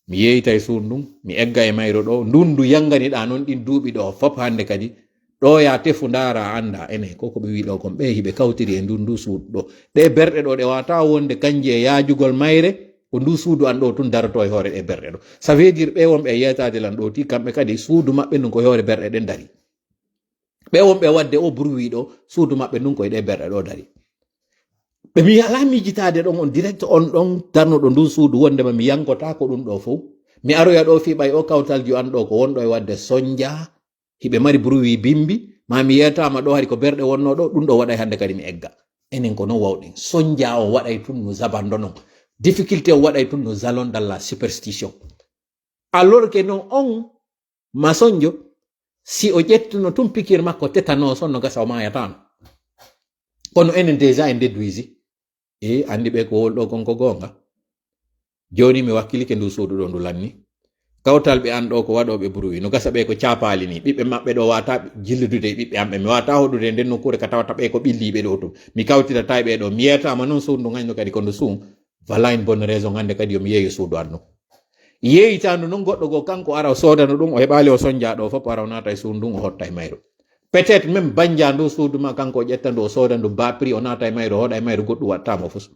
Mi yeeytay suudu ndun, mi egga e mayru ɗo, ndun ndu yanganiɗaa non ɗin duuɓi ɗo fop hannde kadi, Ɗo ya tefu ndaara, a annda enen ko ko ɓe wii ɗo kon, ɓe hiɓe kawtiri e ndu, ndu suudu ɗo. Ɗe berɗe ɗo ɗe wata wonde kanji e yaajugol mayre, ko ndu suudu an ɗo tun daroto e hoore ɗe berɗe ɗo. Ça veut dire ɓe wonɓe e yeetaade lan ɗo ti, kamɓe kadi suudu maɓɓe ndun ko e hoore berɗe ɗen dari. Ɓe wonɓe wadde o bruit ɗo, suudu maɓɓe ndun ko e ɗe berɗe ɗo dari. Ɓe mi alaa miijitaade ɗon on direct on ɗon darnuɗo ndun suudu wondema mi yankotaako ɗun ɗo fow. Mi aroya ɗo fii ɓay o kawtaljo an ɗo ko wonɗo e wadde sonja, hiɓe mari bruit bimbi, ma mi yeetaama ɗo hari ko berɗe wonno ɗo, ɗun ɗo waɗay hannde kadi mi egga. Enen ko non wawɗen. Sonja on waɗay tun no zabandonon. Difficulté on waɗay tun no zalon dans la superstition. Alors que non on ma sonjo, si o ƴettuno tun pikir makko tétanos on no gasa o maayataano. Kono enen déjà en déduisi. E anndi ɓe ko wol ɗo kon ko goonga. Jooni mi wakkilike ndu suudu ɗo ndu lanni. Kawtal ɓe an ɗo ko waɗooɓe bruit. No gasa ɓe ko caapaali ni. Ɓiɓɓe maɓɓe ɗo wata jilludude e ɓiɓɓe am ɓe. Mi wata hoɗude e nden nokkuure ka tawata ɓe ko ɓilliiɓe ɗo tun. Mi kawtidata e ɓe ɗo. Mi yeetaama non suudu ndu ngañno kadi ko ndu suun. Voilà une bonne raison hannde kadi yo mi yeeyo suudu an ɗum. Yeeyitaandu noon goɗɗo goo kanko ara o soodano ɗum, o heɓaali o sonja ɗo fof, ara o naata e suudu ndun o hotta e mayru. Peut-être même banja ndu suudu ma kanko o ƴetta ndu o sooda ndu bas prix o naata e mayru, o hoɗa e mayru goɗɗum waɗtaama fof.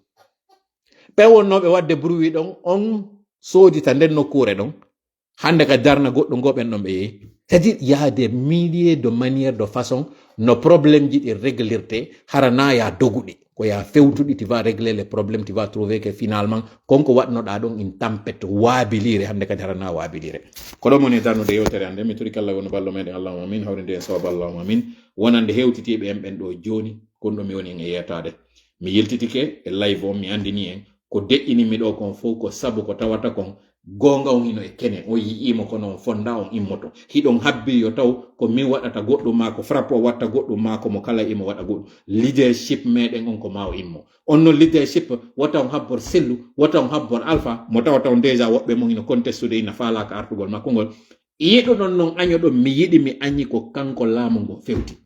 Ɓe wonnooɓe waɗde bruit ɗon, on soodita nden nokkuure ɗon. Hannde ka darna goɗɗo ngo ɓen ɗon ɓe yeeyi. C'est-à-dire, il y a des milliers de manières, de façons no problème ji ɗi réglirte, hara na ya doguɗi. Ko ya fewtuɗi, tu vas régler les problèmes, tu vas trouver que finalement, kon ko waɗnoɗa ɗon in tempête, waabilire, hannde kadi hara na waabilire. Ko ɗo moni darnude yewtere an nde, mi tori kala woni ballo meɗen, Allahumma amin, hawrinde en sawabu, Allahumma amin. Wonande hewtitiiɓe en ɓen ɗo jooni, kon ɗo mi woni en e yeetaade. Mi yiltitike e live on, mi anndini en, ko deƴƴini mi ɗo kon fof ko sabu ko tawata kon goonga on hino e kene, on yi'iimo kono on fonda on immoto. Hiɗon habbi yo taw ko min waɗata goɗɗum maa ko frappe o watta goɗɗum maa ko mo kala imo waɗa goɗɗum. Leadership meɗen on ko ma o immo. On non leadership wota on habbor sellu, wota on habbor alpha, mo tawata on déjà woɓɓe mon hino contestude ina faalaaka artugol makko ngol. Yiɗuɗon non añoɗon mi yiɗi mi añi ko kanko laamu ngun fewti.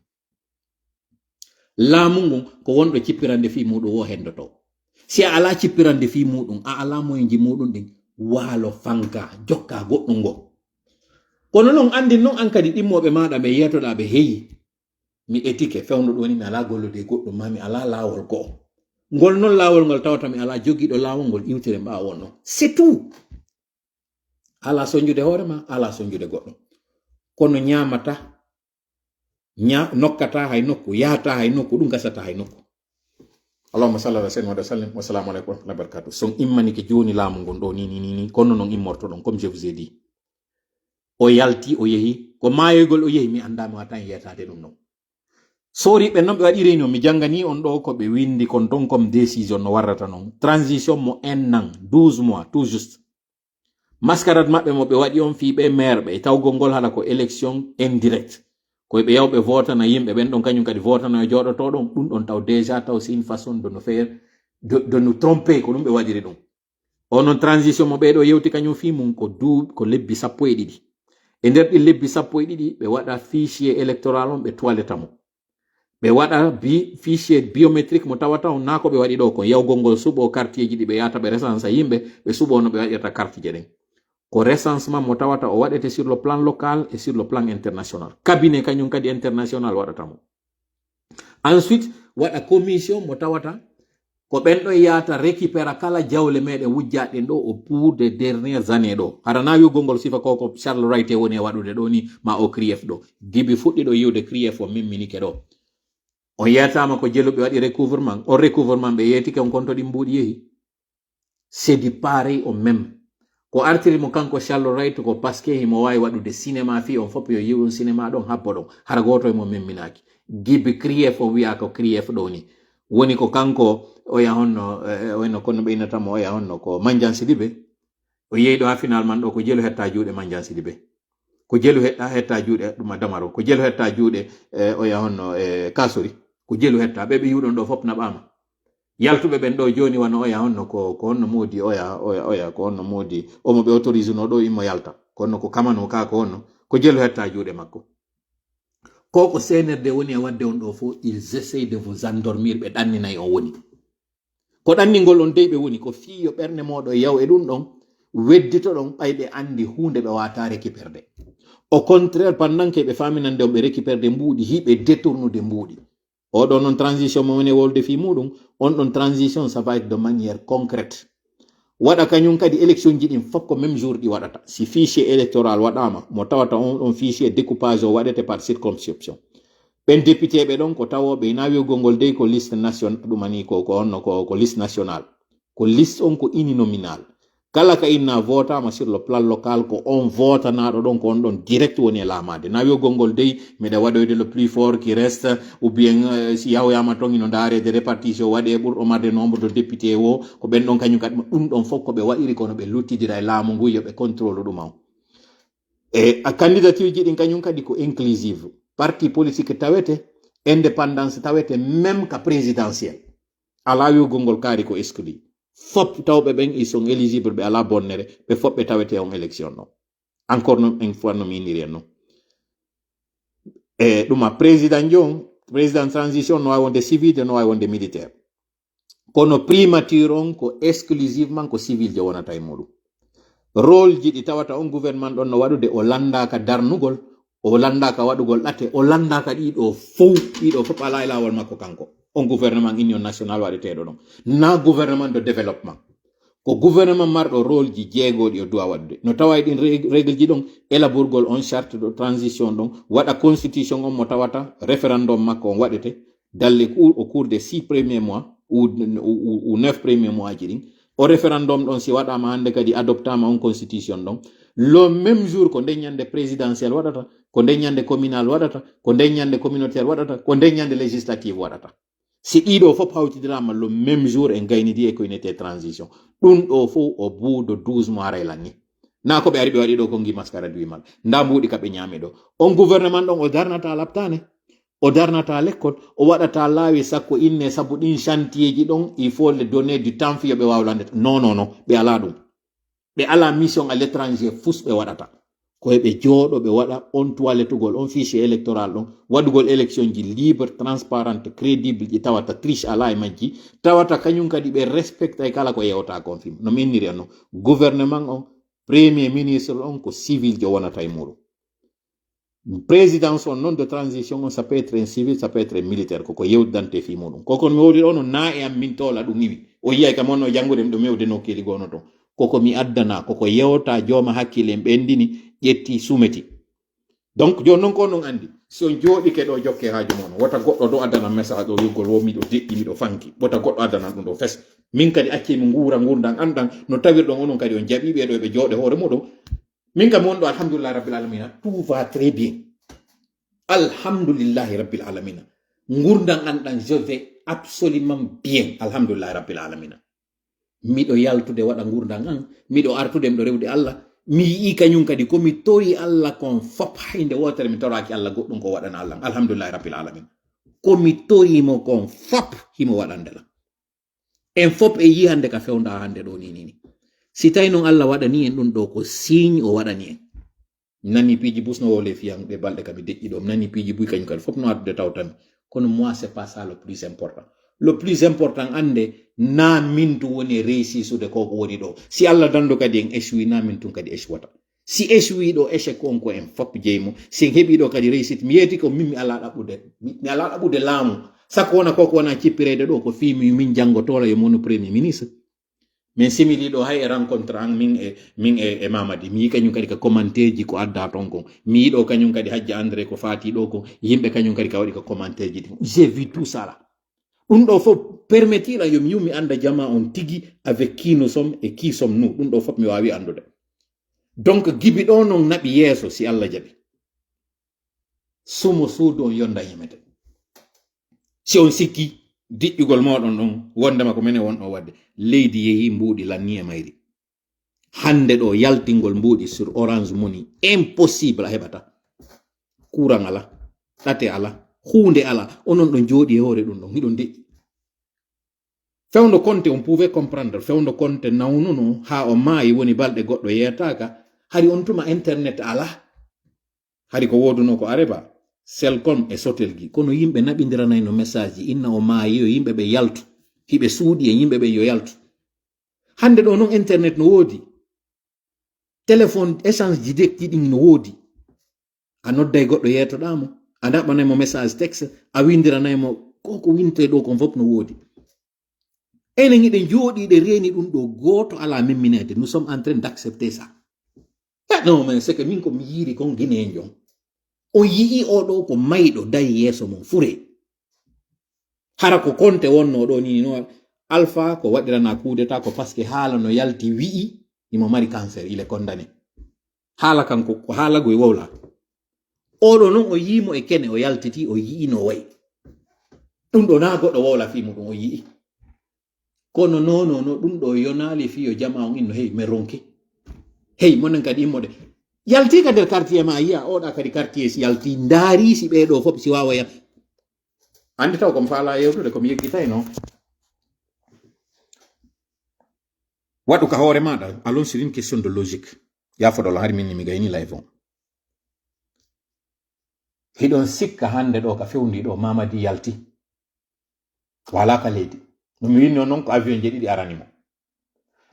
Laamu ngun ko wonɗo cippirande fii muuɗum o hendoto. Si a alaa cippirande fii muuɗum, a alaa moyenji muuɗum ɗin, waalo fanka, jokka goɗɗum ngo. Kono non anndin non an kadi ɗimmooɓe maaɗa ɓe yeetoɗaa ɓe heyi. Mi etike fewndo ɗoni mi alaa gollude e goɗɗum ma mi alaa laawol go'o. Ngol non laawol ngol tawata mi alaa jogiiɗo laawol ngol iwtire mbaawo non. C'est tout. Alaa sonjude hoore ma, alaa sonjude goɗɗo. Kono ñaamata, ña-, nokkata hay nokku, yahata hay nokku, ɗum gasata hay nokku. Allahumma salli ala sayyidina Muhammad wa sallim. Wassalamu alaikum wa rahmatullahi wa barakatuh. Son immanike jooni laamu ngon ɗo ni, ni, ni, ni, kono non immorto ɗon, comme je vous ai dit. O yalti, o yehi. Ko maayoygol o yehi, mi anndaa mi wata en yeetaade ɗum non. Soriiɓe non ɓe waɗi réunion, mi janngani on ɗo ko ɓe winndi kon ton comme décision no warrata non. Transition mo un an, douze mois, tout juste. Mascarade maɓɓe mo ɓe waɗi on fii ɓe maire ɓe, tawgol ngol haɗa ko élection indirecte. Ko ɓe yaw ɓe votana yimɓe ɓen ɗon, kañum kadi votana e jooɗoto ɗon, ɗum ɗon taw déjà taw c'est une façon de nous faire, de, de nous tromper, ko ɗum ɓe waɗiri ɗum. O non transition mo ɓeɗo yewti kañum fii mum ko du-, ko lebbi sappo e ɗiɗi. E nder ɗi lebbi sappo e ɗiɗi, ɓe waɗa fichier électoral on, ɓe toiletta mo. Ɓe waɗa bi-, fichier biométrique mo tawata on, naa ko ɓe waɗi ɗo kon, yawgol ngol suɓo quartier ji ɗi ɓe yahata ɓe recensa yimɓe, ɓe suɓo no ɓe waɗirta carte ji ɗen. Ko recensement mo tawata o waɗete sur le plan local et sur le plan international. Cabinet kañum kadi international waɗata mo. Ensuite, waɗa commission mo tawata ko ɓen ɗon yahata récupéra kala jawle meɗen wujjaɗen ɗo au bout des dernières années ɗo. Hara na wi'ugol ngol sifa ko, ko Charles Wright e woni e waɗude ɗo ni, ma o CRIEF ɗo. Gibi fuɗɗi ɗo yi'ude CRIEF o mimminike ɗo. On yeetama ko jeluɓe waɗi recouvrement. On recouvrement ɓe yeetike on konto ɗin mbuuɗi yehi. C'est du pareil au même. Ko artiri mo kanko Charles Wright ko parce que himo waawi waɗude cinéma fii on fof yo yi'u ɗum cinéma ɗon habbo ɗon. Hara gooto e mo memminaaki. Gibi CRIEF o wi'a ko CRIEF ɗo ni. Woni ko kanko oya honno, eh, eh, wayno kono ɓe innata mo oya honno ko Mandiang Sidibé. O yehi ɗo ha finalement ɗo ko jelu hetta juuɗe Mandiang Sidibé. Ko jelu hetta, hetta juuɗe ɗum Adama Barrow. Ko jelu hetta juuɗe, eh, oya honno, eh, Kasori. Ko jelu hetta. Ɓe ɓe yi'uɗon ɗo fof naɓaama. Yaltuɓe ɓen ɗo jooni wano oya honno ko, ko honno moodi oya, oya, oya, ko honno moodi omo ɓe autorise no ɗo immo yalta. Ko honno ko kamano ka ko honno. Ko jelu hetta juuɗe makko. Ko ko C N R D woni e waɗde on ɗo fof, ils essayent de vous endormir, ɓe ɗanninay on woni. Ko ɗanningol on dey ɓe woni, ko fii yo ɓernde mooɗon yaw e ɗum ɗon, weddito ɗon, ɓay ɓe anndi huunde ɓe waata récupérde. Au contraire, pendant que ɓe faminande on, ɓe récupérede mbuuɗi, hiɓe détournude mbuuɗi. Oɗo noon transition mo woni wolde fii muɗum, on ɗon transition, ça va être de manière concrète. Waɗa kañum kadi élection ji ɗin fof ko même jour ɗi waɗata. Si fichier électoral waɗaama, mo tawata on ɗon fichier découpage o waɗete par circonscription. Ɓen député ɓe ɗon ko tawooɓe ina wi'ugol ngol dey ko liste national, ɗumani ko, ko honno ko, ko liste nationale. Ko liste on ko uninominal. Kala ka inna votaama sur le plan local, ko on votanaaɗo ɗon, ko on ɗon direct woni e laamaade. Na wi'ugol ngol dey, miɗa waɗoyde le plus fort qui reste, ou bien, euh, si yahuyama ton ino ndaareede répartition waɗe ɓurɗo marde nombre de député o, ko ɓen ɗon kañum kadi, ɗum ɗon fof ko ɓe waɗiri kono ɓe luttidira e laamu ngu, yo ɓe contrôle ɗum on. E a candidature ji ɗin kañum kadi ko inclusive. Parti politique tawete, indépendance tawete, même ka présidentielle. Alaa wi'ugol ngol kaari ko exclu. Fop tawɓe ɓen, ils sont éligibles, ɓe alaa bonnere, ɓe fop ɓe tawete on élection ɗon. Encore non, une fois, no mi inniri en non. E ɗum a président jon, président transition no waawi wonde civil, no waawi wonde militaire. Kono primature on ko exclusivement ko civil jo wonata e muɗum. Rôle ji ɗi tawata on gouvernement ɗon no waɗude, o landaaka darnugol, o landaaka waɗugol ɗate, o landaaka ɗiɗo fow, ɗiɗo fof alaa e laawol makko kanko. On gouvernement union national waɗeteeɗo ɗon. Na gouvernement de développement. Ko gouvernement marɗo rôle ji jeegoo ɗi o duwa waɗude. No tawa e ɗin ré-, règle ji ɗon, élaborgol on charte de transition ɗon, waɗa constitution on mo tawata référendum makko on waɗete, dans les cour-, au cours des six premiers mois ou, ou, ou, ou neuf premiers mois ji ɗin. O référendum ɗon si waɗaama hannde kadi adoptaama on constitution ɗon, le même jour ko nden ñande présidentiel waɗata, ko nden ñande communal waɗata, ko nden ñande communautaire waɗata, ko nden ñande législative waɗata. Si ɗiɗo fof hawtidiraama le même jour en gaynidi e ko inete transition. Ɗum ɗo fof au bout de douze mois haray lanni. Na ko ɓe ari ɓe waɗi ɗo ko ngi mascara du mal. Nda mbuuɗi ka ɓe ñaami ɗo. On gouvernement ɗon o darnata laptane. O darnata lekkol, o waɗata laawi sakko inne sabu ɗin chantier ji ɗon, il faut les donner du temps fii yo ɓe waaw lande. Non, non, non, ɓe alaa ɗum. Ɓe alaa mission à l'étranger fus ɓe waɗata. Ko heɓe jooɗo ɓe waɗa on toilettugol, on fichier électoral ɗon, waɗugol élection ji libre, transparente, crédible, ɗi tawata triche alaa e majji, tawata kañum kadi ɓe respecta e kala ko yewta kon fim. No mi inniri en non, gouvernement on, premier ministre on ko civil jo wonata e muɗum. Présidence on non de transition on, ça peut être un civil, ça peut être un militaire, koko yewtidante fii muɗum. Koko mi wowli ɗo no na e am min toola ɗum iwi. O yiyay kam on no janngude mi ɗo mewde nokkeeli gono ton. Koko mi addana, koko yewta jooma hakkille en ɓendini, ƴetti, sumeti. Donc, jooni non ko onon anndi, si on jooɗike ɗo jokke haaju mon, wota goɗɗo ɗo addana message ɗo wi'ugol wo miɗo deƴƴi, miɗo fanki. Wota goɗɗo addana ɗum ɗo fes. Min kadi acce mi nguura ngurndan an ɗan no tawirɗon onon kadi on jaɓi ɓe ɗo ɓe jooɗe hoore muɗum. Min kam wonɗo alhamdulillahi rabbil alamina, tout va très bien. Alhamdulillahi rabbil alamina. Ngurndan an ɗan, je vais absolument bien. Alhamdulillahi rabbil alamina. Miɗo yaltude waɗa ngurndan an. Miɗo artude miɗo rewde Allah. Mi yi'i kañum kadi ko mi tori Allah kon fop, hay nde wootere mi toraaki Allah goɗɗum ko waɗana Allah. Alhamdulillahi rabbil alamina. Ko mi tori mo kon fop himo waɗande lan. En fop e yi'i hannde ka fewnda hannde ɗo ni, ni, ni. Si tawi non Allah waɗani en ɗum ɗo ko signe o waɗani en. Mi nani piiji bus no wowle fiyan ɓe balɗe kam mi deƴƴi ɗo. Mi nani piiji buy kañum kadi fop no addude tawtami. Kono moi, c'est pas ça le plus important. Le plus important annde na min tu woni réussisude ko ko woni ɗo. Si Allah dando kadi en échoui na min tun kadi échouata. Si échoui ɗo échec on ko en fop jeyi mo. Si en heɓi ɗo kadi réussite, mi yeeti ko min mi alaa ɗaɓɓude. Mi, mi alaa ɗaɓɓude laamu. Sakko wona ko ko wona cippirede ɗo ko fii mi min janngo toola yo monu premier ministre. Min simili ɗo hay e rencontre an min e, min e, e Mamadi. Mi yi kañum kadi ka commentaire ji ko adda ton kon. Mi yi ɗo kañum kadi Hajja André ko faati ɗo ko yimɓe kañum kadi ka waɗi ka commentaire ji ɗin. J'ai vu tout ça là. Ɗum ɗo fof permettre yo mi, yo mi annda jama on tigi avec qui nous sommes et qui sommes nous. Ɗum ɗo fof mi waawi anndude. Donc, gibi ɗo non naɓi yeeso si Allah jaɓi. Sumo suudu on yonda yimete. Si on sikki diƴƴugol moɗon ɗon, wondema ko menen wonɗo wadde, leydi yehi mbuuɗi lanni e mayri. Hannde ɗo yaltingol mbuuɗi sur Orange Money, impossible a heɓata. Courant ala, ɗate ala, huunde ala, onon ɗon jooɗi e hoore ɗum ɗon, hiɗon deƴƴi. Fewndo Konte, on pouvait comprendre, Fewndo Konte nawnuno haa o maayi, woni balɗe goɗɗo yeetaaka, hari on tuma internet ala. Hari ko wooduno ko Areba, Selcom e Sotelgi, kono yimɓe naɓindiranayno message ji, inna o maayi, yo yimɓe ɓe yaltu, hiɓe suuɗi e yimɓe ɓen yo yaltu. Hannde ɗo non internet no woodi, téléphone échange ji dekki ɗin no woodi. A nodday goɗɗo, yeetoɗaa mo, a ɗaɓɓanay mo message texte, a windiranay mo ko ko winte ɗo kon fof no woodi. Enen hiɗen jooɗi ɗe reeni ɗum ɗo, gooto alaa memminede. Nous sommes en train d'accepter ça. Eh, non, mais c'est que min ko mi yiiri kon Guinéen jon. On yi'i o ɗo ko mayɗo dayi yeeso mon fure. Hara ko konte wonno ɗo ni, no Alpha ko waɗirana coup d'état ko parce que haala no yalti wi'i imo mari cancer, il est condamné. Haala kan ko, ko haala goy wowla. Oɗo non o yiimo e kene, o yaltiti, o yi'i no wayi. Ɗum ɗo na goɗɗo wowla fii muɗum, o yi'i. Kono no, no, no, ɗum ɗo yonaali fii yo jama on inno, hey, mi ronki. Hey, monen kadi immode. Yalti ka nder quartier ma, yi'a oɗa kadi quartier si yalti, ndaari si ɓee ɗo fof si wawa ya. Andi taw ko mi faala yewtude, ko mi yeggitay no. Waɗu ka hoore maɗa, allons sur une question de logique. Ya fodola hari min ni mi gayni live on. Hiɗon sikka hande ɗo ka fewndi ɗo Mamadi yalti. Wala ka leydi. No mi winno non ko avion je ɗiɗi arani mo.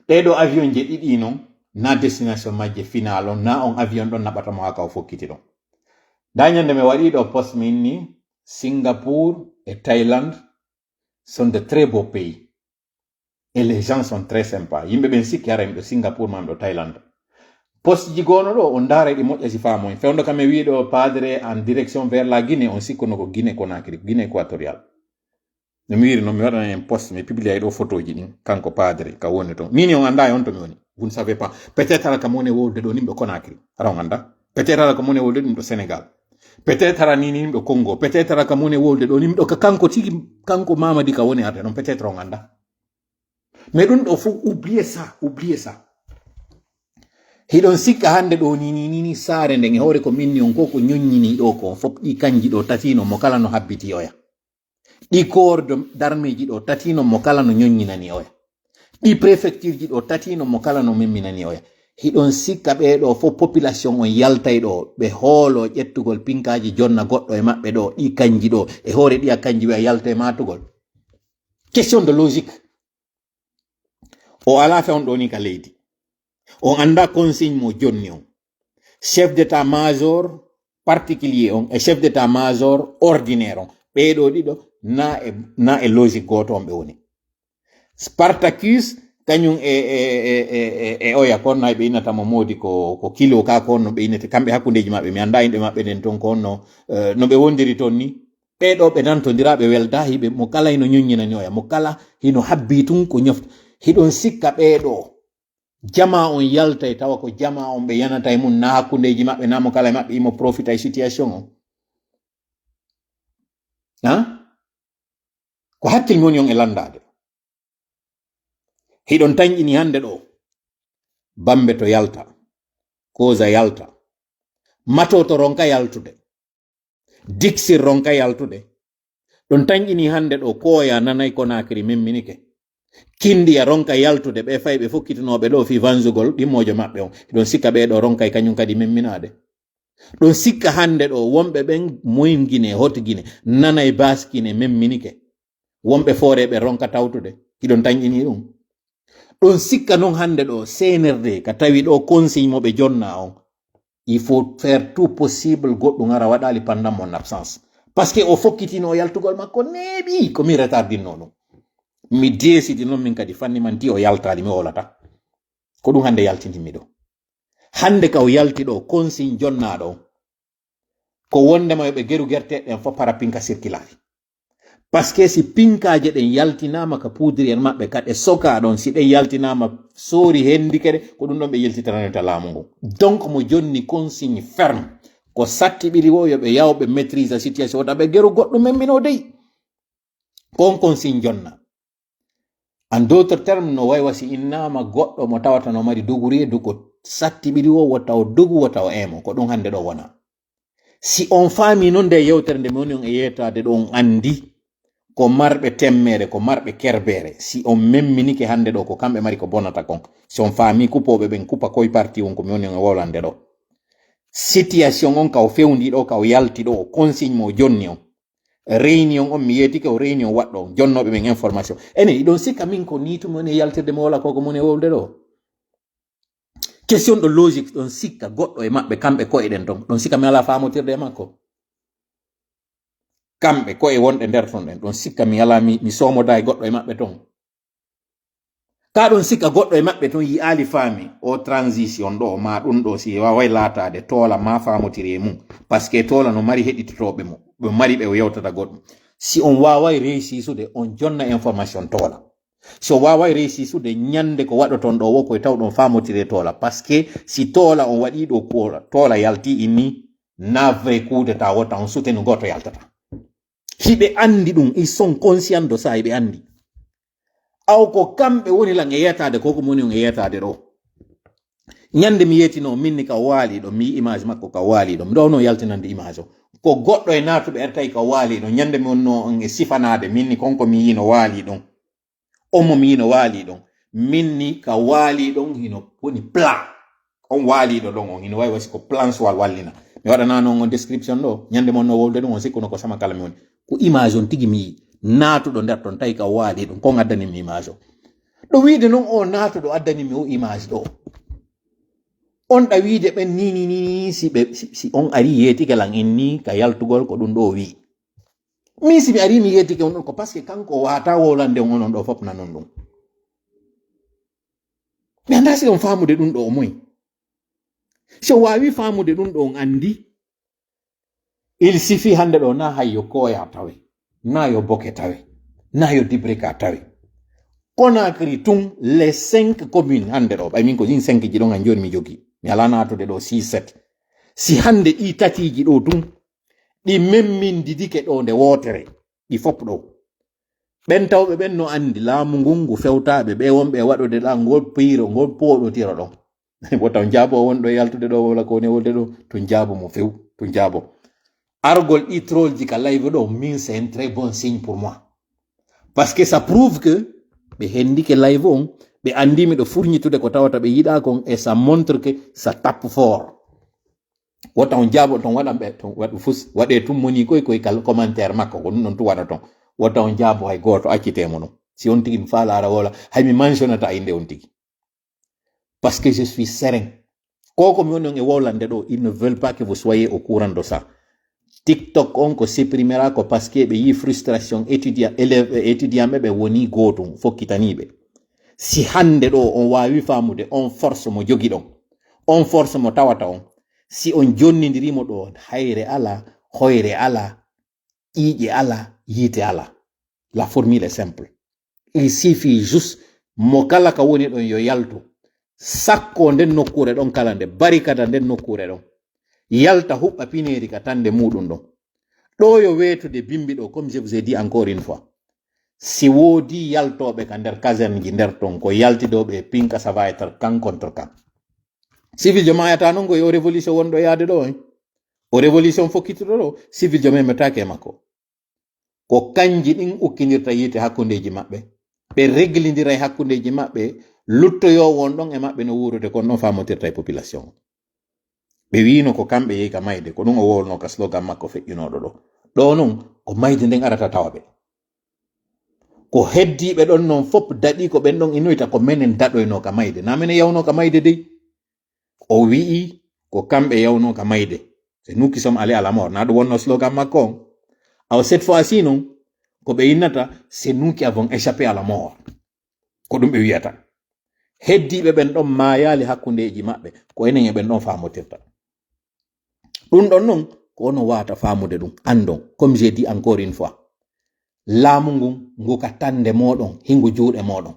Ɗee ɗo avion je ɗiɗi non, na destination majje final on, na on avion ɗon naɓata mo haa ka o fokkiti ɗon. Nda ñande mi waɗi ɗo post mi inni, Singapour et Thaïlande sont de très beaux pays. Et les gens sont très sympas. Yimɓe ɓen sikki hara yimɓe Singapour ma ɗo Thaïlande. Post ji goono ɗo, on ndaara ɗi moƴƴa si faamoy. Fewndo kam e wi'i ɗo padre en direction vers la Guinée, on sikkuno ko Guinée Conakry, Guinée équatoriale. No mi wiiri noon, mi waɗana en post, mi publia ɗo photoji ɗin, kanko padre ka woni toon. Min on anndaa e on to mi woni. Vous ne savez pas. Peut-être hara kam woni e wolde ɗo nimɗo Conakry. Hara on anndaa. Peut-être hara kam woni e wolde ɗum ɗo Sénégal. Peut-être hara ni nimɗo Congo. Peut-être hara kam woni e wolde ɗo nimɗo ka kanko tigi, kanko Mamadi ka woni arde noon. Peut-être on anndaa. Mais ɗum ɗo fof, oubliez ça, oubliez ça. Hiɗon sikka hannde ɗo ni, ni, ni, ni saare nden e hoore ko min ni on ko, ko ñoññini ɗo ko fof ɗi kanji ɗo tatino mo kala no habbiti oya. Ɗi corps de, d'armée ji ɗo tatino mo kala no ñoññinani oya. Ɗi préfecture ji ɗo tatino mo kala no memminani oya. Hiɗon sikka ɓee ɗo fof population on yaltay ɗo, ɓe hoolo ƴettugol pinkaaji jonna goɗɗo e maɓɓe ɗo, ɗi kanji ɗo, e hoore ɗi a kanji wi'a yaltay maatugol. Question de logique. O alaa fewndo ɗo ni ka leydi. On anndaa consigne mo jonni on. Chef d'état-major particulier on e chef d'état-major ordinaire on. Ɓee ɗo ɗiɗo na e, na e logique gooto on ɓe woni. Spartacus, kañum e, e, e, e, e, e oya kon, na ɓe innata mo moodi ko, ko kilo ka kon no ɓe innete, kamɓe hakkundeji maɓɓe, mi anndaa inɗe maɓɓe ɗen ton kon no, eh, no ɓe wondiri ton ni. Ɓee ɗo ɓe nantondira, ɓe welda, hiɓe mo kala hino ñoññinani oya, mo kala hino habbi tun ko ñofta. Hiɗon sikka ɓee ɗo, jama on yaltay, tawa ko jama on ɓe yanata e mun, na hakkundeji maɓɓe, na mo kala e maɓɓe imo profita e situation on. Ha? Ko hakkil mi woni on e landaade. Hiɗon tanƴini hannde ɗo. Bambe to yalta. Koza yalta. Mato to ronka yaltude. Diksir ronka yaltude. Ɗon tanƴini hannde ɗo, Koya nanay Konakiri memminike. Kindiya ronka yaltude, ɓe fay ɓe fokkitunooɓe ɗo fii vanzugol ɗimmoojo maɓɓe on. Hiɗon sikka ɓee ɗo ronkay kañum kadi memminaade. Ɗon sikka hannde ɗo, wonɓe ɓen moyim Gine, hot Gine, nanay baas Gine memminike. Wonɓe foore ɓe ronka tawtude. Hiɗon tanƴini ɗum. Ɗon sikka non hannde ɗo, C N R D, ka tawi ɗo consigne mo ɓe jonna on. Il faut faire tout possible, goɗɗum ara waɗaali pendant mon absence. Parce que o fokkitino o yaltugol makko neeɓi, ko mi retardinno ɗum. Mi deesidi non min kadi fanni man ti o yaltaali, mi wolata. Ko ɗum hannde yaltindinmi ɗo. Hannde ka o yalti ɗo, consigne jonnaaɗo on. Ko wondema yo ɓe geru gerteeɗe ɗen fof para pinka circulaire. Parce que si pinkaaje ɗen yaltinaama ka poudrière maɓɓe, ka ɗe soka ɗon, si ɗen yaltinaama soori hendike ɗe, ko ɗum ɗon ɓe yiltitananta laamu ngun. Donc mo jonni consigne ferme. Ko sattiɓiri wo yo ɓe yaw ɓe maîtrise situation, wota ɓe geru goɗɗum memminoo dey. Ko on consigne jonna. En d'autres termes, no waywa si innaama goɗɗo mo tawata no mari duguriye, du ko sattiɓiri wo, wota o dugu, wota o eemo. Ko ɗum hannde ɗo wona. Si on faami non nde yewtere nde mi woni on e yeetaade ɗo, on anndi ko marɓe temmere, ko marɓe kerbere. Si on memminike hannde ɗo, ko kamɓe mari ko bonata kon. Si on faami kupooɓe ɓen kupa koye parti on ko mi woni on e wowlande ɗo. Situation on ka o fewndi ɗo, ka o yalti ɗo, o consigne mo o jonni on. Réunion on, mi yeetike o réunion waɗɗo on, jonnooɓe men information. Enen, iɗon sikka min ko nii tun mi woni e yaltirde mi wowla ko ko mi woni e wowlde ɗo? Question de logique, ɗon sikka goɗɗo e maɓɓe, kamɓe koye ɗen ton, ɗon sikka mi alaa faamotirde e makko. Kamɓe koye wonɓe nder ton ɗen, ɗon sikka mi alaa, mi, mi soomodaa e goɗɗo e maɓɓe ton. Ka ɗon sikka goɗɗo e maɓɓe ton yi'aali faami o transition ɗo, ma ɗum ɗo, si waaway laataade toola ma faamotiri e mum. Parce que toola no mari heɗitotooɓe mo, ɓe mari ɓe o yewtata goɗɗum. Si on waaway réussisude, on jonna information toola. Si on waaway réussisude, ñande ko waɗoton ɗo wo koye tawɗon faamotiri e toola. Parce que si toola on waɗi ɗo ko toola yalti inni, na vrai coup d'état wota on soutenu gooto yaltata. Hiɓe anndi ɗum, ils sont conscients de ça, hiɓe anndi. Aw ko kamɓe woni lan e yeetaade, ko ko moni on e yeetaade ɗo. Ñande mi yeetino, min ni ka waali ɗo, mi yi image makko ka waali ɗo. Mi ɗo no yaltinande image o. Ko goɗɗo e naatuɓe R T I ka waali ɗo. Ñande mi wonno on e sifanaade, min ni kon ko mi yino waali ɗon. On mo mi yino waali ɗon. Min ni ka waali ɗon hino woni plan. On waaliɗo ɗon on hino wawi wasi ko plan suwal wallina. Mi waɗanano on description ɗo. Ñande mon no wolde ɗum on sikkuno ko sama kala mi woni. Ko image on tigi mi yi. Naatuɗo nder ton tawi ka waali ɗum. Kon addani mi image o. Ɗo wiide non o naatuɗo addani mi o image ɗo. On ɗa wiide ɓen ni, ni, ni, ni, si ɓe, si, si on ari yeetike lan inni ka yaltugol ko ɗum ɗo wi. Min si mi ari mi yeetike on ɗon ko parce que kanko wata wolande on onon ɗo fof nanon ɗum. Mi annda si on faamude ɗum ɗo o moy. Si on waawi faamude ɗum ɗo on anndi, il suffit hannde ɗo na hay yo Koya tawe, na yo Boke tawe, na yo Dibrika tawe. Conakry tun, les cinq communes hannde ɗo, ɓay min ko ɗin cinq ji ɗon an jooni mi jogi. Mi alaa naatude ɗo six, sept. Si hannde ɗi tatiiji ɗo tun, ɗi memmindidike ɗo nde wootere, ɗi fof ɗo. Ɓen tawɓe ɓen no anndi laamu ngun ngu fewtaaɓe, ɓe wonɓe e waɗude ɗa ngol piiro, ngol pooɗotiro ɗon. Wota on jaabo o wonɗo e yaltude ɗo, wala ko woni e wolde ɗo, tun jaabo mo few, tun jaabo. Argol ɗi troll ji ka live ɗo, min c'est un très bon signe pour moi. Parce que ça prouve que ɓe hendike live on, ɓe anndi miɗo furñitude ko tawata ɓe yiɗa kon, et ça montre que ça tape fort. Wota on jaabo ton waɗan ɓe, ton waɗu fus, waɗe tun moni koy, koy kal commentaire makko, ko ɗum ɗon tun waɗa ton. Wota on jaabo hay gooto, accite mo ɗum. Si on tigi mi faalaara wola, hay mi mentionata innde on tigi. Parce que je suis serein. Ko ko mi woni on e wowlande ɗo, ils ne veulent pas que vous soyez au courant de ça. TikTok on ko supprimera ko parce que ɓe yi frustration étudiant, élève, étudiant ɓe ɓe woni gootum, fokkitaniiɓe. Si hannde ɗo on waawi faamude on force mo jogi ɗon, on force mo tawata on, si on jonnindiri mo ɗo, hayre ala, hoyre ala, ƴiiƴe ala, yiite ala. La formule est simple. Il suffit juste mo kala ka woni ɗon yo yaltu. Sakko nden nokkuure ɗon kala nde, barikada nden nokkuure ɗon. Yalta huɓɓa pineeri ka tande muɗum ɗon. Ɗo yo weetude bimbi ɗo, comme je vous ai dit encore une fois. Si woodi yaltooɓe ka nder caserne ji nder ton, ko yaltidooɓe e pinka, ça va être camp contre camp. Civil jo maayata non ko yo révolution wonɗo yaade ɗo, hein. O révolution fokkituɗo ɗo, civil jo memetaake e makko. Ko kanji ɗin ukkindirta yiite hakkundeji maɓɓe. Ɓe reglindira e hakkundeji maɓɓe, luttoyoowo on ɗon e maɓɓe no wuurude kon ɗon faamotirta e population. Ɓe wiino ko kamɓe yehi ka mayde, ko ɗum o wowlno ka slogan makko feƴƴunooɗo ɗo. Ɗo non, ko mayde nden arata tawa ɓe. Ko heddiiɓe ɗon non fop daɗi ko ɓen ɗon inoyta ko menen daɗoyno ka mayde. Na menen yawno ka mayde dey. O wi'i ko kamɓe yawno ka mayde. C'est nous qui sommes allés à la mort. Na ɗum wonno slogan makko on. Awa cette fois-ci non, ko ɓe innata, c'est nous qui avons échappé à la mort. Ko ɗum ɓe wi'ata. Heddiiɓe ɓen ɗon maayaali hakkundeeji maɓɓe. Ko enen e ɓen ɗon faamotirta. Ɗum ɗon non, ko ono waata faamude ɗum. Andon, comme j'ai dit encore une fois, laamu ngun, ngu ka tande mooɗon, hingu juuɗe mooɗon.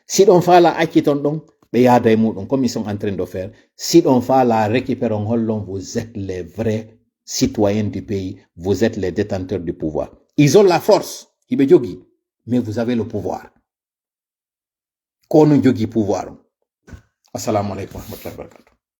Si ɗon faala acciton ɗon, ɓe yaada e muɗum, comme ils sont en train de faire. Si ɗon faala récupéron hollon, vous êtes les vrais citoyens du pays, vous êtes les détenteurs du pouvoir. Ils ont la force, hiɓe jogi, mais vous avez le pouvoir. Ko onon jogi pouvoir on. Assalamu aleykum wa rahmatullahi wa barakatuh.